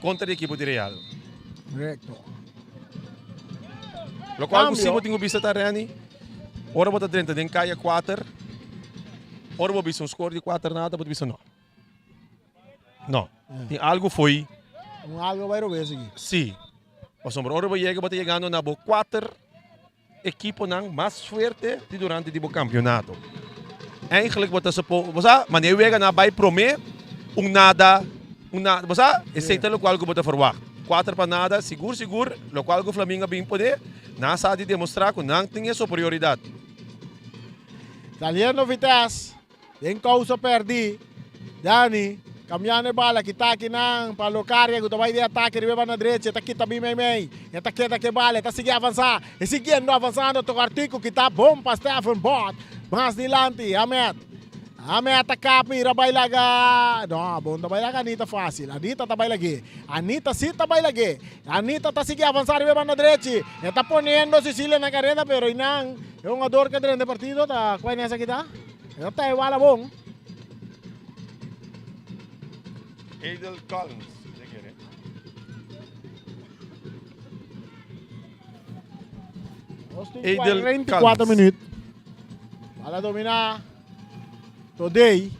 kontra di ekipo di Real. Korekto. Lokual ku si bo tin ku bisa ta Renny, ora bo ta drenta den kaya kuater, ora bo bisa un skor di kuater nada bo ta bisa no. No, tin algu fo'i. Un algu bai robes aki. Si, pasobra ora bo yega bo ta yegando na bo kuater ekiponan mas fuerte di durante di bo kampionato. Eigenlijk bo ta supo, bo sa, manera wega nan a bai prome, un nada, un nada, bo sa, esei ta lokual ku bo ta ferwagt. Kuater pa nada, sigur sigur, lokual ku Flamingo a bin pone, nan sa di demostrá ku nan tin e superioridat. Saliendo Vitesse. Den kousa pèrdí, Dani, kambiando e bala, kita akinan pa Locaria ku ta bai den atake riba e banda drechi, e ta kita bin meimei, e ta keda ku e bala, e ta sigui avansá, e siguiendo avansando toka Artico kita bon pa Stephen Bot, mas dilanti, Ahmed, Ahmed ta kapi, ra bai laga, no, bon ta bai laga Anita fásil, Anita ta bai lag'é, Anita si ta bai lag'é, Anita ta sigui avansá riba e banda drechi, e ta poniendo Cecilia na kareda pero einan e hungador ku a drenta e partido ta, kual esaki ta? E ta tae bala bon. Edel Collins, si kere. Edel 44 minuut. Bala domina. Todei.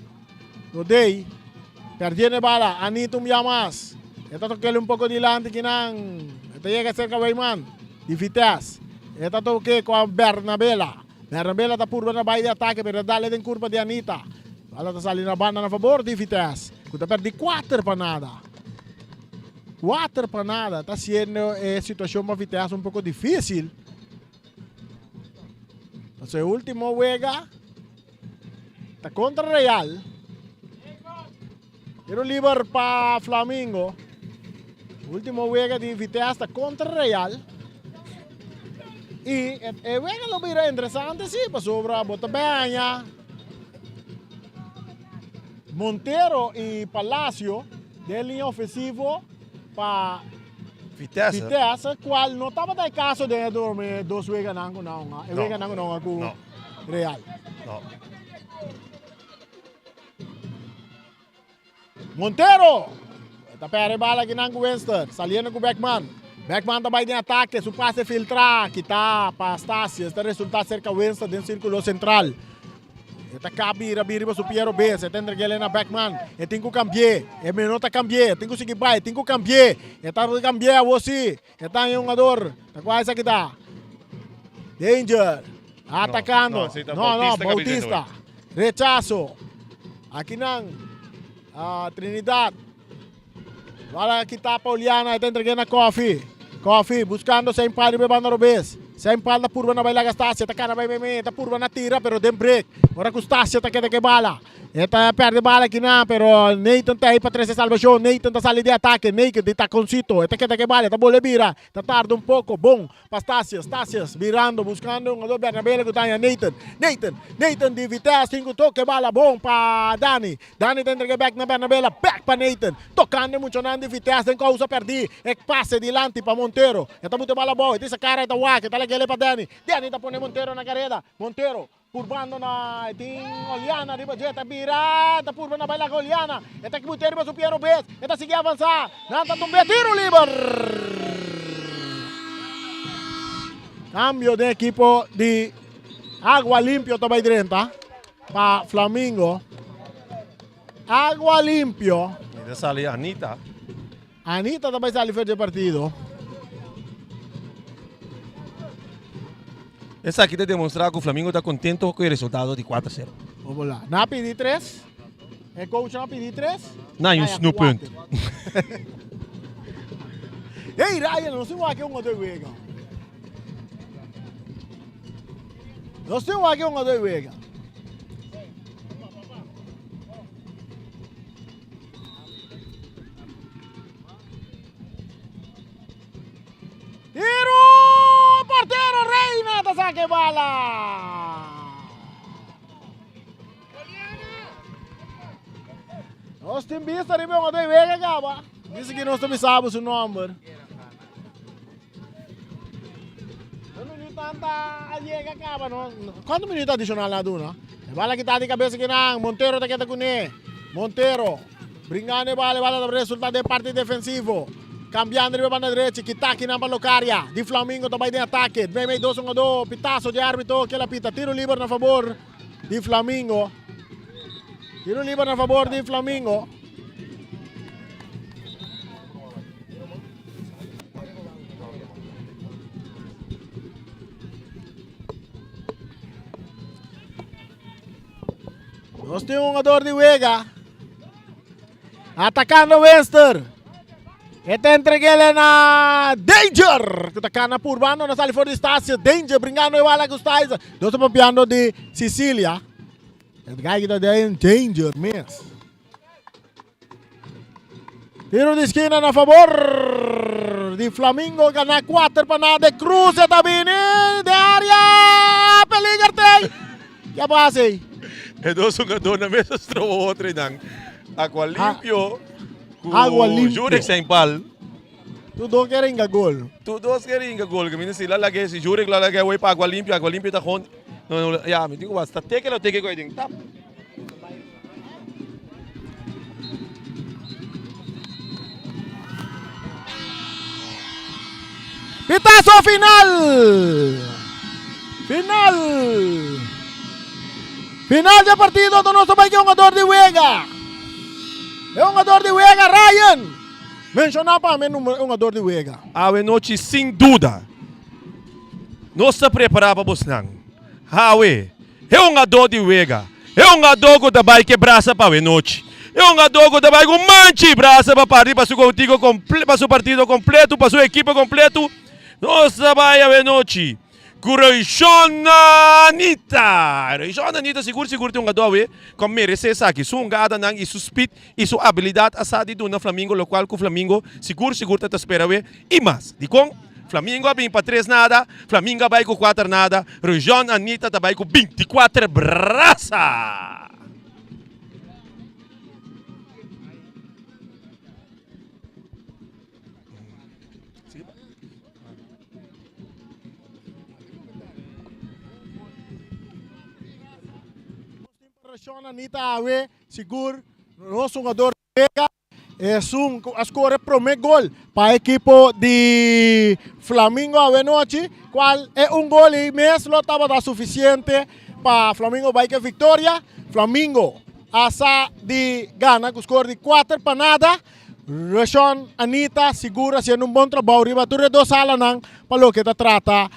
Todei. Perdiendo bala. Anita un bia mas. E ta tokele un poco dilanti kinan. E ta yega cerca Weyman. Di Vitesse. E ta toke con Bernabela. Bernabela ta purba na bai di atake pero ta dale den kurpa di Anita. Bala ta sali na banda na fabor di Vitesse ku ta perdi kuater pa nada. Kuater pa nada ta siendo e situashon pa Vitesse un poko difisil. Pasobra e ultimo wega ta kontra Real. Tiro liber pa Flamingo. Ultimo wega di Vitesse ta kontra Real. I e wega lo bira interesante si, pasobra bo ta baña Montero i Palacio den liña ofensivo pa Vitesse. Vitesse, cual no tabata e caso den e dorme dos weganan cu nan hunga, e weganan cu nan hunga cu Real. No. Montero! Ta perde bala akinan ku Winston. Saliendo ku Beckman. Beckman ta bai den atake. Su pase filtra. Kita pa Stasius. Ta resulta serka Winston den sirkulo sentral. E ta kap bira bira riba su pie robes. E ta entreg'é na Beckman. E tin ku kambi'é. E no ta kambi'é. E tin ku sigui bai. E tin ku kambi'é. E ta kambi'é awor si. E ta haña hungador. Ta kua esaki ta? Danger. Atacando. No, no, Bautista. Rechazo. Akinan. Uh, Trinidad. Bala kita pa Oliana. Eta entregue na Kofi. Kofi buscando Saint Padre bebando robes. Saint Padre purba na baila Stasia. Ta cana bai meme. Ta purba na tira pero den break. Ora ku Stasia ta keda ke bala. E ta perde bala akinan pero Nathan ta ahí pa trece salvacion. Nathan ta sali di atake. Nathan di taconcito. E ta keda ke bala. E ta bole bira. Ta tarda un poco. Bon. Pa Stasius, Stasius birando, buscando un hungador Bernabela cu ta haña Nathan, Nathan, Nathan di Vitesse tin cu toca e bala bon pa Dani, Dani ta entrega bek na Bernabela, bek pa Nathan, tocando e muchanan di Vitesse den causa perdi, e pase dilanti pa Montero, e ta buta e bala abao, e tin sa cara e ta wak, e ta lag'ele pa Dani, Dani ta pone Montero na careda, Montero purbando na, e tin Oliana riba dje, ta bira, ta purba na bai laga Oliana, e ta kibut'é riba su pia robes, e ta sigui avansa, nan ta tumbe tiro liber! Cambio den ekipo di Agua Limpio ta bai drenta pa Flamingo. Agua Limpio. E ta sali Anita. Anita ta bai sali for dje partido. Esaki ta demonstra ku Flamingo ta kontento ku e resultado di kuater sero. Obo la. Nan a pidi tres. E coach nan a pidi tres. Nan un snoeppunt. Hey Ryan, nos tin wak e un otro wega. Nos tin wak e un otro wega. bala. Nos tin bista riba un otro wega kaba. Dice que nos ta bisa su nomber. Un minuut anta llega kaba no. Cuánto minuut adicional na duna? E bala kita di cabeza kinan. Montero ta keda kuné. Montero. Bringando e bala, e bala ta resulta den parti defensivo. Cambiando riba banda derecha, kita kinan pa Locaria. Di Flamingo ta bai den atake. Meimei dos un a do. Pitazo di arbitro kela pita. Tiro liber na favor di Flamingo. Tiro liber na favor di Flamingo. Nos tin un jugador di wega. Atacando Wester. E ta entregele na Danger. Ku ta kana purbando na sali for distancia. Danger bringando e bala ku Stuyzer. Nos ta papiando di Sicilia. E guy kita den Danger mes. Tiro di esquina na favor di Flamingo. Gana 4 pa nada. De Cruz ta bini de área. Peliger te. Ya pasa aí. E dos jugador na mesa strobo otro y dan. Agua limpio. Agua limpio. Jurek zijn pal. Tu dos quieren inga gol. Tu dos quieren inga gol. Que mira si la lage si Jurek la lage way pa agua limpio. Agua limpio ta gewoon. No, no, ja, mi digo basta teke lo teke ko ding tap. Pitazo final! Final! Final de partido do nosso bai que é um jogador de wega. É um jogador de wega, Ryan. Menciona para mim um jogador de wega. Awe nochi sin duda. Nos ta prepará pa bosnan. Awe, e hungadó di wega, e hungadó ku ta bai ke brasa pa awe nochi, e hungadó ku ta bai ku manchi brasa pa parti pa su kontigo komple pa su partido kompletu, pa su ekipo kompletu, nos ta bai awe nochi ku Royshon Anita. Royshon Anita sigur sigur ta e hungadó awe ku a meresé esaki. Su hungadanan i su speed i su abilidat a sa di duna Flamingo lokual ku Flamingo sigur sigur ta ta spera awe i mas. Dikon? Flamingo a bin pa tres nada, Flamingo a bai ku kuater nada, Rujon Anita ta bai ku binti kuater brasa. Rujon Anita awe sigur nos hungador wega. Esun ku a skor e promé gol pa ekipo di Flamingo awenochi, kual e un gol ei mes lo tabata sufisiente pa Flamingo bai ku e viktoria. Flamingo a sa di gana ku skor di kuater pa nada. Reshon Anita sigur hasiendo un bon trabou riba tur e dos alanan pa loke ta trata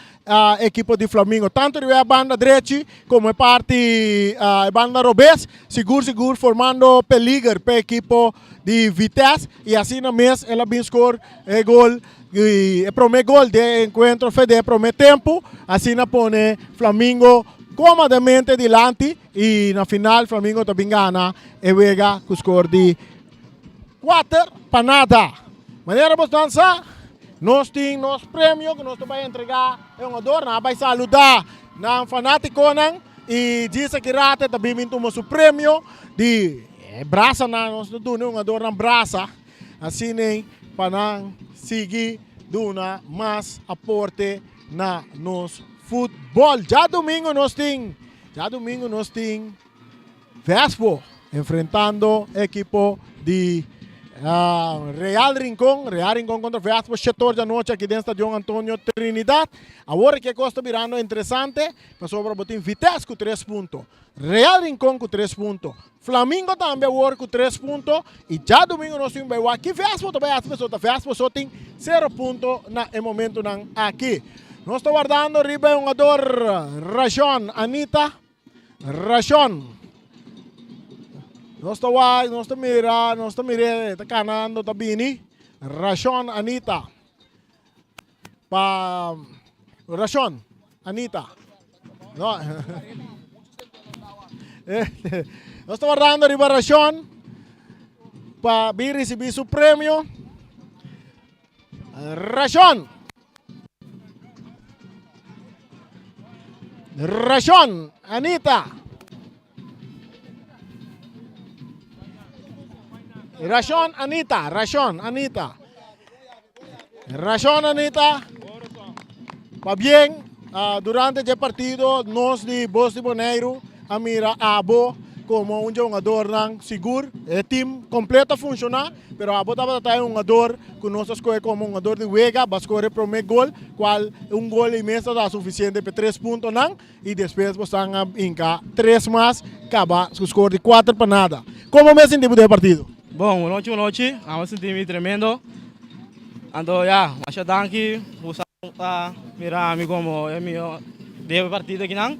ekipo di Flamingo. Tantu riba e banda drechi komo e parti e banda robes. Sigur sigur formando peliger p'e ekipo di Vitesse y asina mes el a bin score e gol y e prome gol den e encuentro fe den e prome tempo. Asina pone Flamingo comodamente dilanti y na final Flamingo ta bin gana e wega cu score di kuater pa nada. Manera bos nan sa, nos tin nos premio cu nos ta bay entrega e hungador. Nan a bay saluda nan fanaticonan. Y djis aki rato e ta bin bin tuma su premio di e brasanan, nos ta duna e hungadornan brasa, asina pa nan sigui duna mas aporte na nos futbol. Djadumingo nos tin, djadumingo nos tin Vespo enfrentando ekipo di Real Rincon, Real Rincon kontra Vespo shetor di anochi aki den Stadion Antonio Trinidad. Awor aki e kos ta birando interesante pasobra bo tin Vitesse ku tres punto, Real Rincon ku tres punto, Flamingo tambe awor ku tres punto i djadumingo nos tin bai wak ki Vespo ta bai hasi pasobra ta Vespo so tin sero punto na e momentunan aki. Nos ta wardando riba e hungador Rajon Anita. Rashon. Nos ta wak, nos ta mira, nos ta mir'é, ta kanando, ta bini. Rashon Anita. Pa Rashon Anita. No. Nos ta wardando riba Rashon pa bin risibí su premio. Rashon. Rashon Anita. Rashon Anita, Rashon Anita. Rashon Anita. Pabien, durante dje partido nos di Bos di Boneiru a mira abo komo un dje hungadornan sigur. E team kompleto a funshoná. Pero abo tabata ta e hungador ku nos a skohe komo hungador di wega, bo a skore e promé gol, kual un gol ei mes tabata sufisiente pa e tres puntonan i despues bosan a hinka tres mas kaba ku skor di 4-0. Komo bo a sinti bo den e partido? Bon, bon nochi, bon nochi. Amo a sinti mi tremendo. Anto ya, masha danki ku sa ta mira mi komo e mihó den e partido akinan.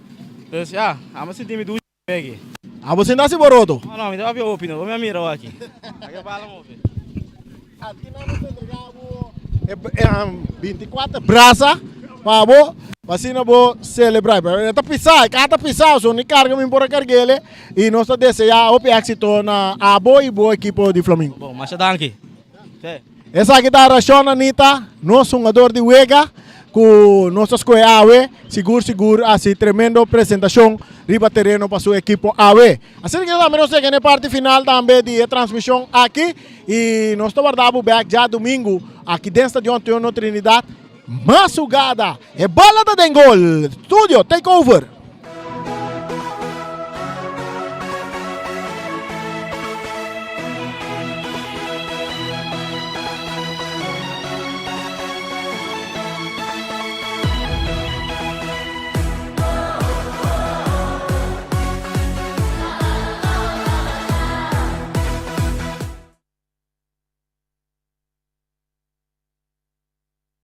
Dus ya, amo a sinti mi dushi. Peggy. Abo sin ta hasi boroto? No, no, mi ta papia hopi no, bo mi a mira awo aki. Aki bala move. Aki nan nos ta entrega bo e 24 brasa pa bo, pa asina bo celebra. Pero e ta pisa, e kaha ta pisa, so ni carga mi por a carguele y nos ta desea hopi exito na abo y bo ekipo di Flamingo. Bon, masha danki. Esaki ta Rashon Anita, nos hungador di wega ku nos ta skohe awe, sigur sigur hasi tremendo presentashon riba tereno pa su ekipo awe. Asina ke tambe nos yega na e parti final tambe di e transmishon aki i nos ta warda bo bek djadumingu aki den Stadion Antonio Trinidad. Mas hugada, e bala ta den gol! Studio, take over!